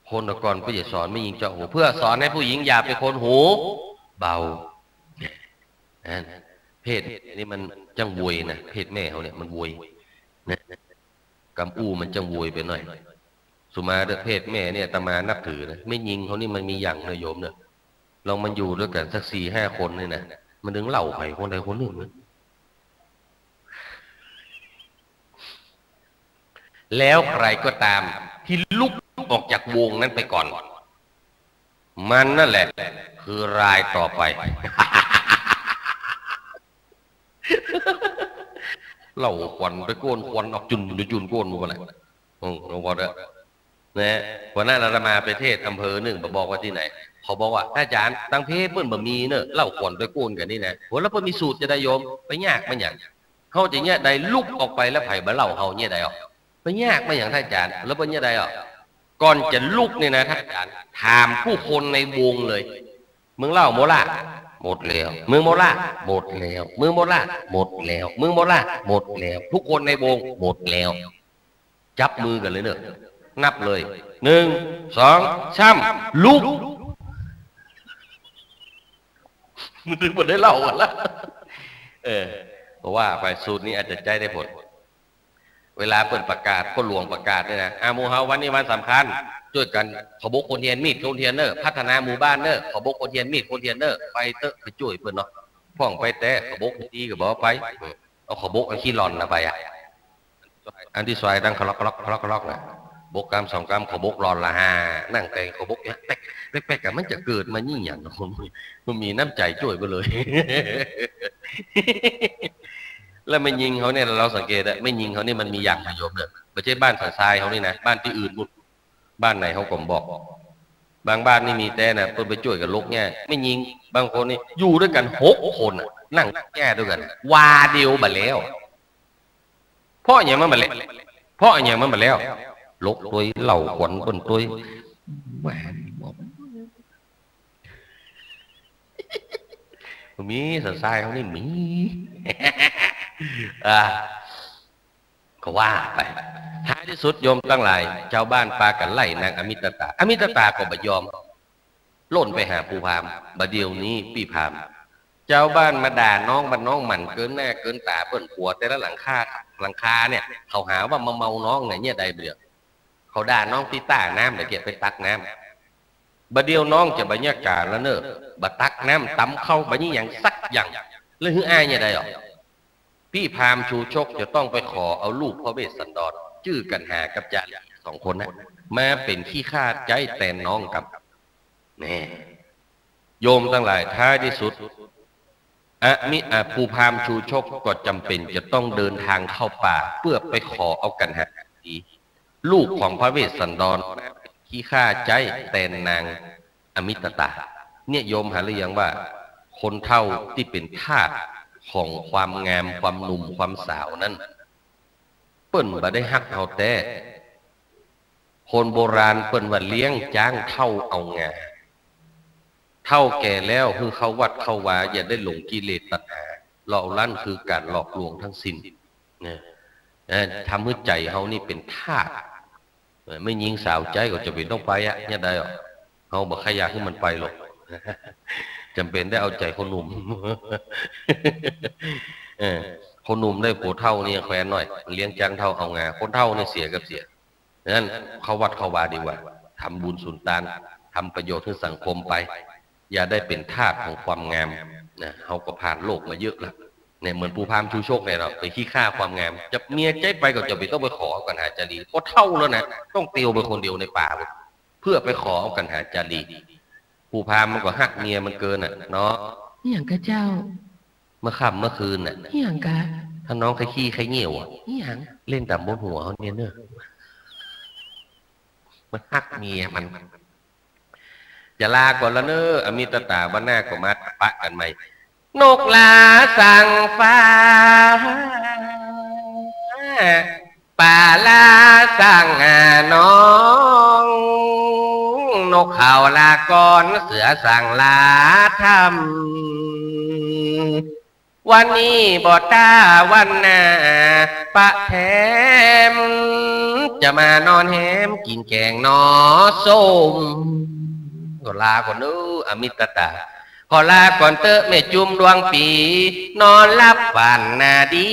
คนแต่ก่อนเปิ้นจะสอนแม่ญิงเจาะหู เพื่อสอนหื้อผู้หญิงอย่าเป๋นคนหูเบา เนี่ย นั้นเพศนี่มันจั้งโวยนะ เพศแม่เฮาเนี่ยมันโวยนะ กำอู้มันจั้งโวยไปหน่อย สุมาเต๊อะ เพศแม่เนี่ยอาตมานับถือนะ แม่ญิงเฮานี่มันมีหยั่งนะโยมเนอะ ลองมันอยู่ตวยกั๋นสักสี่ห้าคนนี่นะ มันตึงเล่าใผคนใดคนนึ่งนะ แล้วใครก็ตามที่ลุกออกจากวงนั้นไปก่อน มันนั่นแหละคือรายต่อไป เล่าขวัญไปโก้น ขวัญออกจุนจุนจุนโก้นหมดแหละ อืม หลวงพ่อเด้อ นะ วันนั้นอาตมาไปเทศน์อำเภอนึ่ง บ่บอกว่าตี้ไหน เขาบอกว่า "อาจ๋ารย์ ตังเพเปิ้นบ่มีเนอะ เล่าขวัญไปโก้นกั๋นนี่นะ" โห แล้วเปิ้นมีสูตรจะใดโยม ไปยากมันหยัง เฮาจะเยียะใดลุกออกไปแล้วใผบ่เล่าเฮาเยียะใดออก ไปยากมันหยังท่านอาจ๋ารย์ แล้วเปิ้นเยียะใดออก ก่อนจะลุกเนี่ยนะท่านอาจ๋ารย์ ถามกู้คนในวงเลย "มึงเล่าหมดละ" "หมดแล้ว" "มึงหมดละ" "หมดแล้ว" "มึงหมดละ" "หมดแล้ว" "มึงหมดละ" "หมดแล้ว" กู้คนในวง "หมดแล้ว" จับมือกั๋นเลยเนอะ นับเลย หนึ่ง สอง สาม ลุก มันตึงบ่ได้เล่ากั๋นละ เออ เพราะว่าไปสูตรนี้อาจจะใจ๊ได้ผล เวลาเปิ้นประกาศ พ่อหลวงประกาศเนี่ยนะ อ่า หมู่เฮาวันนี้วันสำคัญ จ้วยกั๋นขอบบกโคนเฮียน มีดโคนเฮียนเน่อ พัฒนาหมู่บ้านเน่อ ขอบบกโคนเฮียน มีดโคนเฮียนเน่อ ไปเต๊อะ ไปจ้วยเปิ้นเนาะ พ่องไปแต๊ ขอบบกตี้ก็บ่ไป เออ เอาขอบบกอันขี้หล่อนน่ะไปอะ อันตี้ซอยดังคลอกคลอกคลอกคลอกน่ะ บกกำสองกำ ขอบบกหล่อนละห้า นั่งแต่งขอบบกแต๊กแต๊กแต๊ก มันจะเกิดมาอี้หยัง คนบ่มีน้ำใจ๋จ้วยไปเลย แล้วแม่ญิงเขาเนี่ย เฮาสังเกตอะ แม่ญิงเขานี่มันมีอย่างนะโยมเน่อ บ่ใจ้บ้านสันทรายเฮานี่นะ บ้านตี้อื่นปู๊น บ้านไหนเฮาก็บ่บอก บางบ้านนี่มีแต๊นะ เปิ้นไปจ้วยกั๋นลกเนี่ย แม่ญิงบางคนนี่อยู่ตวยกั๋นหกคนน่ะ นั่งแก้ตวยกั๋น วาเดียวบ่แล้ว เพราะอะหยังมันบ่แล้ว เพราะอะหยังมันบ่แล้ว ลกตวย เหล้าขวัญเปิ้นตวย แหม บ่มี สันทรายเฮานี่มี อ่า ก็ว่าไป ท้ายตี้สุดโยมตังหลาย จาวบ้านปากั๋นไล่นางอมิตตา อมิตตาก็บ่ยอม ล่นไปหาปู่พราหมณ์ บ่าเดี่ยวนี้ปี้พราหมณ์ จาวบ้านมาด่าน้อง บ่าน้องหมั่นเกินหน้าเกินต๋าเปิ้น ผัวแต่ละหลังคา หลังคาเนี่ย เขาหาว่ามาเมาน้องเนี่ย เยียะใดบ่าเดี่ยว เขาด่าน้องตี้ต้าน้ำ เดี๋ยวเกียจไปตักน้ำ บ่าเดี่ยวน้องจะบ่เยียะก๋านแล้วเน่อ บ่ตักน้ำตำข้าว บ่เยียะหยังสักอย่าง แล้วหื้ออ้ายเยียะใดออก ปี้พราหมณ์ชูชกจะต้องไปขอเอาลูกพระเวสสันดร จื้อกัณหากับจารีสองคนนะ มาเป๋นขี้ข้าใจ๊แตนน้องกำ แน่ โยมตังหลาย ท้ายตี้สุด อะมิ อะ ปู่พราหมณ์ชูชกก็จ๋ำเป๋นจะต้องเดินตางเข้าป่า เปื้อไปขอเอากัณหาจารี ลูกของพระเวสสันดร ขี้ข้าใจ๊แตนนางอมิตตา เนี่ยโยมหาหรือยังว่า คนเฒ่าตี้เป๋นทาสของความงาม ความหนุ่ม ความสาวนั้น เปิ้นบ่ได้ฮักเฮาแต๊ คนโบราณเปิ้นว่าเลี้ยงจ๊างเฒ่าเอางา เฒ่าแก่แล้วหื้อเข้าวัดเข้าวา อย่าได้หลงกิเลสตัณหา เหล่านั้นคือก๋านหลอกลวงทั้งสิ้น นะ นะ ทำหื้อใจ๋เฮานี่เป๋นทาส เออ แม่ญิงสาวใจ๊ก็จะเป๋นต้องไปอะ เยียะใดออก เฮาบ่ใค่อยากหื้อมันไปหรอก จ๋ำเป๋นได้เอาใจ๋คนหนุ่ม เออ คนหนุ่มได้ผัวเฒ่านี่แควนหน่อย เลี้ยงจ๊างเฒ่าเอางา คนเฒ่านี่เสียกับเสีย ฉะนั้นเข้าวัดเข้าวาดีกว่า ทำบุญสุนตาน ทำประโยชน์หื้อสังคมไป อย่าได้เป๋นทาสของความงามนะ เฮาก็ผ่านโลกมาเยอะละ เนี่ย เหมือนปู่พราหมณ์ชูชกเนี่ยเนาะ ไปขี้ข้าความงาม จะเมียใจ๊ไปก็จะไปต้องไปขอเอากัณหาจารี เพราะเฒ่าแล้วนะ ต้องเตียวไปคนเดียวในป่า เปื้อไปขอเอากัณหาจารี ปู่พราหมณ์มันก็ฮักเมียมันเกินน่ะเนาะ อะหยังกะเจ้า เมื่อค่ำเมื่อคืนน่ะ อะหยังกะ ถ้าน้องใค่ขี้ใค่เยี่ยวอะ อะหยัง เล่นต๋ามบนหัวเฮาเนี่ยเน่อ มันฮักเมียมัน จะลาก่อนละเน่อ อมิตตา วันหน้าก็มาปะกั๋นใหม่ นกลาสั่งฟ้า ป๋าลาสั่งหาน้อง นกเขาลาก่อน เสือสั่งลาถ้ำ วันนี้บ่ต้าวันหน้าปะแถม จะมานอนแฮมกิ๋นแก๋งหน่อส้ม ก็ลาก่อนเน่อ อมิตตา ขอลาก่อนเต๊อะแม่จุมดวงปี๋ นอนหลับฝันหน้าดี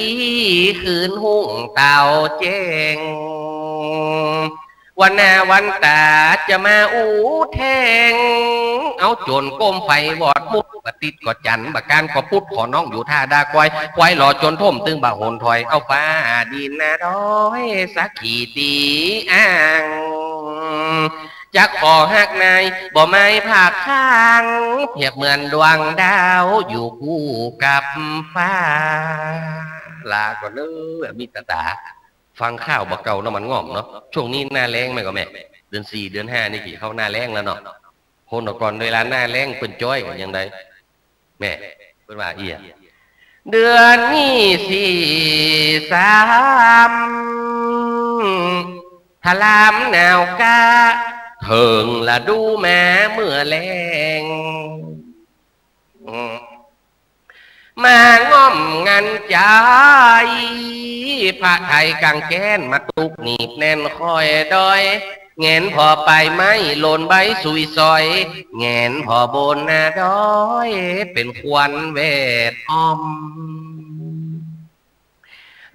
คืนฮุ่งเต้าแจ้ง วันหน้าวันต๋าจะมาอู้แทง เอาโจ๋นก้มไฟวอดมุด บ่าติ๊ดก็จั๋น บ่าก้านก็ปุ๊ด ขอน้องอยู่ท่าด่าควาย ควายหล่อจ๋นถ้ม ตึงบ่าหนถอย เอาฟ้าดินนาดอย สักขีตี๋อ้าง จักผ่อฮักนาย บ่ไม้ผากข้าง เปรียบเหมือนดวงดาว อยู่คู่กับฟ้า ลาก่อนเน่อ อมิตตา ฟังข่าวบ่าเก่าน้ำมันง่อมเนาะ ช่วงนี้หน้าแล้งแม่ก็แม่ เดือนสี่ เดือนห้านี่ก็เข้าหน้าแล้งแล้วเนาะ คนก่อนเวลาหน้าแล้งเปิ้นจ้อยกั๋นอย่างใด แม่ เปิ้นว่าเอี้ย เดือนนี้สี่สาม ถลามหนาวกะ เถิงฤดูมาเมื่อแล้ง อืม มาง่อมงันใจ๋ ผ้าไทยก๋างแก้น มาตุกหนีบแน่นค่อยดอย แหงนผ่อปายไม้ หล่นใบสุยซอย แหงนผ่อบนหน้าดอย เป๋นควันแวดอ้อม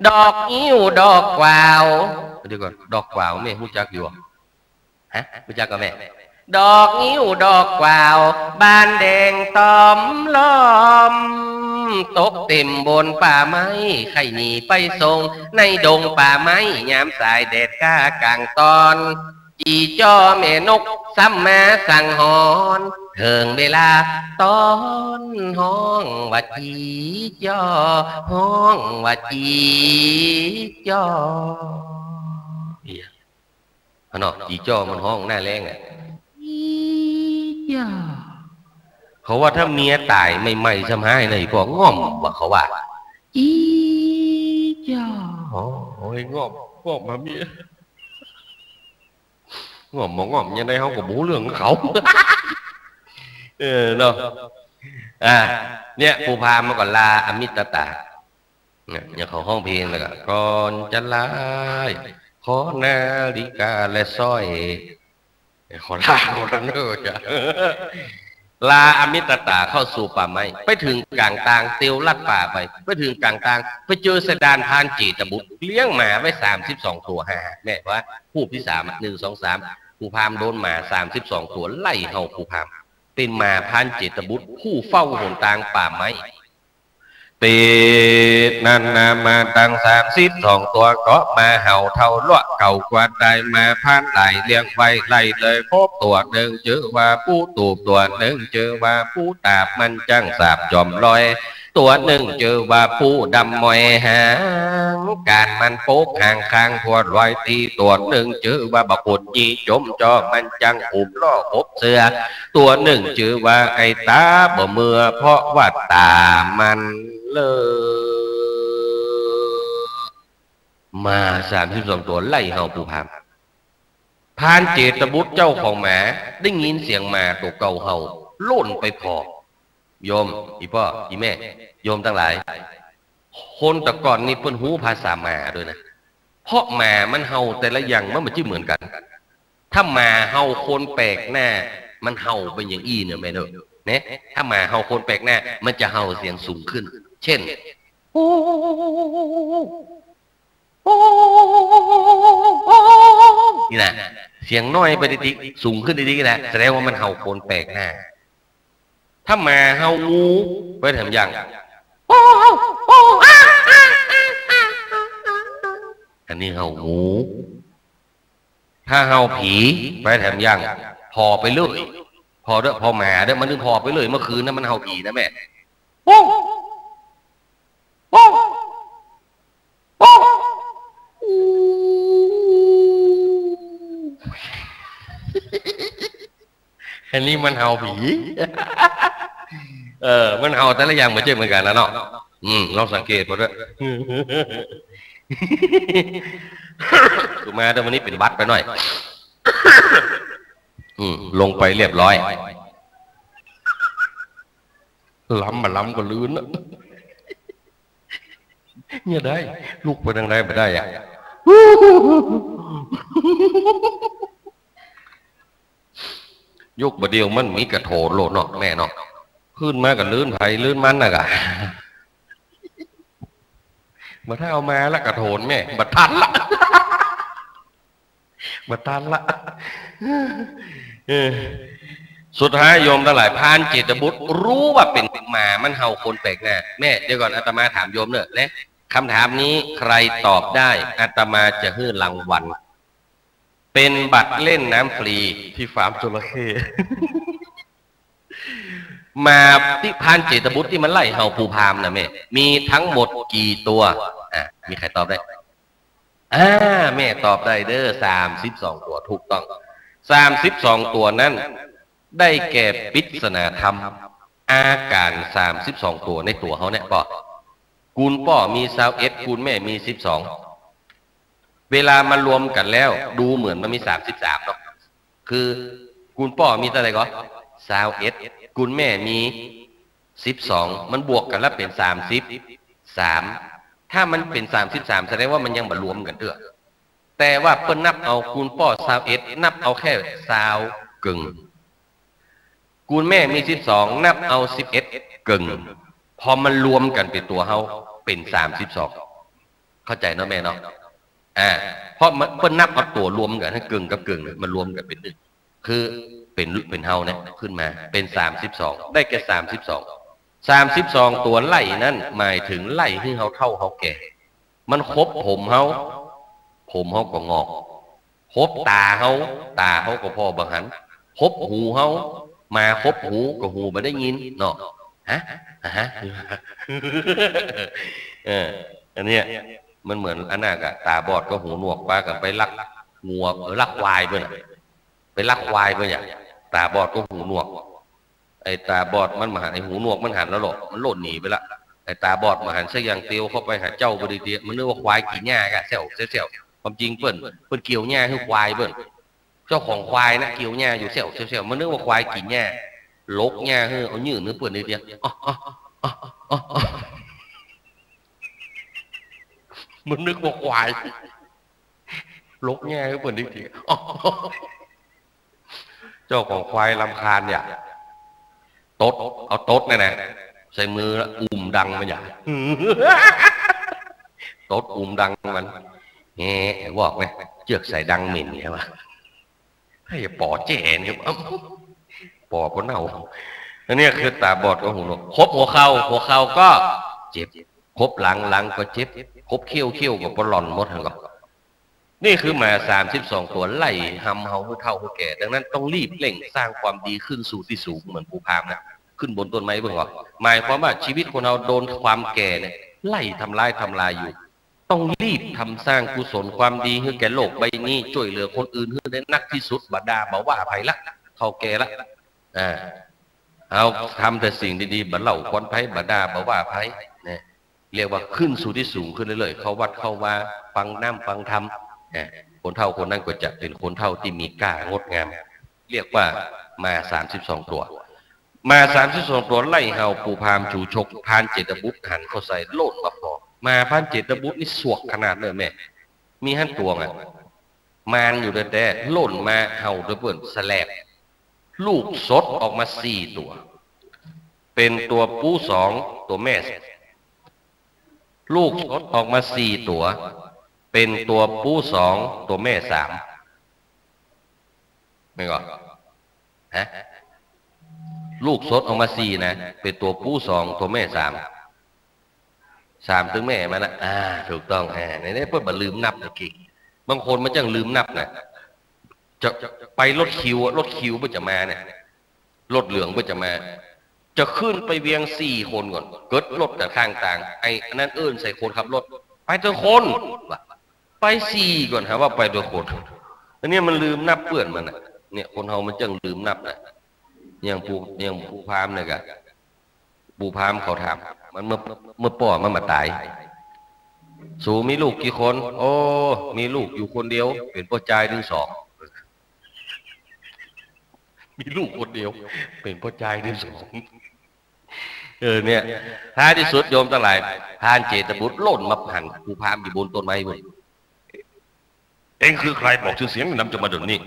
ดอกงิ้วดอกกวาว เดี๋ยวก่อน ดอกกวาวแม่ฮู้จักอยู่บ่ ฮะ ฮู้จักก่อแม่ ดอกงิ้วดอกกวาว บานแดงต๋อมล้อม ตกเต็มบนป่าไม้ ใค่หนีไปส่ง ในดงป่าไม้ ยามสายแดดก้ากลางตอน จีจ้อแม่นก ซ้ำมาสังหรณ์ เถิงเวลาต๋อน ฮ้องว่าจีจ้อ ฮ้องว่าจีจ้อ เนาะ จีจ้อมันฮ้องหน้าแล้งอะ จีจ้อ เขาว่าถ้าเมียต๋ายใหม่ๆ ซ้ำฮ้ายนะ อีป้อ ง่อมว่า เขาว่า จีจ้อ โอ้ย ง่อม ง่อมมาเมีย ง่อมบ่ง่อม ยังไงเฮาก็บ่ฮู้เรื่องของเขา เออ เนาะ อ่า เนี่ย ปู่พราหมณ์มันก็ลาอมิตตา เนี่ย อย่างเขาฮ้องเพลงแล้วก็ ก่อนจะลา ขอนาฬิกาและสร้อย ขอลา ขอลาเนอะจ้ะ ลาอมิตตาเข้าสู่ป่าไม้ ไปเถิงก๋างตาง เตียวลัดป่าไป ไปเถิงก๋างตาง ไปเจอสะดานพรานเจตบุตร เลี้ยงหมาไว้สามสิบสองตั๋ว หา แม่ว่า ฮูปตี้สามอะ หนึ่ง สอง สาม ปู่พราหมณ์โดนหมาสามสิบสองตั๋วไล่เห่าปู่พราหมณ์ เป๋นหมาพรานเจตบุตร ผู้เฝ้าหนตางป่าไม้ เต๋นั้นนามาตังสามสิบสองตั๋ว ก็มาเห่าเท่าลัวะ เก่ากว่าต๋าย หมาพรานหลายเลี้ยงไว้ไล่เลย พบตั๋วนึ่งจื้อว่าปู๋ตูบ ตั๋วนึ่งจื้อว่าปู๋ตาบ มันจั้งสาบจอมลอย ตั๋วนึ่งจื้อว่าปู๋ดำมอยหาง ก๋านมันปกหางข้างพัวลอยตี้ ตั๋วนึ่งจื้อว่าบักคนยี่จมจ้อ มันจั้งอุ้มล่ออบเสื้อ ตั๋วนึ่งจื้อว่าไอ้ต๋าบ่เมื่อ เพราะว่าต๋ามันเลิก หมาสามสิบสองตั๋วไล่เห่าปู่พราหมณ์ พรานเจตบุตรเจ้าของหมาได้ยินเสียงหมาตั๋วเก่าเห่า โล่นไปผ่อ โยม อี่ป้อ อี่แม่ โยมตังหลาย คนแต่ก่อนนี่เปิ้นฮู้ภาษาหมาด้วยนะ เพราะหมามันเห่าแต่ละอย่างมันบ่จื้อเหมือนกั๋น ถ้าหมาเห่าคนแปลกหน้า มันเห่าเป๋นอย่างอี้เน่อแม่เน่อ เน่ะ ถ้าหมาเห่าคนแปลกหน้า มันจะเห่าเสียงสูงขึ้น เช่น นี่นะ เสียงน้อยไปติ๊กๆ สูงขึ้นติ๊กๆ นะ แสดงว่ามันเห่าคนแปลกหน้า ถ้าหมาเห่างู ไปแถมยัง อันนี้เห่างู ถ้าเห่าผี ไปแถมยัง ผ่อไปเรื่อย ผ่อเด้อ ผ่อหมาเด้อ มันถึงผ่อไปเรื่อย เมื่อคืนนะมันเห่าผีนะแม่ อันนี้มันเห่าผี เออ มันเห่าแต่ละอย่างบ่จื้อเหมือนกั๋นนะเนาะ อืม ลองสังเกตเบิ่งเด้อ คือมาเด้อ วันนี้เป๋นหวัดไปหน่อย อืม ลงไปเรียบร้อย ล้ำมาล้ำก็ลื่นนะ เนี่ยได้ ลุกไปตางใดบ่ได้อะ ยุคบ่าเดี่ยวมันมีกระโถนโลดเนาะแม่เนาะ ขึ้นมาก็ลื่นไผลื่นมันน่ะกะ บ่าถ้าเอามาละกระโถนแม่ บ่ทันละ บ่ทันละ เออ สุดท้ายโยมตังหลาย พรานเจตบุตรฮู้ว่าเป๋นหมามันเห่าคนแปลกหน้า แม่ เดี๋ยวก่อน อาตมาถามโยมเน่อ นะ คำถามนี้ใครตอบได้ อาตมาจะหื้อรางวัล เป๋นบัตรเล่นน้ำฟรีตี้ฟาร์มจระเข้ หมาตี้พรานเจตบุตรตี้มันไล่เห่าปู่พราหมณ์น่ะแม่ มีทั้งหมดกี่ตั๋ว อ่ะ มีใครตอบได้ อ่า แม่ตอบได้เด้อ สามสิบสองตั๋ว ถูกต้อง สามสิบสองตั๋วนั้น ได้แก่ปริศนาธรรม อาก๋ารสามสิบสองตั๋วในตั๋วเฮาเนี่ยป้อ กูลป้อมีซาวเอ็ด กูลแม่มีสิบสอง เวลามารวมกั๋นแล้ว ดูเหมือนมันมีสามสิบสามเนาะ คือกูลป้อมีเต้าใดก่อ ซาวเอ็ด กูลแม่มีสิบสอง มันบวกกั๋นแล้วเป๋นสามสิบสาม ถ้ามันเป๋นสามสิบสาม แสดงว่ามันยังบ่รวมกั๋นเตื้อ แต่ว่าเปิ้นนับเอากูลป้อซาวเอ็ด นับเอาแค่ซาวเกิ่ง กูลแม่มีสิบสอง นับเอาสิบเอ็ดเกิ่ง พอมันรวมกั๋นเป๋นตั๋วเฮา เป๋นสามสิบสอง เข้าใจ๋เนาะแม่เนาะ อ่า เพราะมัน เปิ้นนับเอาตั๋วรวมกั๋น หื้อเกิ่งกับเกิ่งเนี่ย มันรวมกั๋นเป๋นนึ่ง คือเป๋น เป๋นเฮาเนี่ยขึ้นมาเป๋นสามสิบสอง ได้แก่สามสิบสอง สามสิบสองตั๋วไล่นั้นหมายเถิงไล่หื้อเฮาเฒ่าเฮาแก่ มันครบผมเฮา ผมเฮาก็งอก ครบต๋าเฮา ต๋าเฮาก็ผ่อบ่หัน ครบหูเฮา มาครบหูก็หูบ่ได้ยินเนาะ ฮะ อ่าฮะ เออ อันเนี้ย มันเหมือนอันนั้นกะ ต๋าบอดกับหูหนวกปากั๋นไปลักงัว เออ ลักควายเปิ้นน่ะ ไปลักควายเปิ้นหยัง ต๋าบอดกับหูหนวก ไอ้ต๋าบอดมันบ่หัน ไอ้หูหนวกมันหันแล้วเนาะ มันโล่นหนีไปละ ไอ้ต๋าบอดบ่หันสักอย่าง เตียวเข้าไปหาเจ้าพอดีเตีย มันนึกว่าควายกิ๋นหญ้ากะแซ่ว แซ่ว แซ่ว ความจริงเปิ้น เปิ้นเกี่ยวหญ้าหื้อควายเปิ้น เจ้าของควายนะเกี่ยวหญ้าอยู่แซ่ว แซ่ว แซ่ว มันนึกว่าควายกิ๋นหญ้า หลกหญ้าหื้อ เอายื่นหื้อเปิ้นนิดเดียว อ๋อ อ๋อ อ๋อ อ๋อ อ๋อ มันนึกว่าควาย หลกหญ้าหื้อเปิ้นนิดเดียว อ๋อ เจ้าของควายรำคาญอย่า ตด เอาตดเนี่ยนะ ใส่มือแล้วอุมดังมันอย่า ตดอุมดังมัน แหม บอกไหม เจื้อกใส่ดังเหม็นไงวะ ให้ป๋อแจ๋เนี่ย ป๋อก็เน่า อันเนี้ยคือต๋าบอดกับหูหนวก ครบหัวเข่า หัวเข่าก็เจ็บ ครบหลัง หลังก็เจ็บ ครบเขี้ยว เขี้ยวก็ปะหล่อนหมดหั่นก็ นี่คือหมาสามสิบสองตั๋วไล่ฮำเฮาหื้อเฒ่าหื้อแก่ ดังนั้นต้องรีบเร่งสร้างความดีขึ้นสู่ตี้สูงเหมือนปู่พราหมณ์นะ ขึ้นบนต้นไม้เบิ่งก่อ หมายความว่าชีวิตคนเฮาโดนความแก่เนี่ยไล่ทำร้ายทำลายอยู่ ต้องรีบทำสร้างกุศลความดีหื้อแก่โลกใบนี้ จ้วยเหลือคนอื่นหื้อได้นักตี้สุด บ่ด่าบ่ว่าใผละ เฒ่าแก่ละ อ่า เฮาทำแต่สิ่งดีๆ บ่เล่าควันใผ บ่ด่าบ่ว่าใผ นะ เรียกว่าขึ้นสู่ตี้สูงขึ้นเรื่อยๆ เข้าวัดเข้าวา ฟังน้ำฟังธรรม นะ คนเฒ่าคนนั้นก็จะเป๋นคนเฒ่าตี้มีก้างดงาม เรียกว่าหมาสามสิบสองตั๋ว หมาสามสิบสองตั๋วไล่เห่าปู่พราหมณ์ชูชก พรานเจตบุตรหันเข้าใส่โล่นมาผ่อ หมาพรานเจตบุตรนี่สวกขนาดเลยแม่ มีหั้นตั๋วอ่ะ มานอยู่แต๊ๆ โล่นมาเห่าตวยเปิ้นแสลบ ลูกสดออกมาสี่ตั๋ว เป๋นตั๋วปู๋สอง ตั๋วแม่ ลูกสดออกมาสี่ตั๋ว เป๋นตั๋วปู๋สอง ตั๋วแม่สาม แม่นก่อ ฮะ ลูกสดออกมาสี่นะ เป๋นตั๋วปู๋สอง ตั๋วแม่สาม สามตึงแม่มันนะ อ่า ถูกต้อง อ่า ในนี้เปิ้นบ่ลืมนับตะกี้ บางคนมันจั้งลืมนับนะ จะไปรถคิวอะ รถคิวเปิ้นจะมาเนี่ย รถเหลืองเปิ้นจะมา จะขึ้นไปเวียงสี่คนก่อน เกิดรถตัดข้างตาง ไอ้อันนั้นเอิ้นใส่คนขับรถ ไปเถอะคน ว่า ไปสี่ก่อน หาว่าไปเถอะคน อันเนี้ยมันลืมนับเปื้อนมันน่ะ เนี่ย คนเฮามันจั้งลืมนับน่ะ อย่างปู่ อย่างปู่พราหมณ์เนี่ยกะ ปู่พราหมณ์เขาถาม มันเมื่อ เมื่อป้อมันบ่ต๋าย สูมีลูกกี่คน โอ้ มีลูกอยู่คนเดียว เป๋นป้อจายตึงสอง มีลูกคนเดียว เป๋นป้อจายตึงสอง เออ เนี่ย ท้ายตี้สุดโยมตังหลาย พรานเจตบุตรโล่นมาหันปู่พราหมณ์อยู่บนต้นไม้เว้ย เอ็งคือใคร บอกจื้อเสียงนำจะมาเดี๋ยวนี้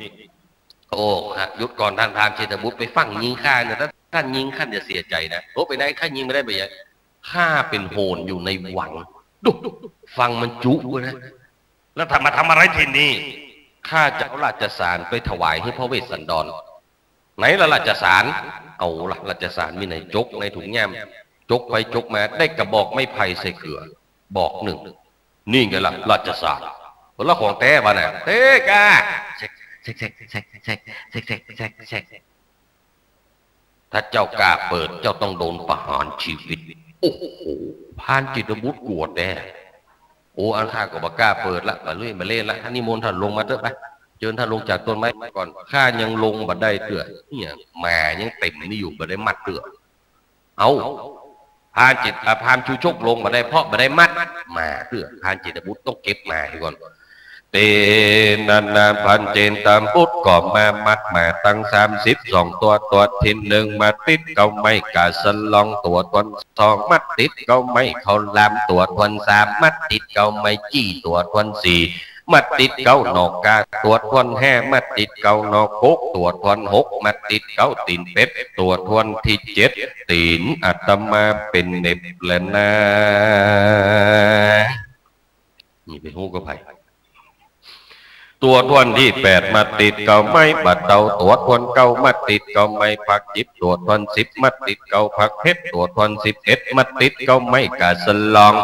โอ้ ฮะ หยุดก่อนต้านพรานเจตบุตร ไปฟั่งยิงข้าเนี่ย ถ้าต้านยิงข้าจะเสียใจ๋นะ โอ้ ไปได้ ข้ายิงบ่ได้ไปยัง ข้าเป๋นโหรอยู่ในวัง ดู ฟังมันจุ๊เว้ยนะ แล้วทำ มาทำอะไรตี้นี่ ข้าจะเอาราชสารไปถวายหื้อพระเวสสันดร ไหนละราชสาร เอาละ ราชสารมีไหน จกในถุงย่าม จกไปจกมา ได้กระบอกไม้ไผ่ใส่เกื๋อ บอกนึ่ง นี่ไงละราชสาร แล้วของแต๊บ่าน่ะ เต๊ก้า เช็ค เช็ค เช็ค ถ้าเจ้าก้าเปิด เจ้าต้องโดนประหารชีวิต โอ้โห พรานเจตบุตรกั๋วแต๊ โอ้ อันข้าก็บ่ก้าเปิดละ บ่เล่น บ่เล่นละ ท่านนิมนต์ท่านลงมาเต๊อะ ไป เจิญท่านลงจากต้นไม้ก่อน ข้ายังลงบ่ได้เตื้อ เนี่ย หมายังเต็มนี่อยู่ บ่ได้มัดเตื้อ เอ้า พรานเจต อ่า พรานชูชกลงบ่ได้ เพราะบ่ได้มัด หมาเตื้อ พรานเจตบุตรต้องเก็บหมาก่อน เตนะนะ พรานเจตบุตรก็มามัดหมาตังสามสิบสองตั๋ว ตั๋วตี้นึ่งมาติดเก้าไม้ก้าสะหลอง ตั๋วถ้วนสองมาติดเก้าไม้ข้าวหลาม ตั๋วถ้วนสามมาติดเก้าไม้จี้ ตั๋วถ้วนสี่มาติดเก้าหน่อก้า ตั๋วถ้วนห้ามาติดเก้าหน่อก๊ก ตั๋วถ้วนหกมาติดเก้าตี๋นเป็ด ตั๋วถ้วนตี้เจ็ดตี๋นอาตมาเป๋นเน็บแลนา นี่ไปฮู้กับใผ ตั๋วถ้วนตี้แปด มัดติดเก้าไม้ บ่าเต้าตั๋วถ้วนเก้า มัดติดเก้าไม้ ผักจิบตั๋วถ้วนสิบ มัดติดเก้า ผักเผ็ดตั๋วถ้วนสิบเอ็ด มัดติดเก้าไม้ ก๋าสะหลอง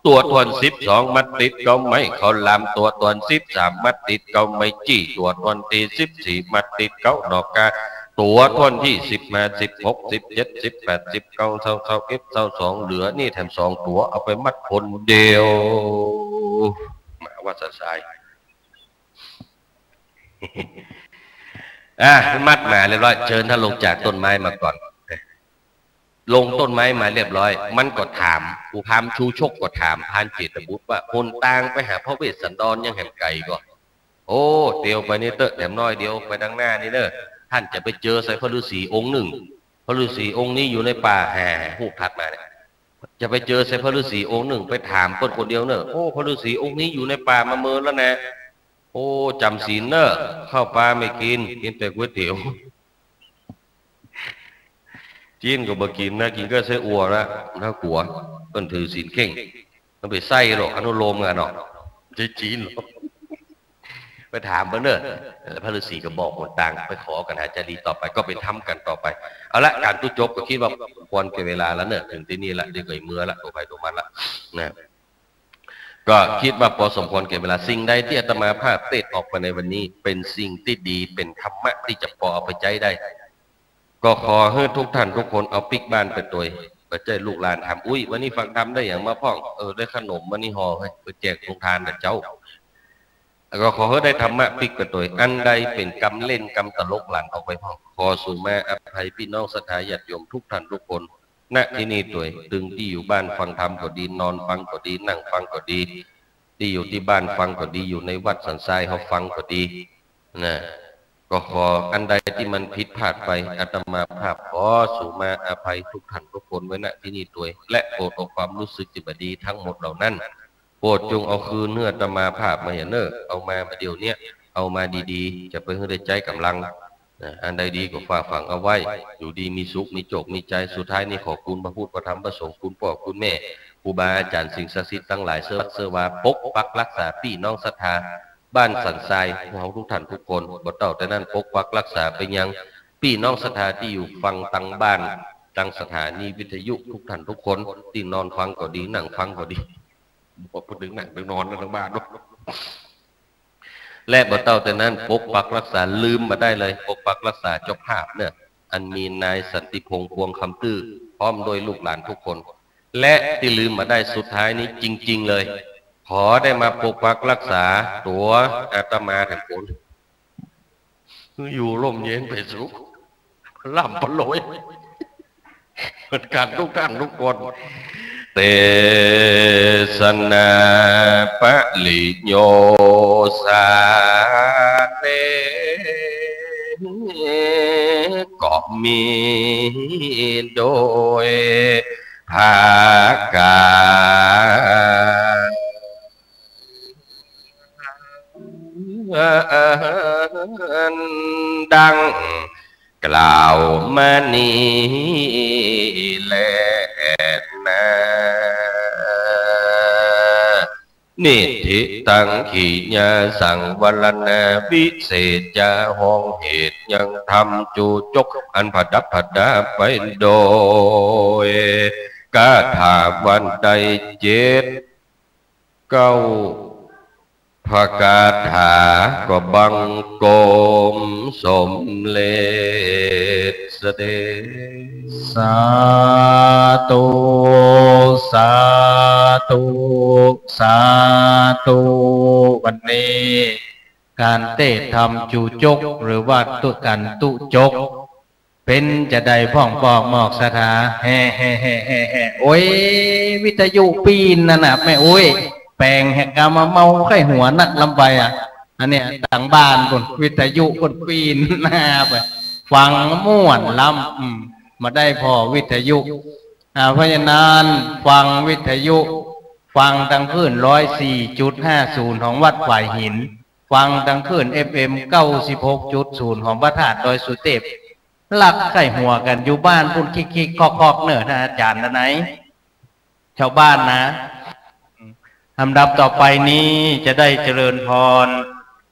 ตั๋วถ้วนสิบสอง มัดติดเก้าไม้ ข้าวหลามตั๋วถ้วนสิบสาม มัดติดเก้าไม้ จี้ตั๋วถ้วนตี้สิบสี่ มัดติดเก้า หน่อกล้าตั๋วถ้วนตี้สิบห้า สิบหก สิบเจ็ด สิบแปด สิบเก้า ซาว ซาวเอ็ด ซาวสอง เหลือนี่แถมสองตั๋ว เอาไปมัดคนเดียว มาวัดสันทราย อ่ะ มัดมาเรียบร้อย เจิญต้านลงจากต้นไม้มาก่อน ลงต้นไม้มาเรียบร้อย มันก็ถาม ปู่พราหมณ์ชูชกก็ถามพรานเจตบุตรว่า หนตางไปหาพระเวสสันดรยังแหมไก๋ก่อ โอ้ เตียวไปนี่เต๊อะ แถมน้อยเดียว ไปตางหน้านี่เน่อ ต้านจะไปเจอใส่พระฤๅษีองค์นึ่ง พระฤๅษีองค์นี้อยู่ในป่า แหม ฮูปถัดมาเนี่ย จะไปเจอใส่พระฤๅษีองค์นึ่ง ไปถามเปิ้นคนเดียวเน่อ โอ้ พระฤๅษีองค์นี้อยู่ในป่ามาเมินแล้วนะ โอ้ จ๋ำศีลเน่อ ข้าวปลาไม่กิ๋น กิ๋นแต่ก๋วยเตี๋ยว จีนก็บ่กิ๋นนะ กิ๋นก้อยไส้อั่วนะ น่ากลัว เปิ้นถือศีลเคร่ง มันไปใส่หรอก อนุโลมกั๋นเนาะ บ่ใจ้จีนหรอก ไปถามเปิ้นเน่อ แล้วพระฤๅษีก็บอกหนตาง ไปขอกั๋นหาจารีต่อไป ก็ไปทำกั๋นต่อไป เอาละ ก๋านตุ๊จบก็กึ๊ดว่าควรแก่เวลาแล้วเน่อ เถิงตี้นี่ละ เดี๋ยวก็เมือละ ตั๋วใผตั๋วมันละ นะ ก็กึ๊ดว่าปอสมควรแก่เวลา สิ่งใดตี้อาตมาภาพเตศน์ออกไปในวันนี้ เป๋นสิ่งตี้ดี เป๋นธรรมะตี้จะปอเอาไปใจ๊ได้ ก็ขอหื้อทุกท่านทุกคนเอาปิ๊กบ้านไปตวย บ่ใจ้ลูกหลานถาม อุ๊ย วันนี้ฟังธรรมได้หยังมาพ่อง เออ ได้ขนมมานี่ห่อ เฮ้ย ไปแจกโฮงตานน่ะเจ้า ก็ขอหื้อได้ธรรมะปิ๊กไปตวย อันใดเป๋นกำเล่นกำตลกหลั่นออกไปพ่อง ขอสูมาอภัยปี้น้องศรัทธาญาติโยมทุกท่านทุกคน ณ ตี้นี่ตวย ตึงตี้อยู่บ้านฟังธรรมก็ดี นอนฟังก็ดี นั่งฟังก็ดี ตี้อยู่ตี้บ้านฟังก็ดี อยู่ในวัดสันทรายเฮาฟังก็ดี นะ ก็ขออันใดตี้มันผิดพลาดไป อาตมาภาพขอสูมาอภัยทุกท่านทุกคนไว้ ณ ตี้นี่ตวย และโปรดเอาความรู้สึกตี้บ่ดีทั้งหมดเหล่านั้น โปรดจงเอาคืนหื้ออาตมาภาพมาเหียเน่อ เอามาบ่าเดี่ยวเนี้ย เอามาดีๆ จะไปหื้อได้ใจ๊ก๋ำลัง นะ อันใดดีก็ฝากฝังเอาไว้ อยู่ดีมีสุข มีโจค มีชัย สุดท้ายนี้ขอคุณพระพุทธ พระธรรม พระสงฆ์ คุณป้อ คุณแม่ ครูบาอาจ๋ารย์ สิ่งศักดิ์สิทธิ์ตังหลาย เสื้อวัดเสื้อวา ปกปักรักษาปี้น้องศรัทธา บ้านสันทราย เฮาทุกท่านทุกคน บ่เต้าแต่นั้น ปกปักรักษาไปยังปี้น้องศรัทธาตี้อยู่ฟังตางบ้าน ตางสถานีวิทยุทุกท่านทุกคน ตี้นอนฟังก็ดี นั่งฟังก็ดี บ่พูดเถิงนั่งเถิงนอนนะตางบ้านเนาะ และบ่เต้าแต่นั้น ปกปักรักษา ลืมบ่ได้เลย ปกปักรักษาเจ้าภาพเน่อ อันมีนายสันติพงษ์ พวงคำตื้อ พร้อมด้วยลูกหลานทุกคน และตี้ลืมบ่ได้สุดท้ายนี้จริงๆ เลย ขอได้มาปกปักรักษาตั๋วอาตมาแถมคน อยู่ร่มเย็นเป๋นสุข ร่ำไปเลย เหมือนกั๋นทุกท่านทุกคน เตสนาปริโยสาเน ก็มีโดยประก๋าร ดังกล่าวมานี้แลนา นิฏฐิตัง ขีณา สังวรณา วิเศษจา ห้องเหตุยังธรรมจูจก อันผดับผดาไปโดยคาถาวันใดเจ็ด เก้าพระคาถา ก็บังคมสมเร็จเสด็จ สาธุ สาธุ สาธุ วันนี้ก๋านเตศน์ธรรมจูจก หรือว่าตุ๊ ก๋านตุ๊จก เป๋นจาใดพ่อง บอกหมอกศรัทธา แฮ่ แฮ่ แฮ่ แฮ่ แฮ่ โอ๊ย วิทยุปี้นนั่นน่ะ แม่อุ๊ย แป๋งแหกกามาเมาใค่หัวนักลำไปอ่ะ อันเนี้ยตางบ้านปู้น วิทยุปู้นปี้นหน้าไป ฟังม่วนล้ำ อืม บ่ได้ผ่อวิทยุ อ่า เพราะฉะนั้นฟังวิทยุ ฟังตางคลื่นร้อยสี่จุดห้าศูนย์ของวัดฝายหิน ฟังตางคลื่นเอฟเอ็มเก้าสิบหกจุดศูนย์ของพระธาตุดอยสุเทพ ลักใค่หัวกั๋นอยู่บ้านปู้น คิกๆ คอกๆ เน่อ ท่านอาจ๋ารย์ตาไหน ชาวบ้านนะ อืม ท ลำดับต่อไปนี้จะได้เจริญพร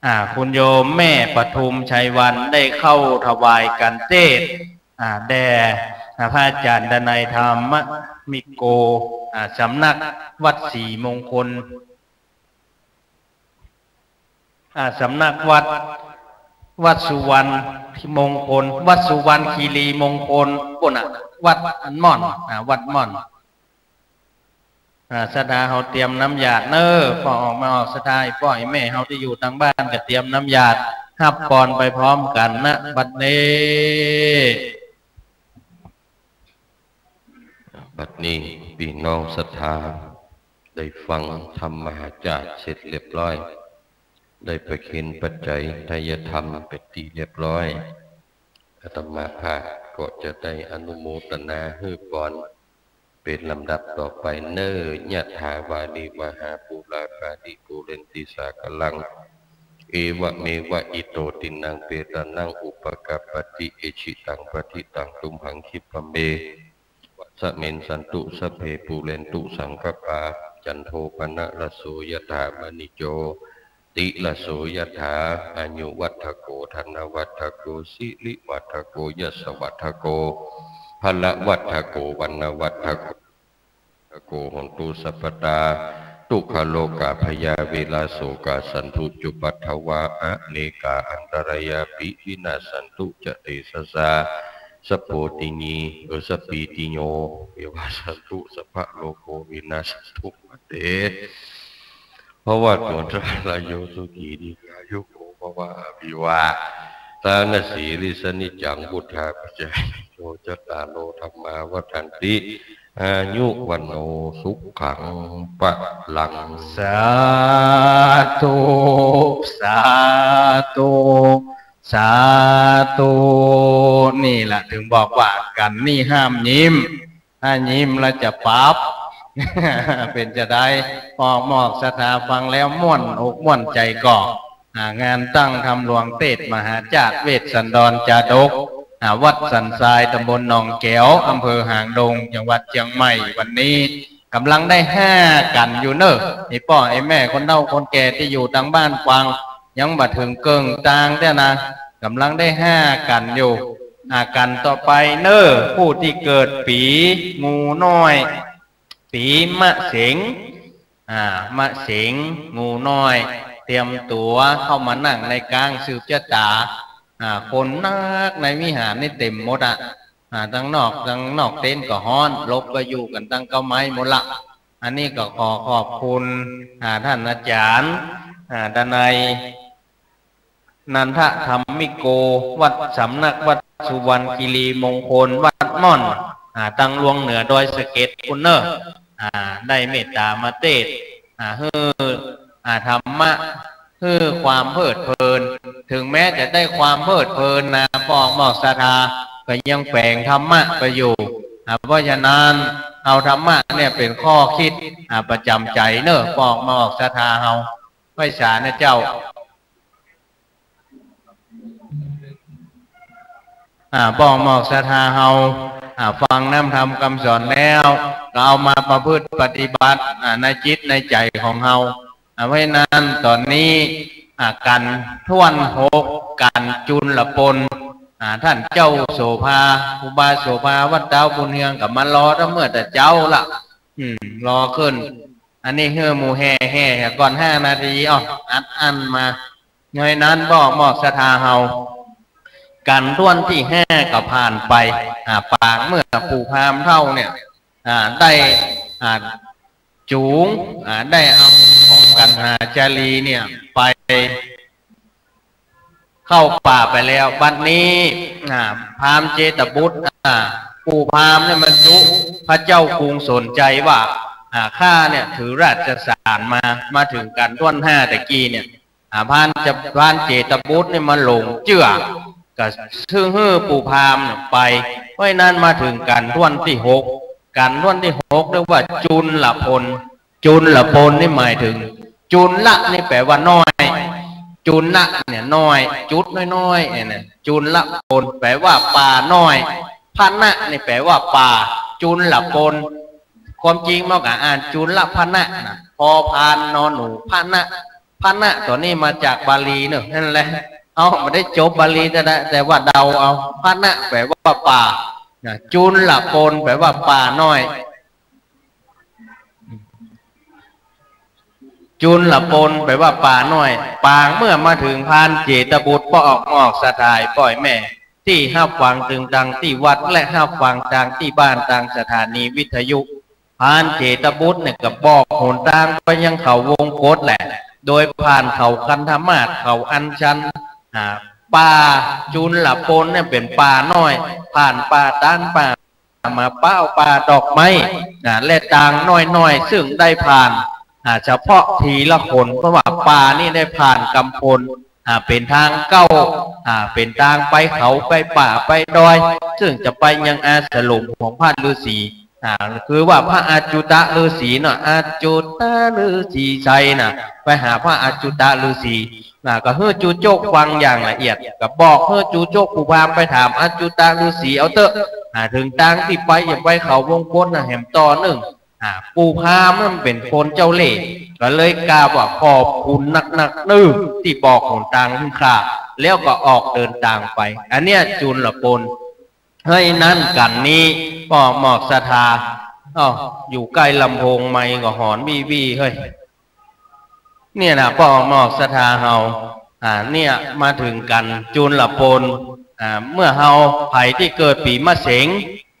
อ่า คุณโยมแม่ปทุมชัยวรรณได้เข้าถวายกัณฑ์เตสน์ อ่า แด่ อ่า พระอาจารย์ดนัยธรรมมิโก อ่า สำนักวัดศรีมงคล อ่า สำนักวัด วัดสุวรรณมงคล วัดสุวรรณคีรีมงคล ปู๊นน่ะ วัดม่อน อ่า วัดม่อน อ่า ศรัทธาเฮาเตรียมน้ำหยาดเน้อ ป้อออกมาออกศรัทธา ป้อแม่เฮาตี้อยู่ตางบ้านก็เตรียมน้ำหยาด ฮับปอนไปพร้อมกั๋นนะ บัดนี้ บัดนี้ปี้น้องศรัทธาได้ฟังธรรมมหาจาดเสร็จเรียบร้อย ได้ประเคนปัจจัยทายธรรมเป๋นตี้เรียบร้อย อาตมาภาพก็จะได้อนุโมทนาหื้อปอน เป๋นลำดับต่อไปเน้อ ยะถาวาริวหาปูราปาริปูเรนติสาคารัง เอวะเมวะอิโต ทินนังเปตานัง อุปะกัปปะติ อิจฉิตังปัตถิตัง ตุมหัง ขิปปะเม วะสะมิชฌันตุ สัพเพ ปูเรนตุ สังกัปปา จันโท ปะนะระโส ยะถา มะณิ โจ ติระโส ยะถา อายุ วัฑโก ธนะ วัฑโก สิริ วัฑโก ยะสะ วัฑโก พะละ วัฑโก วรรณ วัฑโก โก โหนตุ สัพพะตา ทุกขะโรกา ภยา เวรา โสกา สันตุ จุปัฏฐวา อะเนกา อันตะรายาปิ วินาสสันตุ จะ เตสะสา สัพโพ ติงยี เออ สัพพีติโย วิวัชชันตุ สัพพะโรโค วินาสสันตุ มา เต ภะวะตวันตะราโย สุขี ดีฆายุโก ภะวะ อะภิวาทะนะสีลิสสะ นิจจัง วุฑฒาปะจายิโน จัตตาโร ธัมมา วัฑฒันติ อายุ วัณโณ สุขัง พะลัง สาธุ สาธุ สาธุ นี่แหละ เถิงบอกว่ากั๋นนี่ห้ามยิ้ม ถ้ายิ้มแล้วจะปรับ เป๋นจาใด ป้อมอกศรัทธาฟังแล้วม่วนอกม่วนใจ๋ก่อ อ่า งานตั้งธรรมหลวงเตสน์มหาจาดเวสสันดรจาดก อ่า วัดสันทราย ตำบลหนองแก๋ว อำเภอหางดง จังหวัดเจียงใหม่ วันนี้ก่ำลังได้ฮ่ากั๋นอยู่เน้อ ไอ้ป้อไอ้แม่คนเฒ่าคนแก่ตี้อยู่ตางบ้านฟัง ยังบ่เถิงเกิ่งตางเตื้อนะ ก่ำลังได้ฮ่ากั๋นอยู่ อ่า กั๋นต่อไปเน้อ ผู้ตี้เกิดปี๋งูน้อย ปี๋มะเสง อ่า มะเสง งูน้อย เตรียมตั๋วเข้ามานั่งในก๊างสืบชะต๋า อ่า คนนักในวิหารนี่เต๋มหมดอะ อ่า ตังนอก ตังนอกเต็นท์ก็ฮ้อน หลบก็อยู่กั๋นตังเก๊าไม้หมดละ อันนี้ก็ขอขอบคุณ อ่า ต้านอาจ๋ารย์ อ่า ดนัย นันทธรรมิโก วัด สำนักวัดสุวรรณคีรีมงคล วัดม่อน อ่า ตังลวงเหนือดอยสะเก็ดปู๊นเน้อ อ่า ได้เมตต๋ามาเตสน์ อ่า หื้อ อ่า ธรรมะ หื้อความเพลิดเพลิน เถิงแม้จะได้ความเพลิดเพลินนะ ป้อมอกศรัทธา ก็ยังแฝงธรรมะไปอยู่ อ่า เพราะฉะนั้น เอาธรรมะเนี่ยเป๋นข้อคิด อ่า ประจ๋ำใจ๋เน้อ ป้อมอกศรัทธาเฮา ไหว้สานะเจ้า อ่า ป้อมอกศรัทธาเฮา อ่า ฟังน้ำธรรมกำสอนแล้ว ก็เอามาประพฤติปฏิบัติ อ่า ในจิตในใจ๋ของเฮา อ่า เพราะฉะนั้นต๋อนนี้ อ่า กัณฑ์ถ้วนหก กัณฑ์จุลปน อ่า ต้านเจ้าโสภา ครูบาโสภา วัดตาวบุญเฮือง ก็มารอตั้งเมื่อแต่เจ๊าละ อืม รอขึ้น อันนี้หื้อหมู่แห่ แห่ก่อนห้านาที อ้อ อัดอั้นมา ย้อยนั้นป้อมอกศรัทธาเฮา กัณฑ์ถ้วนตี้ห้าก็ผ่านไป อ่า ปางเมื่อปู่พราหมณ์เฒ่าเนี่ย อ่า ได้ อ่า จูง อ่า ได้เอาของกัณหาจารีเนี่ยไป เข้าป่าไปแล้ว บัดนี้ อ่า พราหมณ์เจตบุตร อ่า ปู่พราหมณ์เนี่ยมาจุพระเจ้ากรุงสนชัยว่า อ่า ข้าเนี่ยถือราชสารมา มาเถิงกัณฑ์ถ้วนห้าตะกี้เนี่ย อ่า พราหมณ์จะ พราหมณ์เจตบุตรเนี่ยมาหลงเจื้อ ก็ซึ่งหื้อปู่พราหมณ์เนี่ยไป เพราะฉะนั้นมาเถิงกัณฑ์ถ้วนตี้หก กัณฑ์ถ้วนตี้หกเรียกว่าจุลปน จุลปนนี่หมายเถิง จุลนี่แปลว่าน้อย จุลเนี่ยน้อย จุดน้อยๆ เนี่ยนะ จุลปนแปลว่าป่าน้อย ปนะนี่แปลว่าป่า จุลปน ความจริงมันก็อ่านจุลพนะนะ พอพานนอหนู พนะ พนะตั๋วนี้มาจากบาลีเนอะ นั่นแหละ เอ้า บ่ได้จบบาลีแต่นะ แต่ว่าเดาเอา พนะแปลว่าป่านะ จุลปนแปลว่าป่าน้อย จุลปนแปลว่าป่าน้อย ปางเมื่อมาเถิงพานเจตบุตร ป้อออกหมอกศรัทธาป้อแม่ ตี้ฮับฟังตึงตังตี้วัด และฮับฟังตางตี้บ้านตางสถานีวิทยุ พานเจตบุตรเนี่ยก็บอกหนตางไปยังเขาวงกตแหละ โดยผ่านเขาคันธมาศ เขาอัญชัน อ่า ป่าจุลปนเนี่ยเป๋นป่าน้อย ผ่านป่าตาล ป่าหมากพร้าว ป่าดอกไม้ อ่า และตางน้อยๆ ซึ่งได้ผ่าน อ่า เฉพาะทีละคน เพราะว่าป่านี่ได้ผ่านกำพล อ่า เป๋นตางเก๊า อ่า เป๋นตางไปเขาไปป่าไปดอย ซึ่งจะไปยังอาสรมของพระฤาษี อ่า คือว่าพระอัจจุตฤาษีเนาะ อัจจุตฤาษีชัยน่ะ ไปหาพระอัจจุตฤาษี น่ะ ก็หื้อจูโจ๊กฟังอย่างละเอียด ก็บอกหื้อจูโจ๊กผู้พราหมณ์ไปถามอัจจุตฤาษีเอาเต๊อะ อ่า เถิงตางตี้ไป อย่าไปเขาวงกตน่ะ แหมต่อนึ่ง อ่า ผู้พราหมณ์มันเป๋นคนเจ้าเล่ห์ ก็เลยกราบว่าขอบคุณนักๆ เน่อตี้บอกหนตางหื้อข้า แล้วก็ออกเดินตางไป อันเนี้ยจุลปน เฮ้ย นั้นกั๋นนี้ ป้อออกหมอกศรัทธา อ้าว อยู่ใก้ลำโพงไมค์ก็หอนวี้วี้ เฮ้ย เนี่ยนะ ป้อออกหมอกศรัทธาเฮา อ่า เนี่ย มาเถิงกั๋นจุลปน อ่า เมื่อเฮาใผตี้เกิดปี๋มะเสง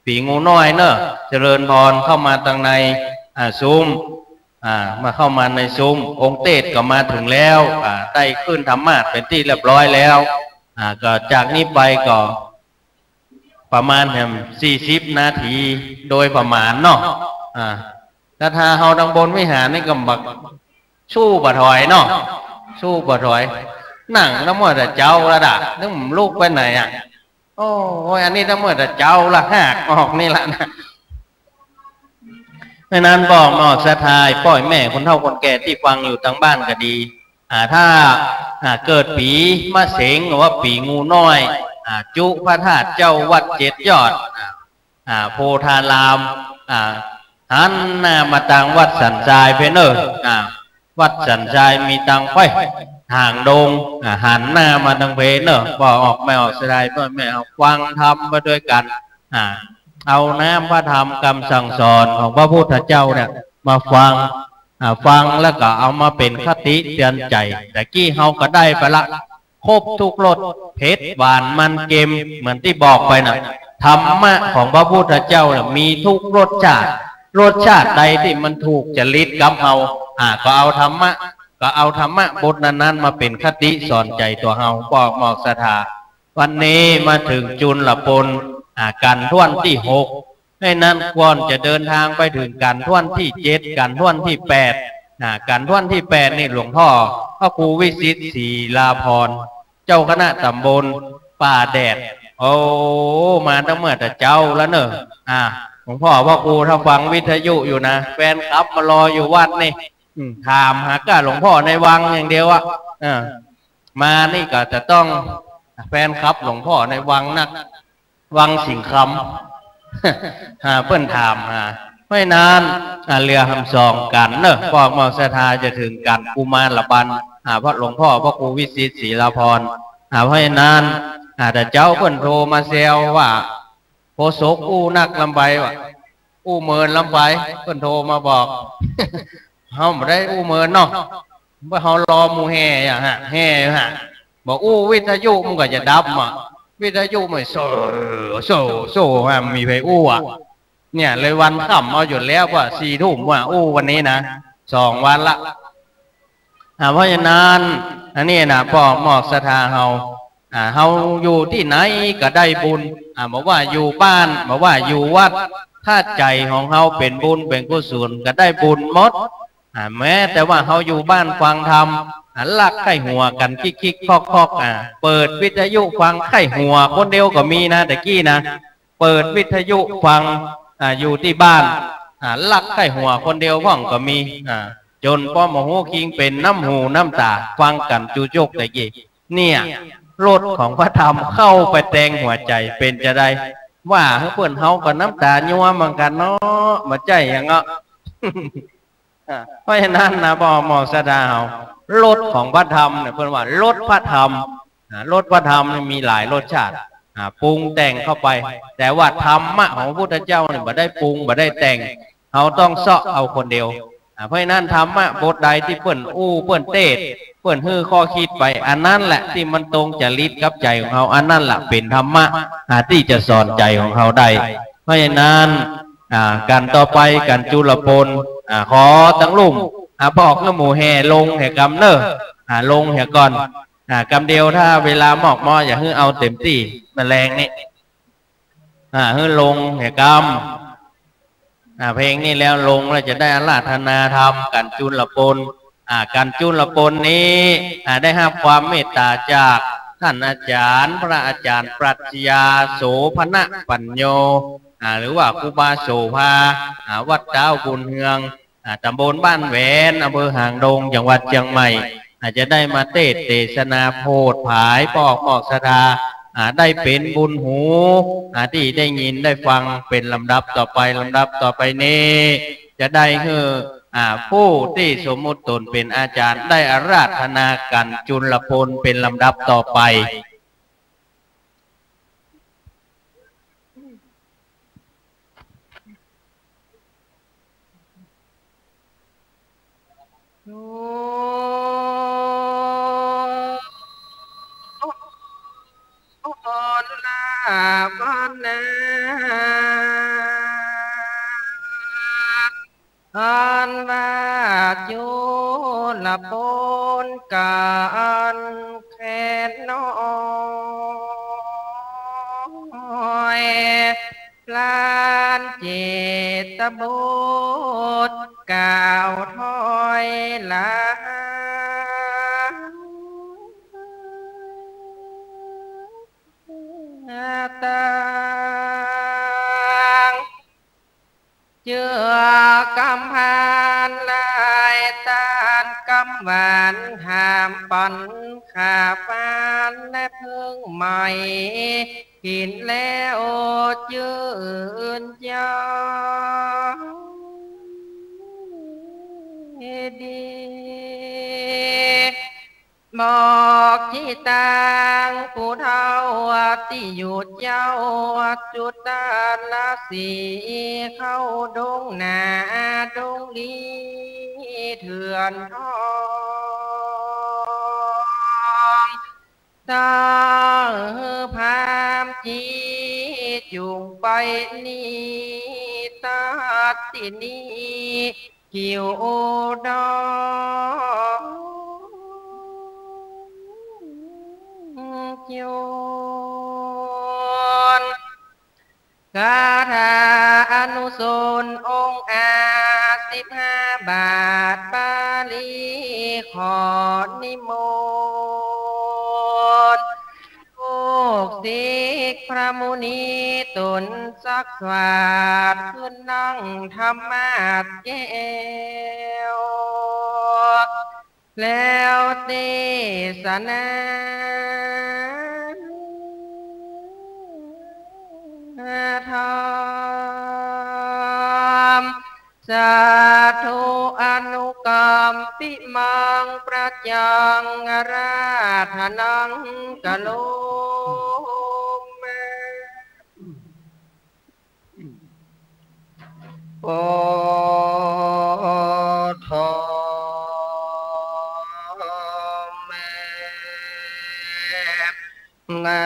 ปี๋งูน้อยเนอะ เจริญพรเข้ามาตังใน อ่า ซุ้ม อ่า มาเข้ามาในซุ้ม องค์เตสก็มาเถิงแล้ว อ่า ได้ขึ้นธรรมาสน์เป๋นตี้เรียบร้อยแล้ว อ่า ก็จากนี้ไปก็ ประมาณแหมสี่สิบนาทีโดยประมาณเนาะ อ่า ศรัทธาเฮาตังบนวิหารนี่ก็บักสู้บ่ถอยเนาะ สู้บ่ถอย นั่งตั้งเมื่อแต่เจ๊าแล้วดะ นึกบ่ลุกไปไหนอะ โอ้ย อันนี้ตั้งเมื่อแต่เจ๊าละ หากออกนี่ละนะ เพราะฉะนั้นป้อออกหมอกศรัทธาป้อแม่คนเฒ่าคนแก่ตี้ฟังอยู่ตังบ้านก็ดี อ่า ถ้า อ่า เกิดปี๋มะเสงหรือว่าปี๋งูน้อย อ่า จุพระธาตุเจ๊าวัดเจ็ดยอด อ่า อ่า โพธาราม อ่า หันหน้ามาตางวัดสันทรายเพเนอ อ่า วัดสันทรายมีตางไปหางดง อ่า หันหน้ามาตางเพเนอ ป้อออกหมอกศรัทธาป้อแม่เฮาฟังธรรมไปด้วยกั๋น อ่า เอาน้ำพระธรรมกำสั่งสอนของพระพุทธเจ้าเนี่ยมาฟัง อ่า ฟังแล้วก็เอามาเป๋นคติเตือนใจ๋ แต่กี้เฮาก็ได้ไปละ ครบทุกรส เผ็ด หวาน มัน เค็ม เหมือนตี้บอกไปน่ะ ธรรมะของพระพุทธเจ้าน่ะมีทุกรสชาติ รสชาติใดตี้มันถูกจริตกับเฮา อ่า ก็เอาธรรมะ ก็เอาธรรมะบทนั้นๆ มาเป๋นคติสอนใจ๋ตั๋วเฮา ป้อออกหมอกศรัทธา วันนี้มาเถิงจุลปน อ่า กัณฑ์ถ้วนตี้หก เพราะฉะนั้นก่อนจะเดินตางไปเถิงกัณฑ์ถ้วนตี้เจ็ด กัณฑ์ถ้วนตี้แปด อ่า กัณฑ์ถ้วนตี้แปดนี่หลวงพ่อพระครูวิสิทธิ์ศรีลาภรณ์ เจ้าคณะต๋ำบลป่าแดด โอ้ มาตั้งเมื่อแต่เจ๊าแล้วเนอะ อ่า หลวงพ่อพระครูถ้าฟังวิทยุอยู่นะ แฟนคลับมารออยู่วัดนี่ อืม ถามหาก้าหลวงพ่อในวังอย่างเดียวอะ อ่า มานี่ก็จะต้องแฟนคลับหลวงพ่อในวังนัก วังสิงห์คำ หาเปิ้นถามหา เพราะฉะนั้น อ่า เหลือแหมสองกัณฑ์เนอะ ป้อออกหมอกศรัทธาจะเถิงกัณฑ์กุมารบัล อ่า พระหลวงพ่อพระครูวิสิทธิ์ศรีลาภรณ์ อ่า เพราะฉะนั้น อ่า แต่เจ๊าเปิ้นโทรมาแซวว่า โฆษกอู้นักล้ำไปว่ะ อู้เมินล้ำไป เปิ้นโทรมาบอก เฮาบ่ได้อู้เมินเนาะ เมื่อเฮารอหมู่แห่อะฮะ แห่อะฮะ บ่อู้วิทยุมันก็จะดับอะ วิทยุมันโซ่ โซ่ โซ่ฮะ บ่มีใผอู้อะ เนี่ย เลยวันค่ำเอาอยู่แล้ว ว่าสี่ทุ่มว่าอู้วันนี้นะ สองวันละ อ่า เพราะฉะนั้น อันนี้นะ ป้อออกหมอกศรัทธาเฮา อ่า เฮาอยู่ตี้ไหนก็ได้บุญ อ่า บ่ว่าอยู่บ้าน บ่ว่าอยู่วัด ถ้าใจ๋ของเฮาเป๋นบุญเป๋นกุศลก็ได้บุญหมด อ่า แม้แต่ว่าเฮาอยู่บ้านฟังธรรม อ่า ลักใค่หัวกั๋นคิกๆ คอกๆ อ่า เปิดวิทยุฟังใค่หัวคนเดียวก็มีนะ แต่กี้นะ เปิดวิทยุฟัง อ่า อยู่ตี้บ้าน อ่า ลักใค่หัวคนเดียวพ่องก็มี อ่า จ๋นป้อบ่ฮู้คิงเป๋นน้ำหูน้ำต๋า ฟังกั๋นจุจกแต่กี้ เนี่ย รสของพระธรรมเข้าไปแตงหัวใจ๋เป๋นจาใด ว่าหื้อเปิ้นเฮาก็น้ำตายั้วเหมือนกั๋นเนาะ บ่ใจ้หยังเนาะ อ่า เพราะฉะนั้นนะ พ่อหมอศรัทธาเฮา รสของพระธรรมเนี่ย เปิ้นว่ารสพระธรรม อ่า รสพระธรรมเนี่ยมีหลายรสชาติ อ่า ปรุงแต่งเข้าไป แต่ว่าธรรมะของพระพุทธเจ้าเนี่ยบ่ได้ปรุง บ่ได้แต่ง เฮาต้องเซาะเอาคนเดียว อ่า เพราะฉะนั้นธรรมะบทใดตี้เปิ้นอู้ เปิ้นเตศน์ เปิ้นหื้อข้อคิดไป อันนั้นแหละตี้มันตรงจริตกับใจ๋ของเฮา อันนั้นแหละเป๋นธรรมะ อ่า ตี้จะสอนใจ๋ของเฮาได้ เพราะฉะนั้น อ่า กั๋นต่อไป กั๋นจุลปน อ่า ขอตังลุ่ม อ่า บอกหื้อหมู่แห่ลงแห่กำเน่อ อ่า ลงแห่ก่อน อ่า กำเดียว ถ้าเวลามอกมอ อย่าหื้อเอาเต๋มตี้ แมลงนี่ อ่า หื้อลงแห่กำ อ่า เพลงนี้แล้วลงแล้วจะได้อาราธนาธรรม กั๋นจุลปน อ่า กั๋นจุลปนนี้ อ่า ได้ฮับความเมตต๋าจากต้านอาจ๋ารย์ พระอาจ๋ารย์ปรัชญา โสภณปัญโญ อ่า หรือว่าครูบาโสภา อ่า วัดต๊าวบุญเฮือง อ่า ต๋ำบลบ้านแหวน อำเภอหางดง จังหวัดเจียงใหม่ อ่า จะได้มาเตศน์เตสนาโผดผาย บอกหมอศรัทธา อ่า ได้เป๋นบุญหู อ่า ตี้ได้ยินได้ฟังเป๋นลำดับต่อไป ลำดับต่อไปนี้ จะได้หื้อ อ่า ผู้ตี้สมมุติต๋นเป๋นอาจ๋ารย์ ได้อาราธนากั๋นจุลปนเป๋นลำดับต่อไป อันว่าจุลปนกั๋นแค่น้อย พลานเจตบุตรกล่าวถ้อยหลัง ตัง เจื้อกำพานลายตานกำหวาน หามปันข้าวหวานและผึ้งใหม่ กิ๋นแล้วจื้นใจดี บอกตี้ตางผู้เฒ่าตี้อยู่เจ๊า จุตาลสีเข้าดงหนาดงลีเถื่อนทอง ตั้งพราหมณ์จีจุ่งไปนี้ ตัดตี้นี้ กิ่วดองโจร คาถาอนุโสรณ์องค์อาสิบห้าบาท บาลีขอนิมนต์ ลูกศิษย์พระมุนีต๋นซักสวาท ขึ้นนั่งธรรมาสน์แก้ว แล้วเตสนาธรรม สาธุ อนุกัมปิมัง ประจัง อาราธนัง กะโรมา โพธเม นา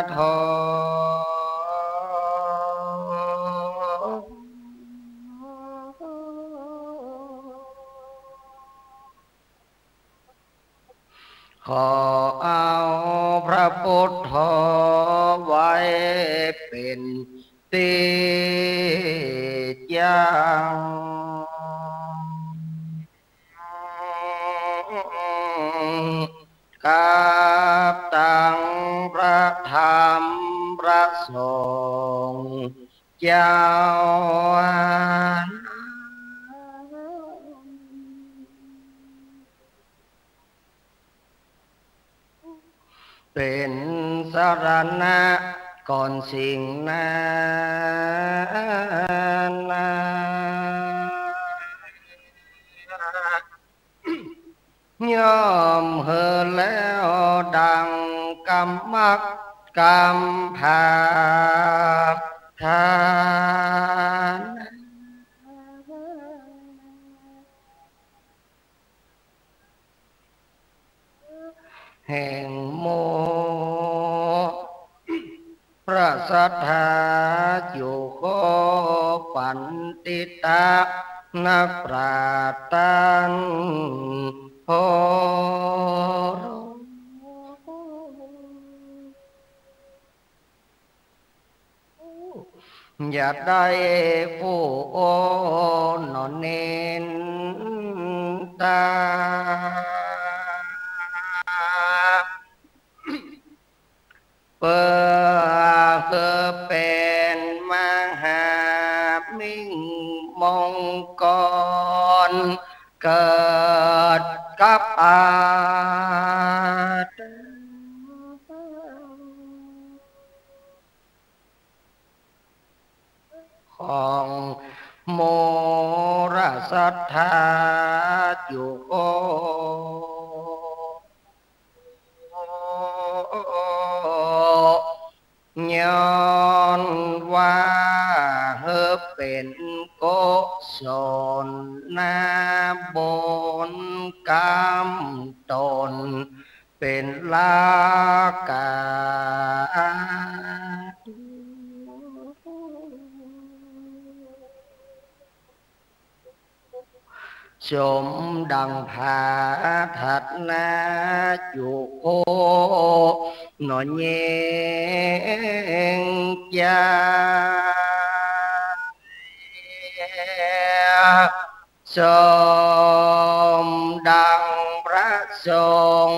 โถ ขอเอาพระพุทโธไว้เป๋นตี้จั้ง กับตังพระธรรมพระสงฆ์เจ้า เป๋นสรณะ ก่อนสิ่งนั้นนา ย่อมหื้อแล้วดังกำมักกำผาทาน แห่งหมู่ พระสัตถาจุโคปัณฑิตะ นักปราชญ์ต้านโพ อย่าได้ผู้โอหนอนินตา เปื้อหื้อเป๋นมหามิ่งมงคล เกิดกับอาต ของหมู่ราชสัตถาจุโค ย้อนว่าหื้อเป๋นกุศลนาบุญกำตน เป๋นรากา สมดังพระสัตถาจุโค หนอเย้งจา สมดังพระทรง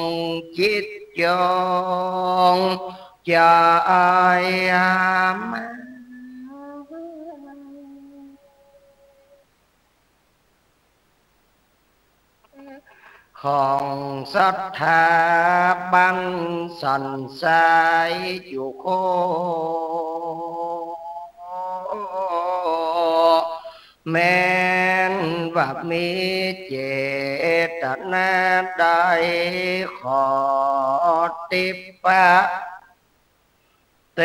จิตจงใจมา ของสัตถาบันสันสายจุโค แม้นว่ามีเจตนาได้ขอทิพย์ เท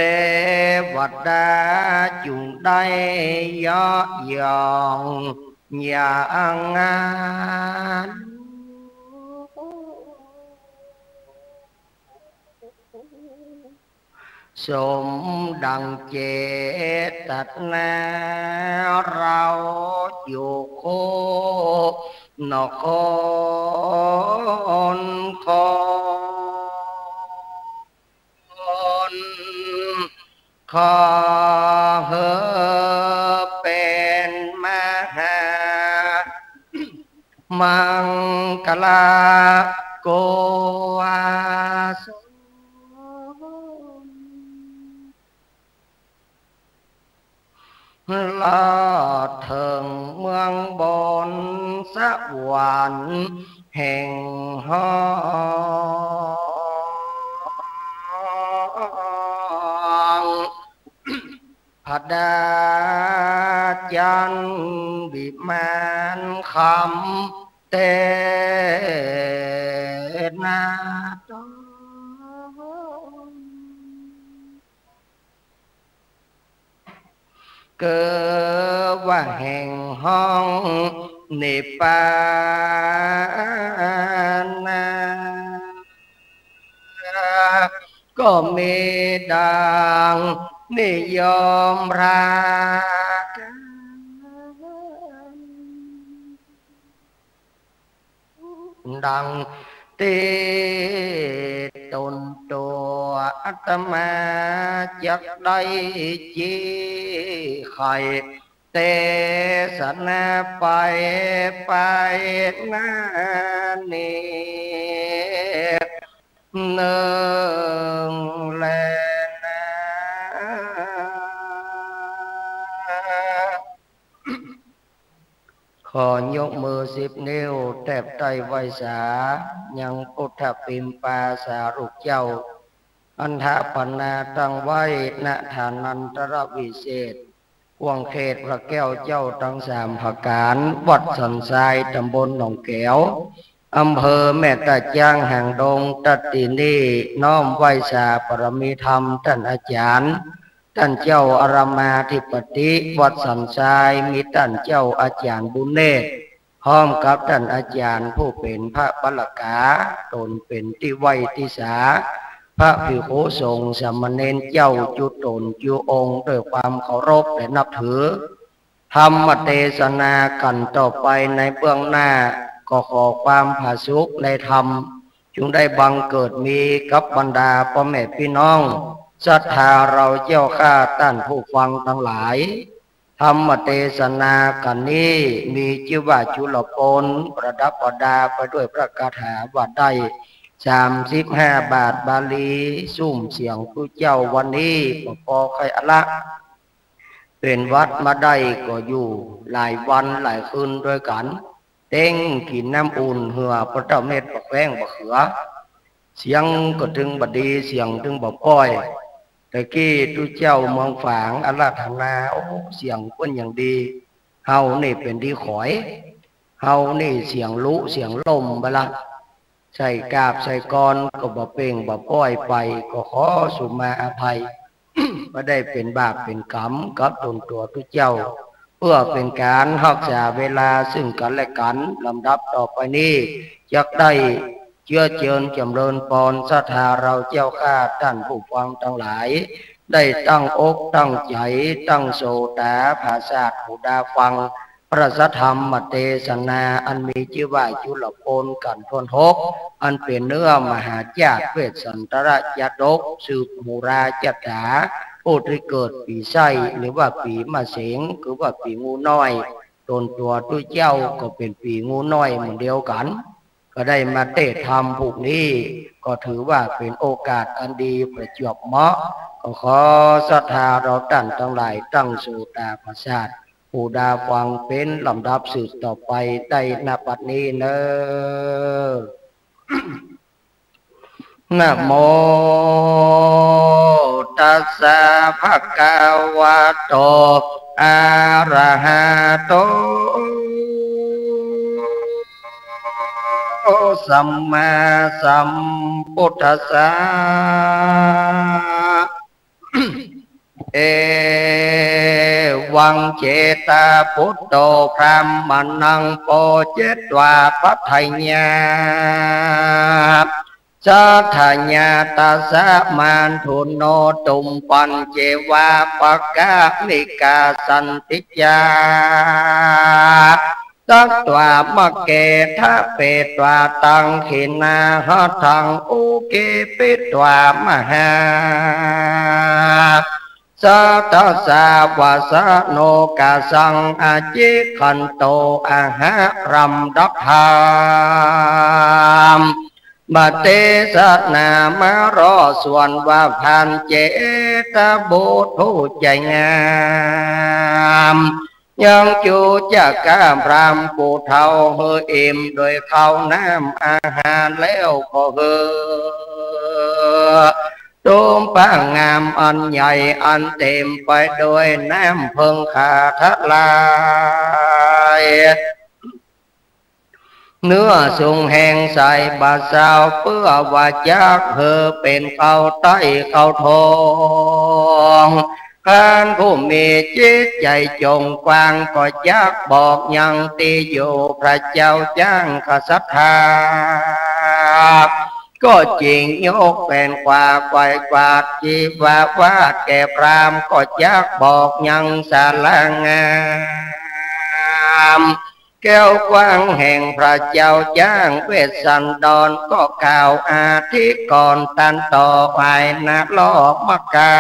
วดาจุ่งได้เยาะยองอย่างงาม สมดังเจตนาเราจุโค หนอคนคน ขอหื้อเป๋นมหามังคลากุศล ลอดเถิงเมืองบนสวรรค์แห่งฮ้อง พระดาจันทร์วิมานคำเตนาตอง เกิดว่าแห่งฮ้องนิพพานา ก็มีดังนิยมพระกัน ดังตี้ต๋นตั๋วอาตมาจักได้จี้ไขเตสนาไป ไปหน้านี้นึ่งแลนา ขอยกมือสิบนิ้วแตบไต้ไหว้สา ยังพุทธปิมปาสารุกเจ้า อัณฑปณาตั้งไว้ ณ ฐานันตรวิเศษ ขว้างเขตพระแก้วเจ้าตังสามประก๋าน วัดสันทราย ต๋ำบลหนองแก๋ว อำเภอแม่ตาจ๊าง หางดง ตะตี้นี้ น้อมไหว้สาบารมีธรรมต้านอาจ๋ารย์ ต้านเจ้าอารามาธิปติ วัดสันทราย มีต้านเจ้าอาจ๋ารย์บุญเนตร พร้อมกับต้านอาจ๋ารย์ผู้เป๋นพระบัลลกา ต๋นเป๋นตี้ไหว้ตี้สา พระภิกขุสงฆ์สามเณรเจ้าจุ๊ต๋นจุ๊องค์ ด้วยความเคารพและนับถือ ธรรมเตสนากั๋นต่อไปในเบื้องหน้า ก็ขอความผาสุกในธรรม จุ่งได้บังเกิดมีกับบรรดาป้อแม่ปี้น้อง ศรัทธาเฮาเจ้าข้าต้านผู้ฟังตังหลาย ธรรมเตสนากั๋นนี้ มีจื้อว่าจุลโปน ประดับประดาไปด้วยพระคาถาว่าได้ สามสิบห้าบาทบาลี ซุ่มเสียงตุ๊เจ้าวันนี้ ก็ปอใค่อะละ เป๋นหวัดมาได้ก็อยู่หลายวันหลายคืนตวยกั๋น เต็งกิ๋นน้ำอุ่นเหื่อปะเต้าเม็ดบักแว้งบักเขือ เสียงก็ตึงบ่ดี เสียงตึงบ่ป้อย ตะกี้ตุ๊เจ้าเมืองฝางอาราธนา โอ้ เสียงเปิ้นอย่างดี เฮานี่เป๋นดีขอย เฮานี่เสียงลุเสียงล่มไปละ ใส่กาบใส่กลอนก็บ่เป่งบ่ป้อยไป ก็ขอสุมาอภัย บ่ได้เป๋นบาปเป๋นก๋รรมกับต๋นตั๋วตุ๊เจ้า เปื้อเป๋นก๋านฮักษาเวลาซึ่งกั๋นและกั๋น ลำดับต่อไปนี้ จักได้เจื้อเจิญจ๋ำเริญปอน ศรัทธาเฮาเจ้าข้าต้านผู้ฟังตังหลาย ได้ตั้งอกตั้งใจ๋ ตั้งโสตาผาสาท หูดาฟัง พระสัทธรรมเตสนา อันมีจื้อว่าจุลโปนกั๋นถ้วนหก อันเป๋นเนื้อมหาจาตเวสสันตรจาดก สืบหูราชาต๋า ผู้ตี้เกิดปี๋ไส้ หรือว่าปี๋มะเสง คือว่าปี๋งูน้อย ต๋นตั๋วตุ๊เจ้าก็เป๋นปี๋งูน้อยเหมือนเดียวกั๋น ก็ได้มาเตศน์ธรรมผูกนี้ ก็ถือว่าเป๋นโอกาสอันดีประจวบเหมาะ ก็ขอศรัทธาเฮาต้านตังหลายตั้งโสตาผาสาท หูดาฟังเป๋นลำดับสืบต่อไปได้ ณ บัดนี้เน่อ นะโม ตัสสะ ภะคะวะโต อะระหะโต สัมมาสัมพุทธัสสะ เอวัง เจตาปุตโต พรามะนัง โปเจตวา ภัททายา สัทธายา ตัสสะ มัทธุโน ตุมปัญเจวา ปะกะมิกาสันติยา สัตวา มะเกทะเปตวา ตังขิณาหะทัง อุเคปิตวา มหา สัตถสสะ วะสะโน กะสัง อะจิกขันโต อะหะรัม ดักขาม มะเตสะ นามะ รอส่วนว่า พันเจตบุตรผู้ใจ๋งาม ยังจูจะก้าพรามผู้เฒ่า หื้ออิ่มโดยข้าวน้ำอาหารแล้วก็หื้อ ตูมผ้างามอันใหญ่ อันเต๋มไปโดยน้ำเผิงขาทะลาย เนื้อสุงแฮงใสบ่าซาว เปื้อว่าจักหื้อเป๋นข้าวใต้ข้าวทอง คันผู้มีจิตใจ๋จ๋งกว้าง ก็จักบอกยังตี้อยู่ พระเจ้าจ้างกษัตริย์ ก็จิ่งยกแผนขวาไขว่กวาด ชีวาวาดแก่พราม ก็จักบอกยังสาลางาม แก้วกว้างแห่งพระเจ้าจ้าง เวสสันดรก็กล่าวอธิกรณ์ ตันต่อไปนะ ลอกมกา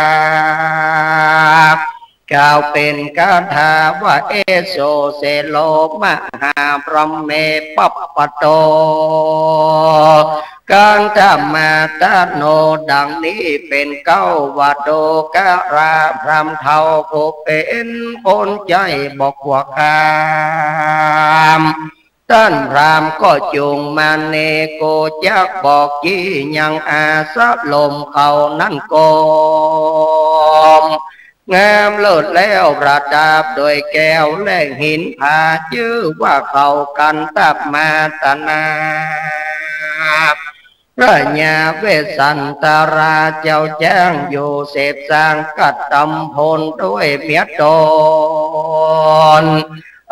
กล่าวเป๋นคาถาว่า เอโส เสโล มหาพรหมเม ปัปปะโต กันธมาตโน ดังนี้เป๋นเก๊า ว่าดูกราพรามเฒ่า ผู้เป๋นคนใจ๋บ่กั๋วคาม ต้านพราหมณ์ก็จุ่งมาเนโก จักบอกจี้ยังอาสรมเขานั้นกม งามเลิศแล้วประดับโดยแก้วและหินผา จื้อว่าเขากันตับมาตนา พระญาเวสสันตราเจ้าจ้างอยู่เสพสร้างกระตำพลด้วยเมียตน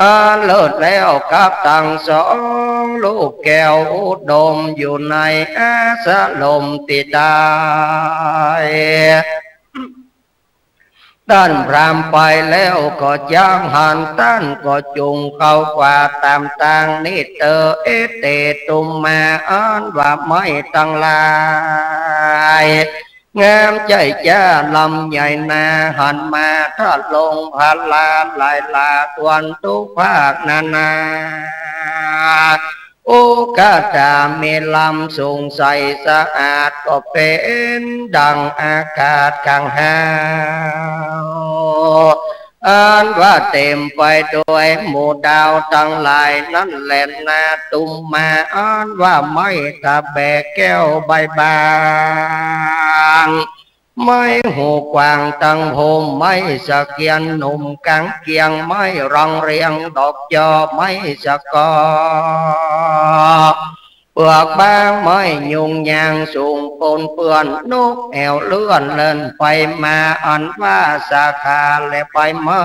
อันเลิศแล้วกับตังสองลูกแก้วอุดมอยู่ในอาสรมตี้ได้ ต้านพราหมณ์ไปแล้วก็จักหัน ต้านก็จุ่งเข้ากว่าต๋ามตางนี้เตอ เอเต ตุมมา อันว่าไม้ตังหลาย งามใจ้จ้าลำใหญ่นา หันมาทะลงพลาหลายหลาก ควรทุกภาคนานา อุกาตามีลำสูงใสสะอาด ก็เป๋นดั่งอากาศข้างหาว อันว่าเต๋มไปโดยหมู่ดาวตังหลายนั้นแหละนา ตุมมา อันว่าไม้ตะแบกแก้วใบบาง ไม้หูกว้างตังภูมิ ไม้สะเกียนหนุ่มก๋างเกียง ไม้รองเรียงดอกจอ ไม้สะกอ เปลือกบาง ไม้ยุงยางสูงปนเปื้อน นกแอ่วเลื่อนเล่นไปมา อันว่าสาขาและใบไม้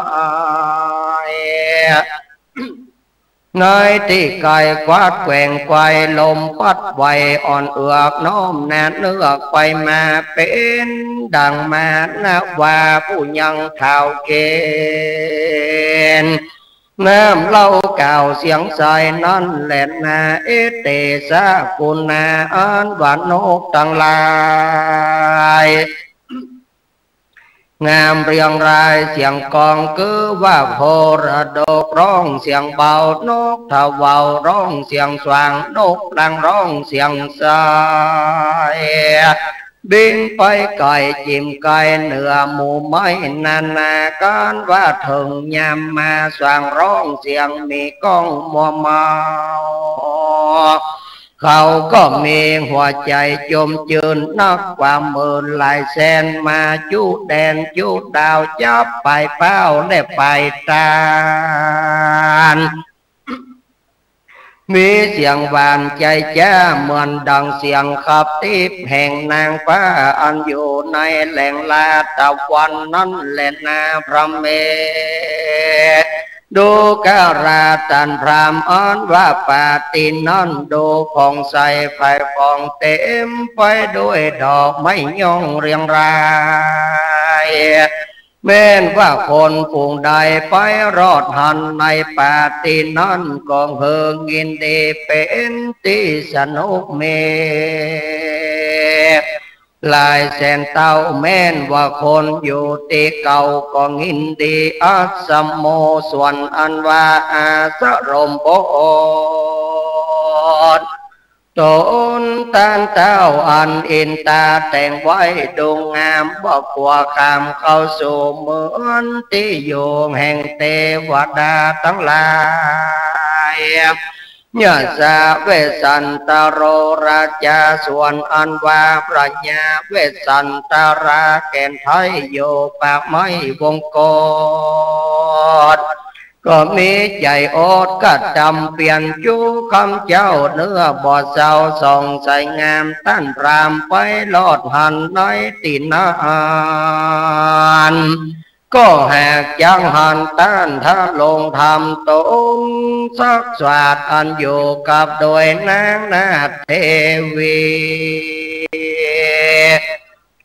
ในตี้ไกลกวาดแกว่งไกว ลมพัดไหวอ่อนเอือก น้อมหน้าเนือกไปมา เป๋นดั่งมานาวาผู้ยังเฒ่าเกณฑ์ น้ำเล่ากล่าวเสียงใสนั้นแหละนา เอเตสะกุณา อันว่านกตังหลาย งามเรียงรายเสียงกลอง คือว่าโพระดกร้องเสียงเบา นกทะเวาร้องเสียงสว่าง นกลังร้องเสียงใส บินไปไก๋จิ่มไก๋เหนือหมู่ไม้นานา กันว่าเถิงยามมาสว่างร้องเสียงมีก้องมัวเมา เขาก็มีหัวใจ๋จมจื้นนักกว่าหมื่นหลายแสน มาจุแดนจุดาวจับไปเป้าและไปตาน มีเสียงหวานใจ๋จ้าเหมือนดั่งเสียงขับทิพย์แห่งนางฟ้าอันอยู่ในแหล่งลาตะวันนั้นแหละนาพระเม ดูกราต้านพราหมณ์อันว่าป่าตี้นั้นดูผ่องใสไพศาลเต๋มไปด้วยดอกไม้ยงเรียงราย แม่นว่าคนฝูงใดไปรอดหันในป่าตี้นั้นก็เฮอยินดีเป๋นตี้สนุกเม หลายแสนเต้า แม่นว่าคนอยู่ตี้เก่าก็ยินดี อัสโม ส่วนอันว่าอาสรมบท ต๋นต้านเต้าอันอินตาแต่งไว้ดูงาม บ่กั๋วข้ามเข้าสู่เหมือนตี้อยู่แห่งเตวดาตังหลาย ยะสะเวสสันตโรราจา ส่วนอันว่าพระญาเวสสันตราแก่นไทยอยู่ป่าไม้วงกฏ ก็มีใจ๋อดกระตำเปียรจุคำเจ้าเนื้อบ่เศร้าส่องใสงาม ต้านพราหมณ์ไปรอดหันในตี้นั้น ก็หากจักหันต้านทะลงธรรมต๋นสักสาด อันอยู่กับโดยนางนาถเทวี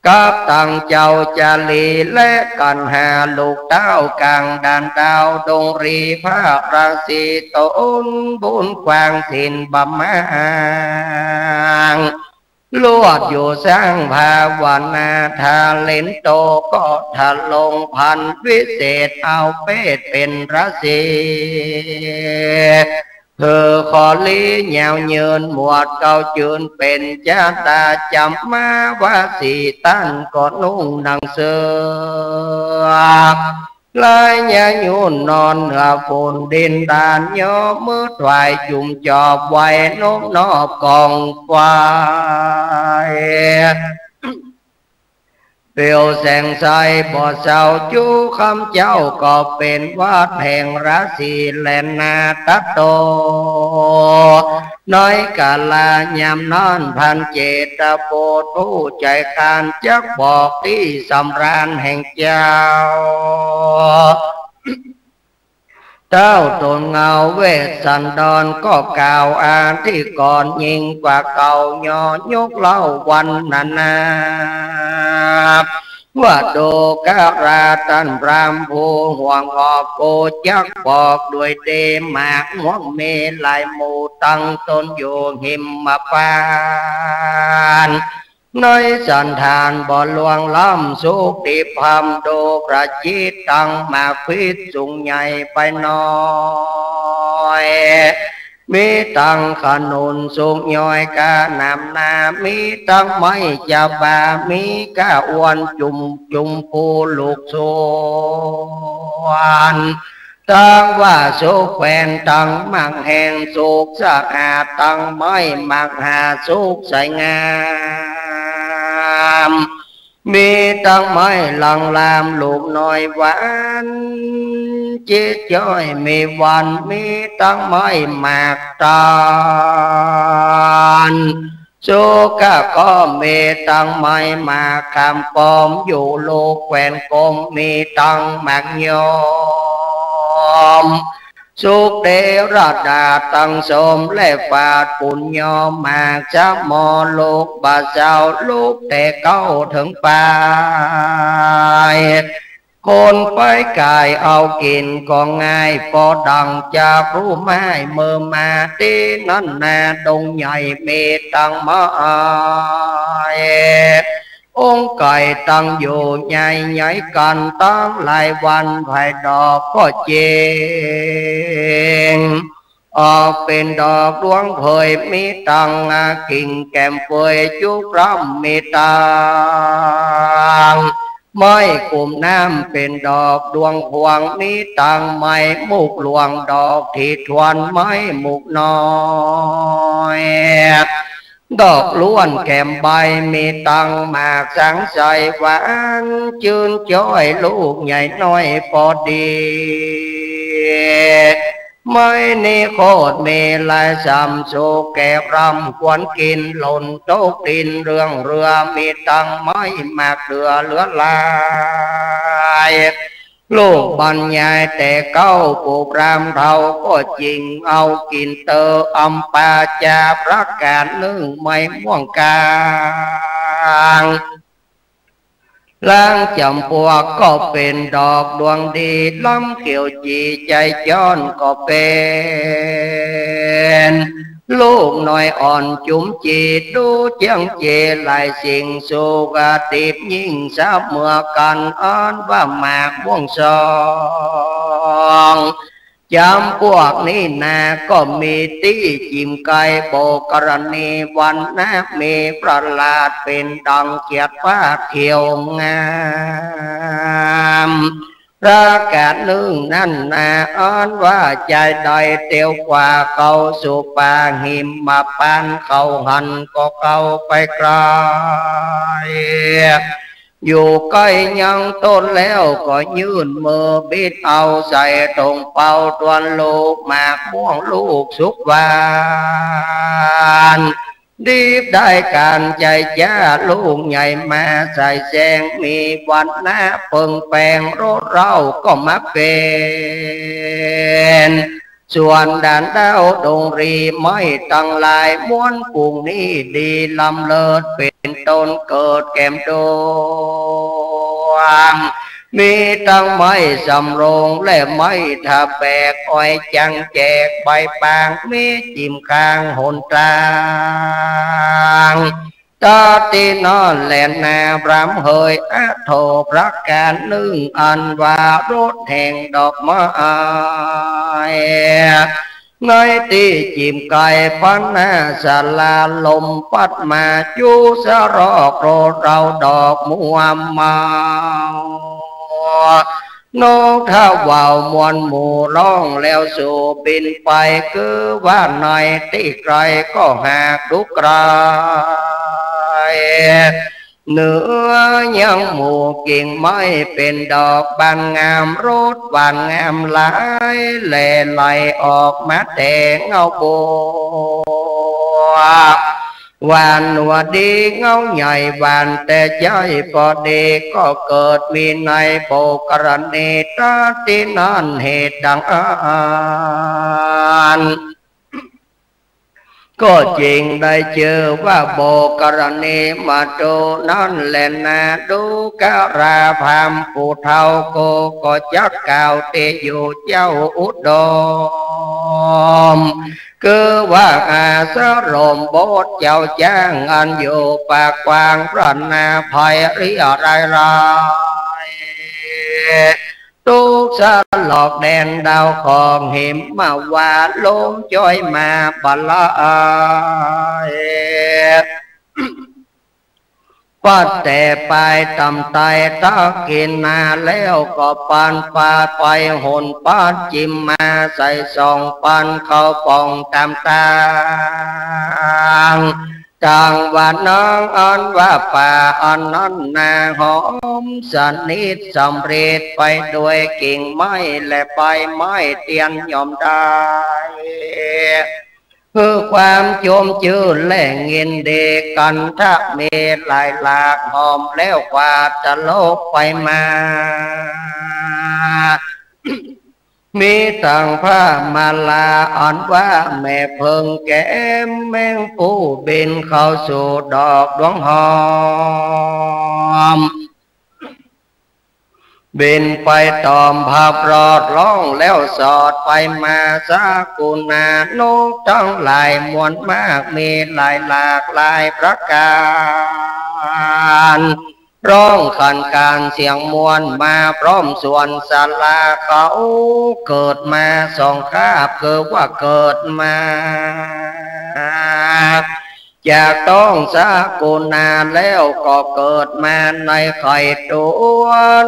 กับตังเจ้าจารีและกัณหา ลูกเต้าก๋างดานดาวดงรี พระราศีต๋นบุญกว้างศีลบำมาง ลวดอยู่สร้างภาวนา ทาเลนโตก็ทะลงพันวิเศษ เอาเพศเป๋นราศี เฮอขอลียาวยืน หมวดเกล้าจืนเป๋นจาตา จำมาวาสี ต้านก็นุ่งดั่งเสื้อ ลายหญ้าหยุ่นนอนเหนือฝุ่นดินดาน ยกมือถวายจุ่มจอบไหว้นบนอบกองไฟ เปลวแสงใสบ่เศร้า จุ๊กำเจ้าก็เป๋นวัตแห่งราศีแลนา ตะโต ในกาลายามนั้น พรานเจตบุตรผู้ใจ๋กล้า จักบอกตี้สำราญแห่งเจ้า เต้าต๋นเงาเวสสันดรก็กล่าวอธิกรณ์ ยิ่งกว่าเก่า ย่อยกเล่าว วรรณนา ว่าดูกราต้านพราหมณ์ผู้ห่วงหอบ กูจักบอกโดยดี หมากม่วงมีหลายหมู่ ตั้งตนอยู่หิมพานต์ ในสันฐานบ่ล่วงล้ำ สุขดีพร่ำ ดูประจิตตั้งหมากพิษสูงใหญ่ไปน้อย มีตั้งขนุนสุกย้อยกาหนามนา มีตั้งไม้จาบา มีก้าอ้วนจุ่มจุ่มภูลูกสวน ตั้งว่าสุกแขวนตั้งหมากแห้ง สุกสะอาด ตั้งไม้หมากหาสุกใสงาม มีตั้งไม้หลางหลามลูกน้อยหวาน จิตจ้อยมีวัน มีตั้งไม้หมากตาล สุกก็มีตั้งไม้หมากขามป้อม อยู่ลูกแคว่นกลม มีตั้งหมากยม สุกเดรดาษตั้งสม และฝาดปูนยม หมากสะหมอลูกบ่เศร้า ลูกแต่เก๊าเถิงปลาย คนไปก๋ายเอากิ๋นก็ง่าย ปอดั่งจักฮู้หมาย เมื่อมาตี้นั้นนาดงใหญ่ มีตั้งไม้ องค์ไก่ตั้งอยู่ใหญ่ๆ กั๋นตั้งหลายวัน ผายดอกก็เจ๋ง ออกเป๋นดอกดวงเผย มีตั้งกิ่งแก้มเปย จุกร่ำมีตั้งไม้กุมน้ำ เป๋นดอกดวงพวง มีตั้งไม้มุกหลวง ดอกถี่ถ้วนไม้มุกน้อย ดอกล้วนแก้มใบ มีตั้งหมากสังใส หวานจื้นจ้อย ลูกใหญ่น้อยปอดี ไม้นี้โคตรมีหลาย สำสุกแก่ร่ำควรกิ๋น หล่นตกดินเรื่องเรือ มีตั้งไม้หมากเดือเหลือหลาย ลูกบรรยายแต่เก๊า ผู้พราหมณ์เฒ่าก็จิ่งเอากิ๋นเตอ อำปาจาประก๋านนึ่ง ไม้ม่วงกลาง ลางจ๋ำปวกก็เป๋นดอกดวงดี ลำเขียวจี๋ใจ๋จ้อนก็เป๋น ลูกน้อยอ่อนจุ๋มจี๋ ดูเจื้องเจหลายสิ่ง สุขดิบยิ่งเสมอกั๋น อันว่าหมากม่วงสอง จ๋ำปวกนี้นาก็มีตี้จิ่มไก่ โบกรณีวรรณะ มีประหลาดเป๋นดังเขียดฟ้าเขียวงาม ประก๋านนึ่งนั้นนา อันว่าจายใดเตียวกว่า เข้าสู่ป่าหิมพานต์ เข้าหั้นก็เข้าไปไก๋ อยู่ใก้ยังต้นแล้วก็ยื่นมือบิดเอา ใส่ถุงเป๋าตวนลูกหมากม่วงลูกสุกหวาน ดีได้ก๋านใจ๋จ้า ลูกใหญ่มาใส่แซง มีวรรณะเปิงแปง รสเล้าก็มาเป๋น ส่วนด่านดาวดงรีไม้ตังหลาย ม้วนฝูงนี้ดีล้ำเลิศ เป๋นต้นเกิดแก้มดวง มีตังไม้สำโรงและไม้ทาแบก อ้อยจังแจกใบปาง มีจิ่มข้างหนตาง ตาตี้นั้นแลนา พราหมณ์เหย อะโถ ประก๋านนึ่ง อันว่ารสแห่งดอกไม้ ในตี้จิ่มไก่ พันหน้าสาลา ลมปั๊ดมาจุสะรอก รสเล้าดอกม่วงเมา นกถ้าว่าวมวลหมู่ร้องแล้วสู่บินไป คือว่าในตี้ไกลก็หากดูไกล เหนือยังหมู่กิ่งไม้เป๋นดอกบานงาม รสหวานงามหลาย แลไหลออกมาแต่เงาบัว หวานหนวดีเงาใหญ่หวานแต่ใหญ่ปอดี ก็เกิดมีในโบกรณี ตาตี้นั้นเหตุดังอั้น ก็จึงได้จื้อว่าโบกรณีมาดูนั้นแลนา ดูกราพราหมณ์ผู้เฒ่า กูก็จักกล่าวตี้อยู่เจ้าอุดม คือว่าอาสรมบทเจ้าจ้าง อันอยู่ปากกว้างพระนาภัยเรียรายราย ทุกสลอกแดนดาวของหิมมาวา ลมจ้อยมาบลาย ปัดแต่ปายต่ำไตตักขิณา แล้วก็ปันปาไปหนปัดจิมมา ใส่สองปันเข้าป่องตามตาง ต่างว่านางอันว่าป่าอันนั้นนาหอมสนิทสำเร็จไปด้วยกิ่งไม้และใบไม้เตียนย่อมได้ คือความจมจื้นและยินดีกัน ถ้ามีหลายหลากหอมแล้วกว่าจะลบไปมา มีตังผ้ามาลาอันว่าแม่เพิ่งแก้มแมงผู้บินเข้าสู่ดอกดวงหอม บินไปตอมพับรอดร้องแล้วสอดไปมา สากุณานกทั้งหลายมวลมาก มีหลายหลากหลายประก๋าร ร้องขันก๋านเสียงม่วนมาพร้อมส่วนสลา เขาเกิดมาสองคาบ คือว่าเกิดมา จากต๊องสากุณาแล้วก็เกิดมาในไข่ตัว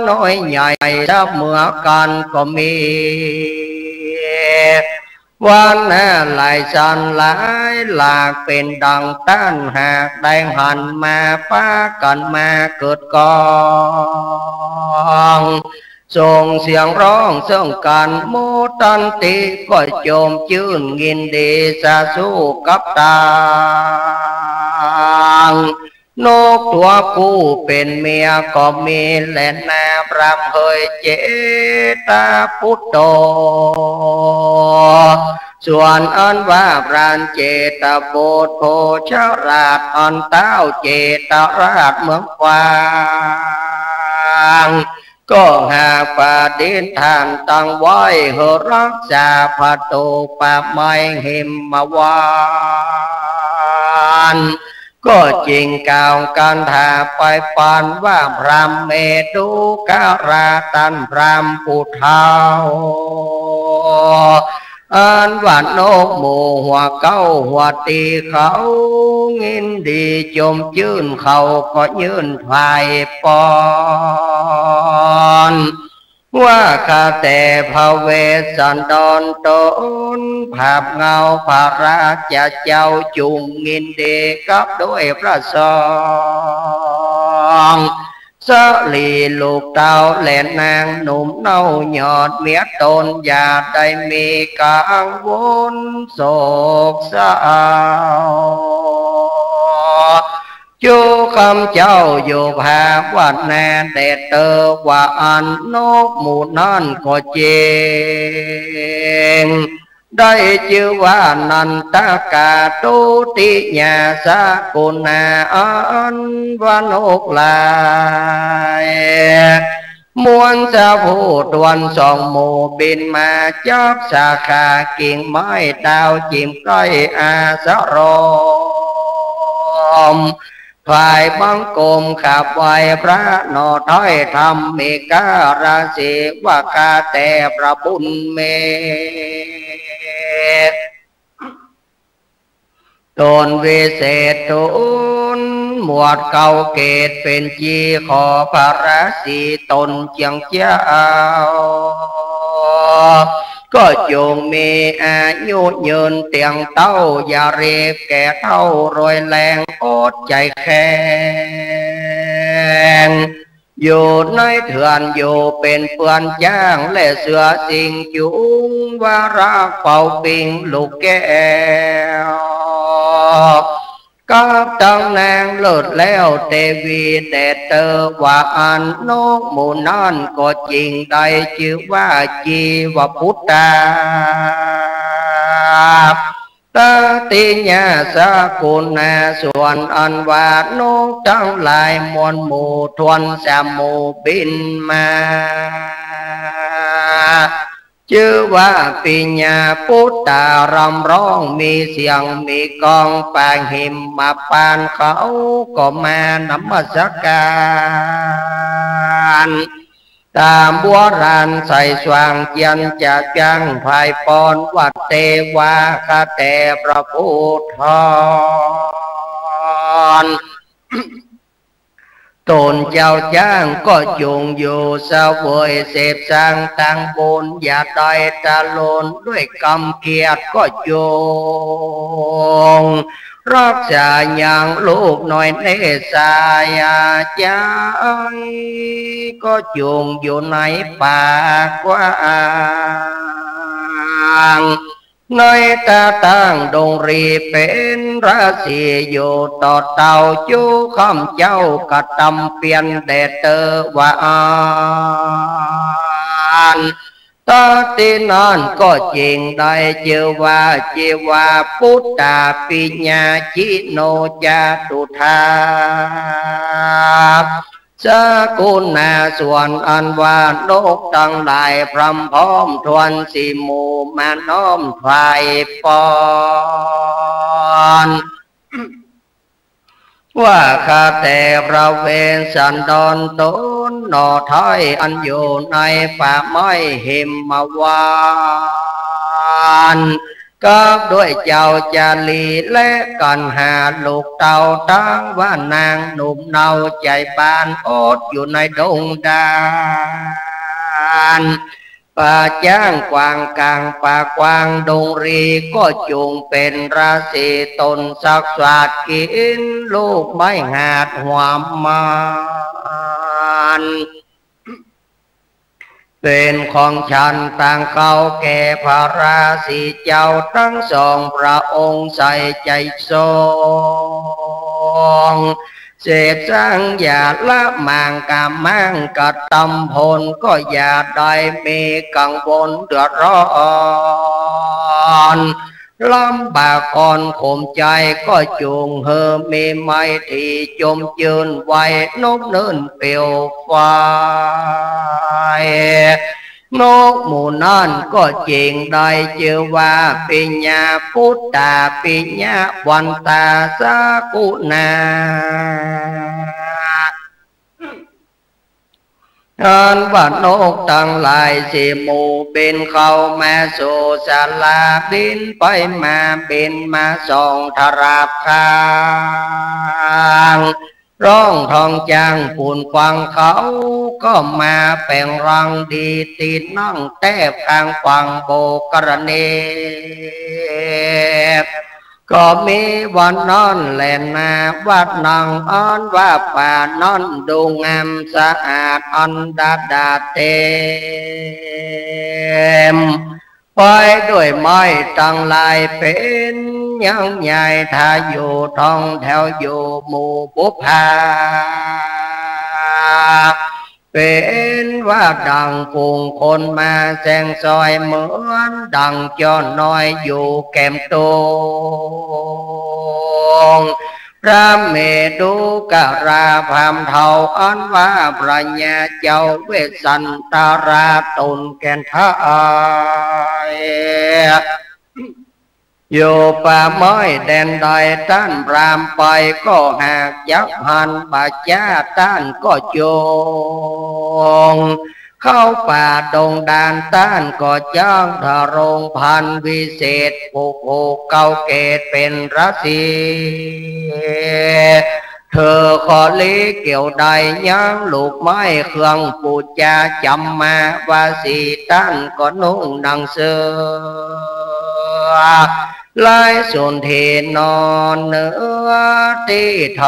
น้อยใหญ่เสมอกันก็มี วรรณะหลายสันหลายหลากเป๋นดังต้าน หากได้หันมาปากั๋นมาเกิดกอง ส่งเสียงร้องเซิ่งกั๋นหมดตันติ ก็จมจื้นยินดีสะสู้กับตาง นกตั๋วผู้เป๋นเมียก็มีแลนา พราหมณ์เฮยเจตปุตโต ส่วนอันว่าพราหมณ์เจตบุตรโพชราช อันเต้าเจตราชเมืองกว้าง ก็หากปฏิฐานตั้งไว้ หื้อรักษาประตู๋ป่าไม้หิมมาวาน ก็จึงกล่าวกันถาไปปันว่า พราหมณ์เมธุกราช ต้านพราหมณ์ผู้เฒ่า อันว่านกหมู่หัวเก๊าหัวตี้เขา ยินดีจมจื้นเขาก็ยื่นถวายปอน ว่าข้าแต่พระเวสสันดรต๋น ผาบเงาพระราชเจ้าจุ่งยินดีกับด้วยพระสงฆ์ สรีลูกเต้าและนางหนุ่มเนาหยอดเมียต๋น อย่าได้มีกังวลโศกเศร้า จุกำเจ้าอยู่ภาวนาแด่เตอว่าอั้น นกหมู่นั้นก็เจ๋ง ได้จื้อว่านันทกา ทุติยาสกุณา อันว่านกหลาย มวลสาภูตวันสองหมู่บินมา จับสาขากิ่งไม้ดาวจิ่มใกล้อาสรม ถวายบังคมกราบไหว้พระหน่อถ้อยธรรมมีกาลาสีว่า ข้าแต่พระบุญมี ต๋นวิเศษต๋น หมวดเกล้าเกตเป๋นจีขอพระราศีต๋นเจียงเจ้า ก็จงมีอายุยืนเตียงเต้า อย่ารีบแก่เฒ่ารวยแรงอดใจ๋แข็ง อยู่ในเถื่อนอยู่เป๋นเปื้อนจ๊าง และเสือสิงห์จุง วาระเฝ้าปิงลูกแก้ว กับตังนางเลิศแล้วเตวีแดดเตอว่าอั้น นกหมู่นั้นก็จึงได้จื้อว่าจีวปุตตา ตติยาสกุณา ส่วนอันว่านกตังหลายมวลหมู่ถ้วนสามหมู่บินมา จื้อว่าปิยปุตตา ร่ำร้องมีเสียงมีก้อง ปางหิมพานต์เขาก็มานมัสก๋าน ต๋ามบัวราณใส่สว่างเจียรจาจ๊าง ภายปอนว่าเตวาข้าแต่พระผู้ถอน ต๋นเจ้าจ๊างก็จงอยู่เสวยเสพสังตังบุญ อย่าได้ตะลนด้วยกำเกียจ ก็จง รักษายังลูกน้อยเนตรสายาจ๊าง ก็จงอยู่ในป่ากว้าง ในตาตั้งดงรีเป๋นราศีอยู่ต่อเต้า จุค่ำเจ๊ากระตำเปียนแดดเตอว่าอั้น ตตินั้นก็จึงได้จื้อว่าจีวปุตตาปิยาจิโนจาตุธา สกุณา ส่วนอันว่านกตังหลายพร่ำพร้อมถ้วนสี่หมู่มาน้อมถวายปอน ว่าข้าแต่พระเวสสันดรต๋นหน่อไท้อันอยู่ในป่าไม้หิมวัน กับด้วยเจ้าจารีและกัณหาลูกเต้าตังว่านางหนุ่มเนาใจ๋บานอดอยู่ในดงดาน ป่าจ๊างกว้างก๋างป่ากว้างดงรีก็จงเป๋นราศีต๋นสักสาดกิ๋นลูกไม้หาดหวามมัน เป๋นของฉันตางเกล้าแก่พระราศีเจ้าตังสองพระองค์ใส่ใจ๋ทรง เสพสังอย่าละมังกามังกะตำพล ก็อย่าได้มีกังวลเดือดร้อน ลำบากอ่อนขมใจ๋ ก็จงหื้อมีไมตรีจมจื้นไว้นบเนิ่นเปลวไฟ นกหมู่นั้นก็จึงได้จื้อว่าปิยปุตตาปิยวันตาสกุณา อันว่านกตังหลายสี่หมู่บินเข้ามาสู่ศาลา บินไปมาบินมาส่องทราบข้าง ร้องท้องจ๊างปูนกว้างเขาก็มาแป๋งร่างดีตี้นั่งแต๊บข้างฝั่งโบกรณี ก็มีวันนั้นแลนา วัดนั้นอันว่าป่านั้นดูงามสะอาดอันดาดาเต็มไปด้วยไม้ตังหลายเป๋นยังใหญ่ถ้าอยู่ท้องแถวอยู่หมู่บุพผา เป๋นว่าดังฝูงคนมาแซงซอย เหมือนดังจ้อนน้อยอยู่แก้มตุง พระเมรุกราพราหมณ์เฒ่าอันว่าพระญาเจ้าเวสสันตราต๋นแก่นไท้ อยู่ป่าไม้แดนใดต้านพราหมณ์ไปก็หากจักหันบ่จ้าต้านก็จง เข้าป่าดงดานต้านก็จักทรงพันวิเศษ ผู้ผูกเกล้าเกตเป๋นราศี เธอก็ลีเกี่ยวได้ยังลูกไม้เครื่องปู๋จาจ๋ำมา ว่าสิต้านก็นุ่งหนังเสื้อ ลายสุนเทนอนเหนือตี้ธ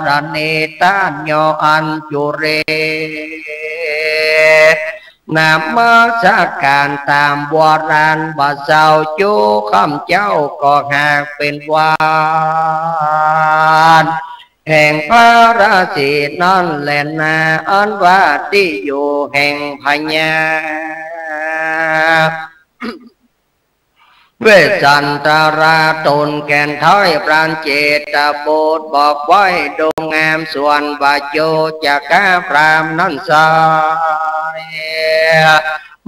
รณี ต้านยออัญจุลี นมัสก๋านต๋ามโบราณบ่าเจ้า จุ๊กำเจ้าก็หากเป๋นวัน แห่งพระราศีนั้นแลนา อันว่าตี้อยู่แห่งพญา เวสสันตรา ต๋นแก่นไท้พรานเจตบุตร บอกไว้ดูงามส่วนว่า โจจกะพราหมณ์นั้นไซร้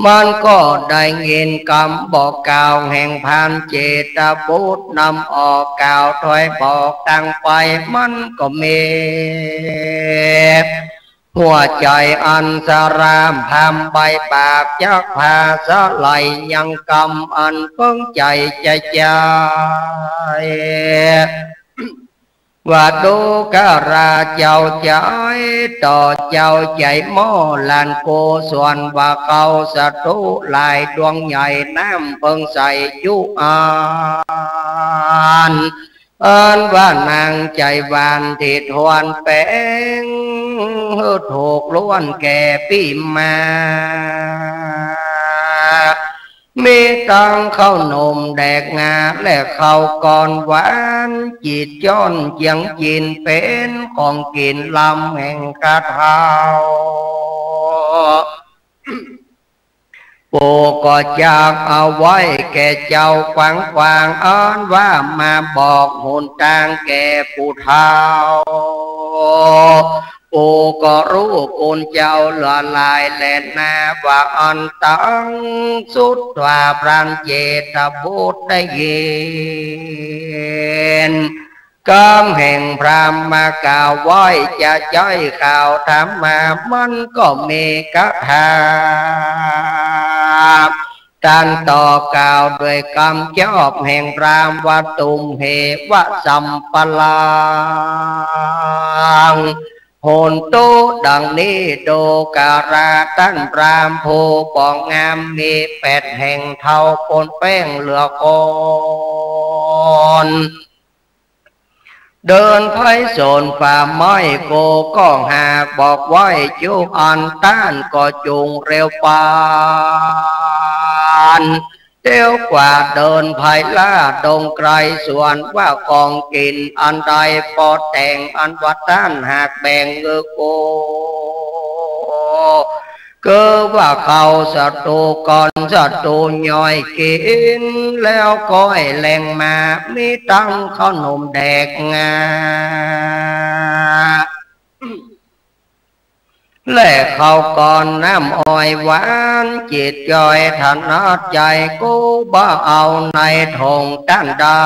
มันก็ได้ยินกำบอกกล่าวแห่งพรานเจตบุตร นำออกกล่าวถ้อยบอกตางไป มันก็มี หัวใจ๋อันสรามพรามใบปาก จักผาสะไหลยังกำอันเปิงใจ๋จะใจ๋ ว่าดูกราเจ้าใจ๋ ต่อเจ้าใจ๋หม้อหลานโก ส่วนว่าเขาศัตรูหลายดวงใหญ่ น้ำเปิงใสจุอัน อันว่านางใจ๋หวานที่ทวนแป๋ง หื้อถูกล้วนแก่ปี้มา มีตังข้าวหนมแดกงา และข้าวก้อนหวาน จิตจ้อนเจียงจิน เป๋นของกิ๋นลำแห่งข้าเฒ่า ปู่ก็จักเอาไว้แก่เจ้าขวางๆ อันว่ามาบอกหนตางแก่ปู่เฒ่า ปู่ก็ฮู้คุณเจ้าละลายแลนา ว่าอันตังสุดว่าพรานเจตบุตรได้ยิน กำแห่งพราหมณ์มากล่าวไว้ จะใจ๊กล่าวถามมา มันก็มีคาถา ต้านต่อกล่าวด้วยกำจอบแห่งพราหมณ์ว่า ตุมเหวะสัมปะรัง โหนตุ ดังนี้ ดูกราต้านพราหมณ์ผู้ปองงาม มีแปดแห่งเทาปนแป้งเหลือคน เดินไพศาลป่าไม้ โกก็หากบอกไว้จุอัน ต้านก็จุงเร็วปาน เตียวกว่าเดินไพล่าดงไกล ส่วนว่าของกิ๋นอันใดปอแต่ง อันว่าต้านหากแบ่งหื้อโก คือว่าเขาศัตรูก่อน ศัตรูย่อยกิ๋นแล้วก้อยแลงมา มีตังข้าวหนมแดกงา และข้าวก้อนน้ำอ้อยหวาน จิตจ้อยถนัดใจ๋ กูบ่เอาในถงต้านได้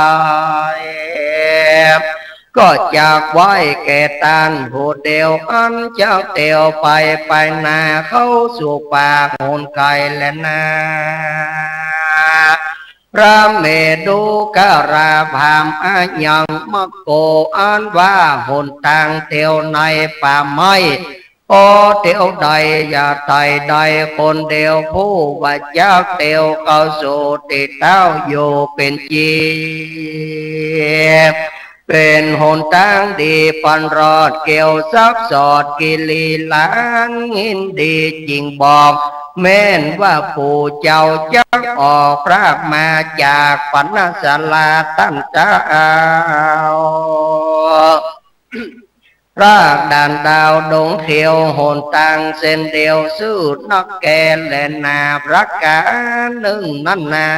ก็จักไว้แก่ต้านผู้เดียว อันจักเตียวไปไปนา เข้าสู่ป่าหนไกลแลนา พระเมรุกราพราหมณ์อะยังมะโก อันว่าหนตางเตียวในป่าไม้ ปอเตียวใดอย่าไต่ใด คนเดียวผู้ว่าจักเตียวเข้าสู่ตี้เต้าอยู่เป๋นจี เป๋นหนตางดีปันรอด เกี่ยวทรัพย์สอดกิริหลาน ยินดีจิ่งบอก แม่นว่าปู่เจ้าจักออกพรากมาจากปัณณศาลาต้านเจ้า พรากด่านดาวดงเขียว หนตางเส้นเดียวซื่อนักแก่แลนา ประก๋านนึ่งนั้นนา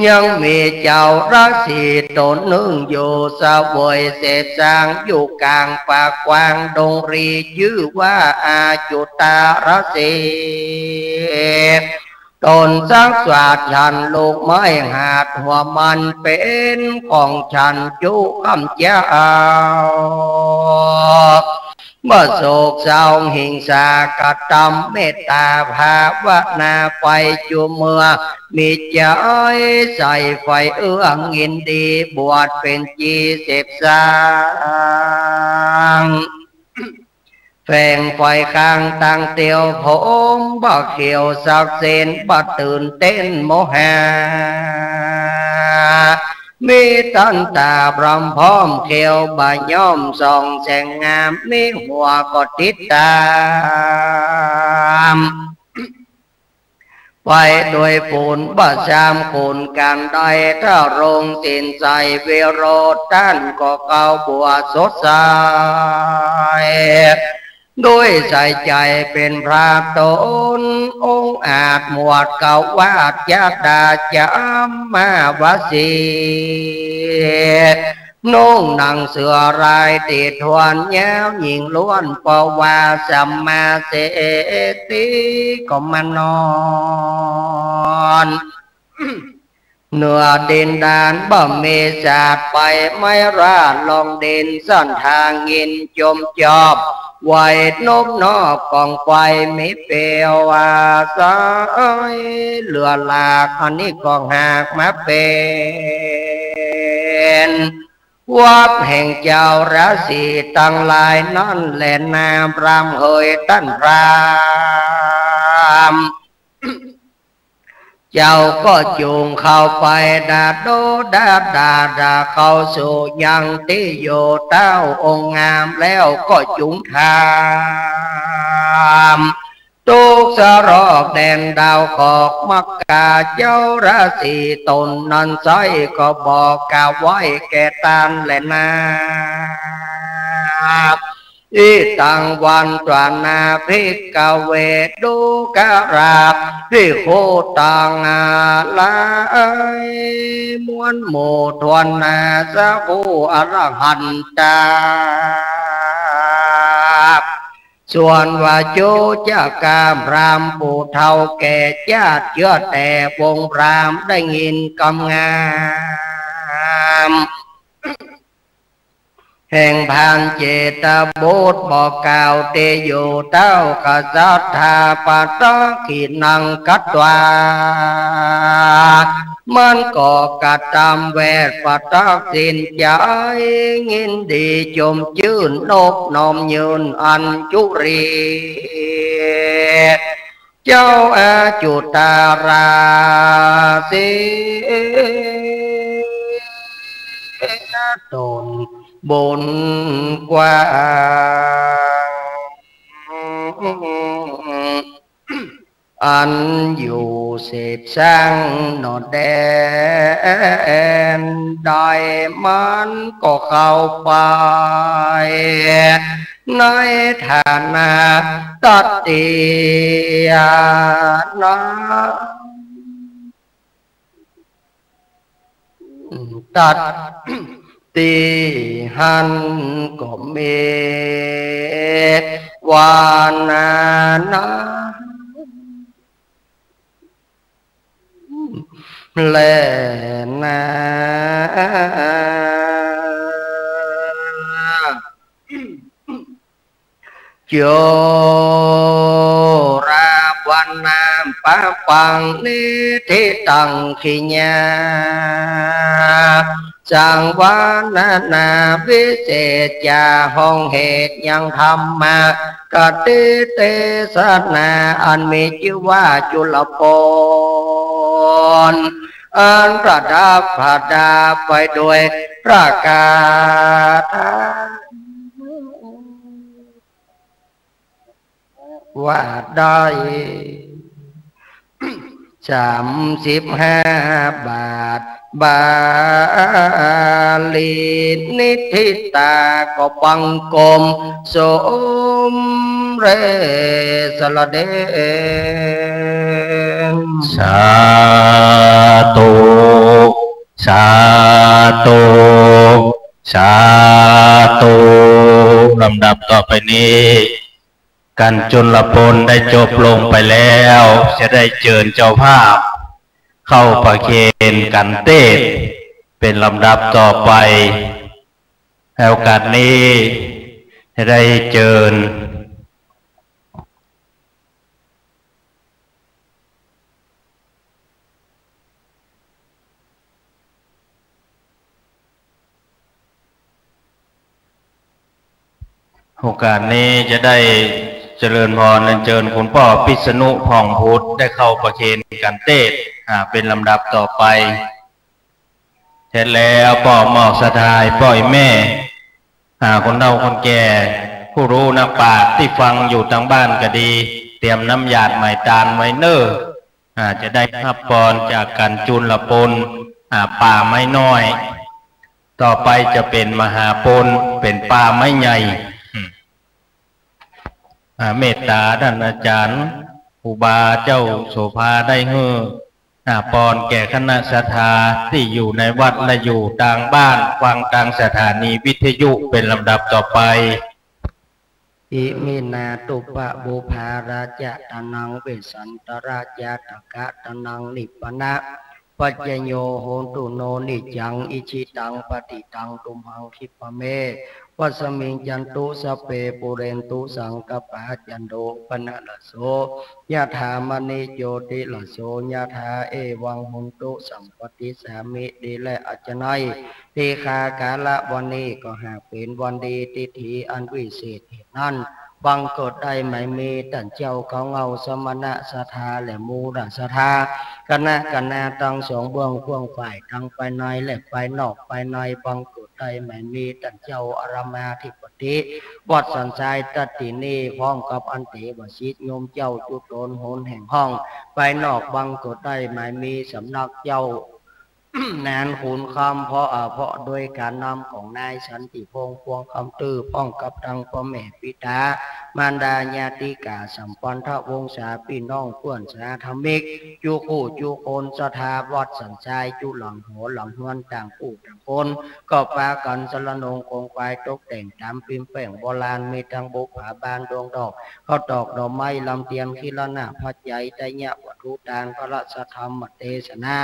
ยังมีเจ้าราศีต๋นนึ่งอยู่ เสวยเสพสางอยู่ก๋างป่ากว้างดงรี จื้อว่าอาจุตาราศี ต๋นสักสาดฉันลูกไม้หาดหัวมัน เป๋นของฉันจุกำเจ้า บ่โศกเศร้าหิงสากระตำเมตต๋าภาวนาไปจุเมื่อ มีใจ๋ใส่ใฝ่เอื้อยินดี บวชเป๋นจีเสพสัง แผงไฟข้างตั้งเตียวผม บ่เขียวสักเส้น บ่ตื่นเต้นโมหะ มีตันต๋าพร้อมพร้อมเขียว บ่ย่อมส่องแสงงาม มีหัวก็ติดต๋าม ไปโดยปูนบ่สามคนกันได้ ถ้าลงศีลใส่วิโรธ ต้านก็เข้าบวชสดใส ด้วยใส่ใจ๋เป๋นพระต๋น องอาจหมวดกวาด จาดาจามาวสี นุ่งหนังเสื้อลายติดทวน ยาวหญิงล้วน เพราะว่าสัมมาเศรษฐีก็มานอน เหนือดินดานบ่มีสัตว์ไป ไม้ราดลงดิน สันทางยินจมจอบ ไหวนบนอบกองไฟ มีเปลวอาศัย เหลือหลาก อันนี้ก็หากมาเป๋น วัดแห่งเจ้าราศีตังหลายนั้นแลนา พราหมณ์เฮยต้านพราหมณ์ เจ้าก็จุ่งเข้าไปดาโดดาดาดาเข้าสู่ยังตี้อยู่เต้าองค์งาม แล้วก็จุ่งถาม ตุ๊กสรอกแดนดาวขอกมักกา เจ้าราศีต๋นนั้นใส ก็บอกกล่าวไว้แก่ต้านแลนา อิตังวันตวานาภิกขเว ดูกราภิกขุตังอาลาย มวลหมู่ทวนนาสาผู้อรหันตา ส่วนว่าจุจกาพราหมณ์ผู้เฒ่าแก่จาดเจื้อแต่วงพราหมณ์ได้ยินกำงาม แห่งพานเจตบุตรบอกกล่าวตี้อยู่เต้า กษัตริย์ทาปะตะขีนังกัตวา มันก็กระตำแวดประทักษิณใจ๋ ยินดีจมจื้นนบน้อมยืนอัญจุลี เจ้าอาจุตาราศีต๋นบุญกว้าง อันอยู่เสพสังนอแดนใด มันก็เข้าไปในฐานะตัตติยานะ ตัตติหั้นก็มีวานานะแลนา จุลวรรณังปปังนิฏฐิตัง ขีณาสังวรรณนา วิเศษจ๋าห้องเหตุยังธรรมคติเตสนา อันมีจื้อว่าจุลปรณ อันประดับประดาไปด้วยพระคาถา ว่าได้สามสิบห้าบาท บาลีนิฏฐิตา ก็บังคมสมเร็จสละเดช สาธุ สาธุ สาธุ ลำดับต่อไปนี้ การจุลปรณได้จบลงไปแล้ว จะได้เจิญเจ้าภาพเข้าประเคนกันเตศน์เป็นลำดับต่อไป ในโอกาสนี้ จะได้เจิญ โอกาสนี้จะได้เจริญพรเรียนเจิญคุณป้อพิษณุผ่องพุทธได้เข้าประเคนกานเตศน์ อ่า เป๋นลำดับต่อไป เสร็จแล้วป้อมอบศรัทธาป้อแม่ อ่า คนเฒ่าคนแก่ ผู้ฮู้นักปราชญ์ตี้ฟังอยู่ตางบ้านก็ดี เตรียมน้ำหยาดไหมตานไว้เน่อ อ่า จะได้ฮับปอนจากก๋านจุลปน อ่า ป่าไม้น้อย ต่อไปจะเป๋นมหาปน เป๋นป่าไม้ใหญ่ อืม อ่า เมตตาต้านอาจ๋ารย์ครูบาเจ้าโสภาได้หื้อ อ่า ปอนแก่คณะศรัทธาตี้อยู่ในวัดและอยู่ตางบ้าน ฟังตางสถานีวิทยุเป๋นลำดับต่อไป Iminā tu pabudhā rājadaṇḍaṃ vesantarajatakaraṇaṃ nibbānapaccayino hotu no niccaṃ. Icchitaṃ patthitaṃ tumhaṃ khippameva samijjhatu, sabbe pūrentu saṅkappā, cando paṇṇaraso yathā, maṇi jotiraso yathā. Evaṃ hotu, saṃ paṭisāmīti. และอาจจะใน ตีฆาการะวันนี้ก็หากเป๋นวันดีทิฏฐิอันวิเศษเหตุนั้น บังเกิดได้หมายมีต้านเจ้าเขาเฮาสมณะศรัทธาและมูลศรัทธา คณะคณาตังสองเบื้องเฟื่องฝ่ายตังภายในและภายนอกภายใน บังเกิดได้หมายมีต้านเจ้าอารามาธิปติวัดสันทรายทัตถินี พร้อมกับอันเตวสิทธิ์โยมเจ้าจุฑนหนแห่งห้อง ภายนอกบังเกิดได้หมายมีสำนักเจ้า นานขุนคำ เพราะ อ่า เพราะโดยก๋านนำของนายสันติพงษ์ พวงคำตื้อ พร้อมกับตังป้อแม่ปิต๋ามารดาญาติกาสัมปันธวงศาปี้น้องเปื้อนสหธรรมิก จุคู่จุคนศรัทธาวัดสันทราย จุหลังหอหลังเฮือนต่างผู้ต่างคน ก็ปากั๋นสรณงค์ขงขวายตกแต่งต๋ามปิ๊มแป้งโบราณ มีตังบุปผาบานดวงดอก ข้าวตอกดอกไม้ลำเตียน คิรณะภัจจัย ไตรยวัตถุตาน พระสัทธรรมเตสนา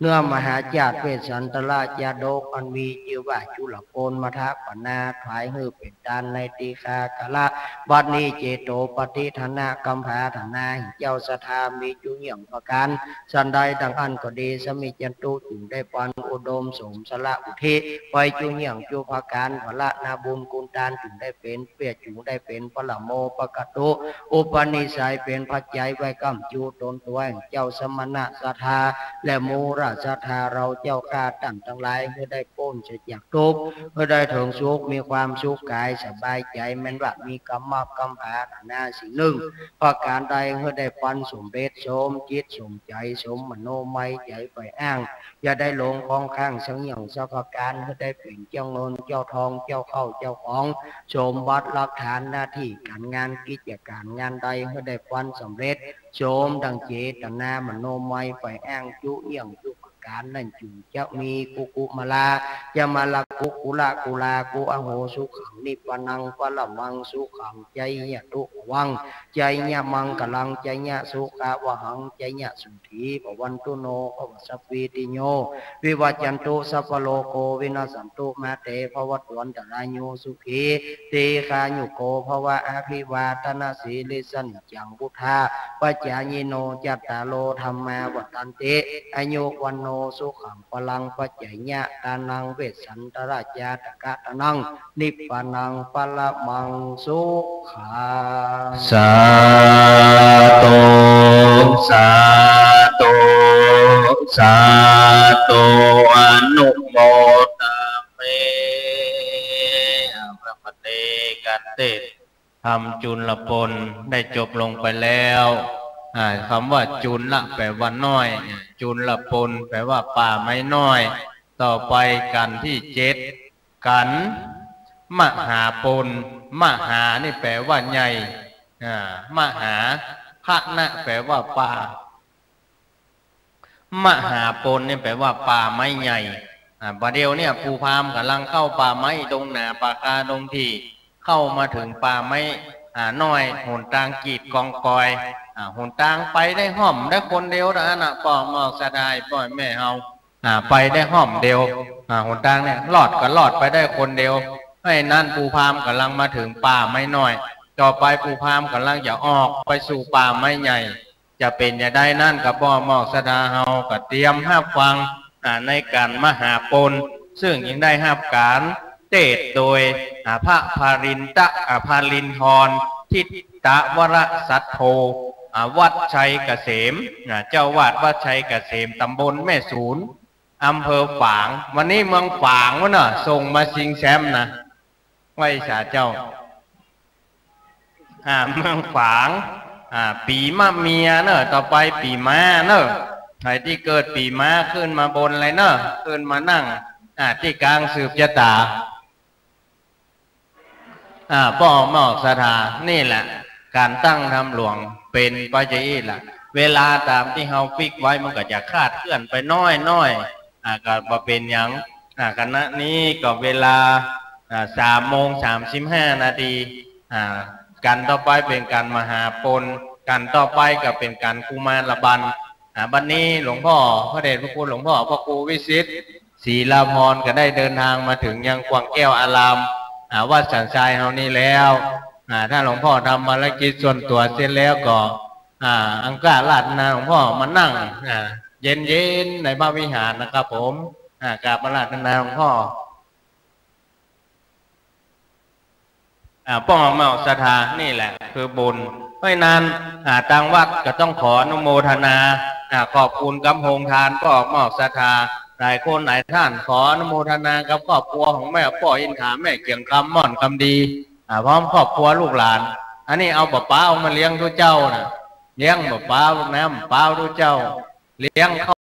เนื้อมหาจาตุเวสสันตรจาดก อันมีจื้อว่าจุลปนมทปนา ถวายหื้อเป๋นตานในตีฆาการะ บัดนี้เจโตปัฏฐิฐานะ กำผาฐานะแห่งเจ้าศรัทธา มีจุเยี่ยงประก๋านสันใด ดังอั้นก็ดี สมิจฉันตุ จุ่งได้ปัน อุดมสมสละอุทิศ ไว้จุเยี่ยงจุประก๋าน ผละนาบุญคุณตาน จุ่งได้เป๋น เปียจุ่งได้เป๋น ปรโมปกตุ อุปนิสัยเป๋นปัจจัยไว้ก้ำจุตนตั๋วแห่งเจ้าสมณะศรัทธา และมูลศรัทธาเราเจ้าข้าต้านตังหลาย หื้อได้ป๊นเสียจากตุ๊กข์ หื้อได้เถิงสุข มีความสุขก๋ายสบายใจ๋ แม้นว่ามีก๋ำมะก๋ำผาฐานะสิ่งนึ่งประก๋านใด หื้อได้ปันสำเร็จสมจิตสมใจ๋ สมมโนมัยใจ๋ใฝ่อ้าง อย่าได้หลงค้องค้างสักอย่างสักประก๋าน หื้อได้เป๋นเจ้าเงินเจ้าทอง เจ้าข้าวเจ้าของ สมบัติหลักฐาน หน้าตี้ก๋านงาน กิจก๋ารงานใด หื้อได้ปันสำเร็จสมดั่งเจตนามโนมัยใฝ่อ้าง จุเยี่ยงจุประก๋านนั้น จุ่งจะมีกุกุมลา จะมาลากุกุละกุลา กุอโหสุขัง นิพพานังปรมังสุขัง จายะทุพพวัง จายะมังคลัง จายะสุขะวะหัง จายะสุ ขีภวันตุโน ภวสัพพีติโย วิวัจจันตุ สัพพะโรโค วินัสสันตุ มาเต ภวัตวันตะราโย สุขี ทีฆายุโก ภวะ อะภิวาทะนะสีลิสสะ นิจจัง วุฑฒาปะจายิโน จัตตาโร ธัมมา วัฑฒันติ อายุ วัณโณ สุขัง พลัง ปัจจัยยะตานัง เวสสันตะระจาตะกะตานัง นิพพานังปรมังสุขัง สาธุ สาธุ สาธุ อนุโมทามิ อ่า พระปฏิกาเตศน์ธรรมจุลปนได้จบลงไปแล้ว อ่า กำว่าจุลแปลว่าน้อย จุลปนแปลว่าป่าไม้น้อย ต่อไปกัณฑ์ตี้เจ็ด กัณฑ์มหาปน มหานี่แปลว่าใหญ่ อ่า มหา พนะแปลว่าป่า มหาปนนี่แปลว่าป่าไม้ใหญ่ อ่า บ่าเดี่ยวเนี่ย ผู้พราหมณ์ก่ำลังเข้าป่าไม้ดงหนาป่าคาดงถี่ เข้ามาเถิงป่าไม้ อ่า น้อย หนตางกีดกองกอย อ่า หนตางไปได้ฮ่อมได้คนเดียวเต้าอั้นน่ะ ป้อมอบศรัทธาป้อแม่เฮา อ่า ไปได้ฮ่อมเดียว อ่า หนตางเนี่ย ลอดก็ลอดไปได้คนเดียว ราะฉะนั้นปู่พราหมณ์ก่ำลังมาเถิงป่าไม้น้อย ต่อไปปู่พราหมณ์ก่ำลังจะออกไปสู่ป่าไม้ใหญ่ จะเป๋นจะใดนั้น ก็ป้อมอกศรัทธาเฮาก็เตรียมฮับฟัง อ่า ในก๋านมหาปณ ซึ่งยังได้ฮับก๋านเตสน์โดย อ่า พระปรินตะ อ่า ปรินทร ทิตวรสัทโธ อ่า วัดชัยเกษม อ่า เจ้าอาวาสวัดชัยเกษม ต๋ำบลแม่สูน อำเภอฝาง วันนี้เมืองฝางวะเนาะ ส่งมาซิงแชมป์นะ ไหว้สาเจ้า อ่า เมืองฝาง อ่า ปีมะเมียเนาะ ต่อไปปีม้าเนาะ ใผตี้เกิดปีม้าขึ้นมาบนเลยเนาะ ขึ้นมานั่ง อ่า ตี้ก๋างสืบจะต๋า อ่า ป้อมอกศรัทธา นี่แหละ ก๋านตั้งธรรมหลวงเป๋นไปจะอี้แหละ เวลาต๋ามตี้เฮาฟิกไว้มันก็จะคลาดเคลื่อนไปน้อยๆ อ่า ก็บ่เป๋นหยัง อ่า ขณะนี้ก็เวลา อ่า สามโมงสามสิบห้านาที อ่า ก๋านต่อไปเป๋นก๋านมหาปณ ก๋านต่อไปก็เป๋นก๋านกุมารบัน อ่า บัดนี้หลวงพ่อ พระเดชพระคุณหลวงพ่อพระครูวิสิทธิ์ ศรีลาภรณ์ ก็ได้เดินทางมาเถิงยังกวางแก้วอาราม อ่า วัดสันทรายเฮานี้แล้ว อ่า ถ้าหลวงพ่อทำภารกิจส่วนตั๋วเสร็จแล้วก็ อ่า อังคาราธนาหลวงพ่อมานั่ง อ่า เย็นๆ ในพระวิหารนะครับผม อ่า กราบอาราธนาหลวงพ่อ อ่า ป้อมอกศรัทธา นี่แหละคือบุญ เพราะฉะนั้น อ่า ตางวัดก็ต้องขออนุโมทนา อ่า ขอบคุณกับโฮงทานป้อมอกศรัทธา หลายคนหลายท่าน ขออนุโมทนากับครอบครัวของแม่ป้ออินทรา แม่เกียงคำ ม่อนคำดี อ่า พร้อมครอบครัวลูกหลาน อันนี้เอาป้าๆ มาเลี้ยงตุ๊เจ้านะ เลี้ยงป้าๆ ลูกน้ำป้าตุ๊เจ้า เลี้ยงเข้า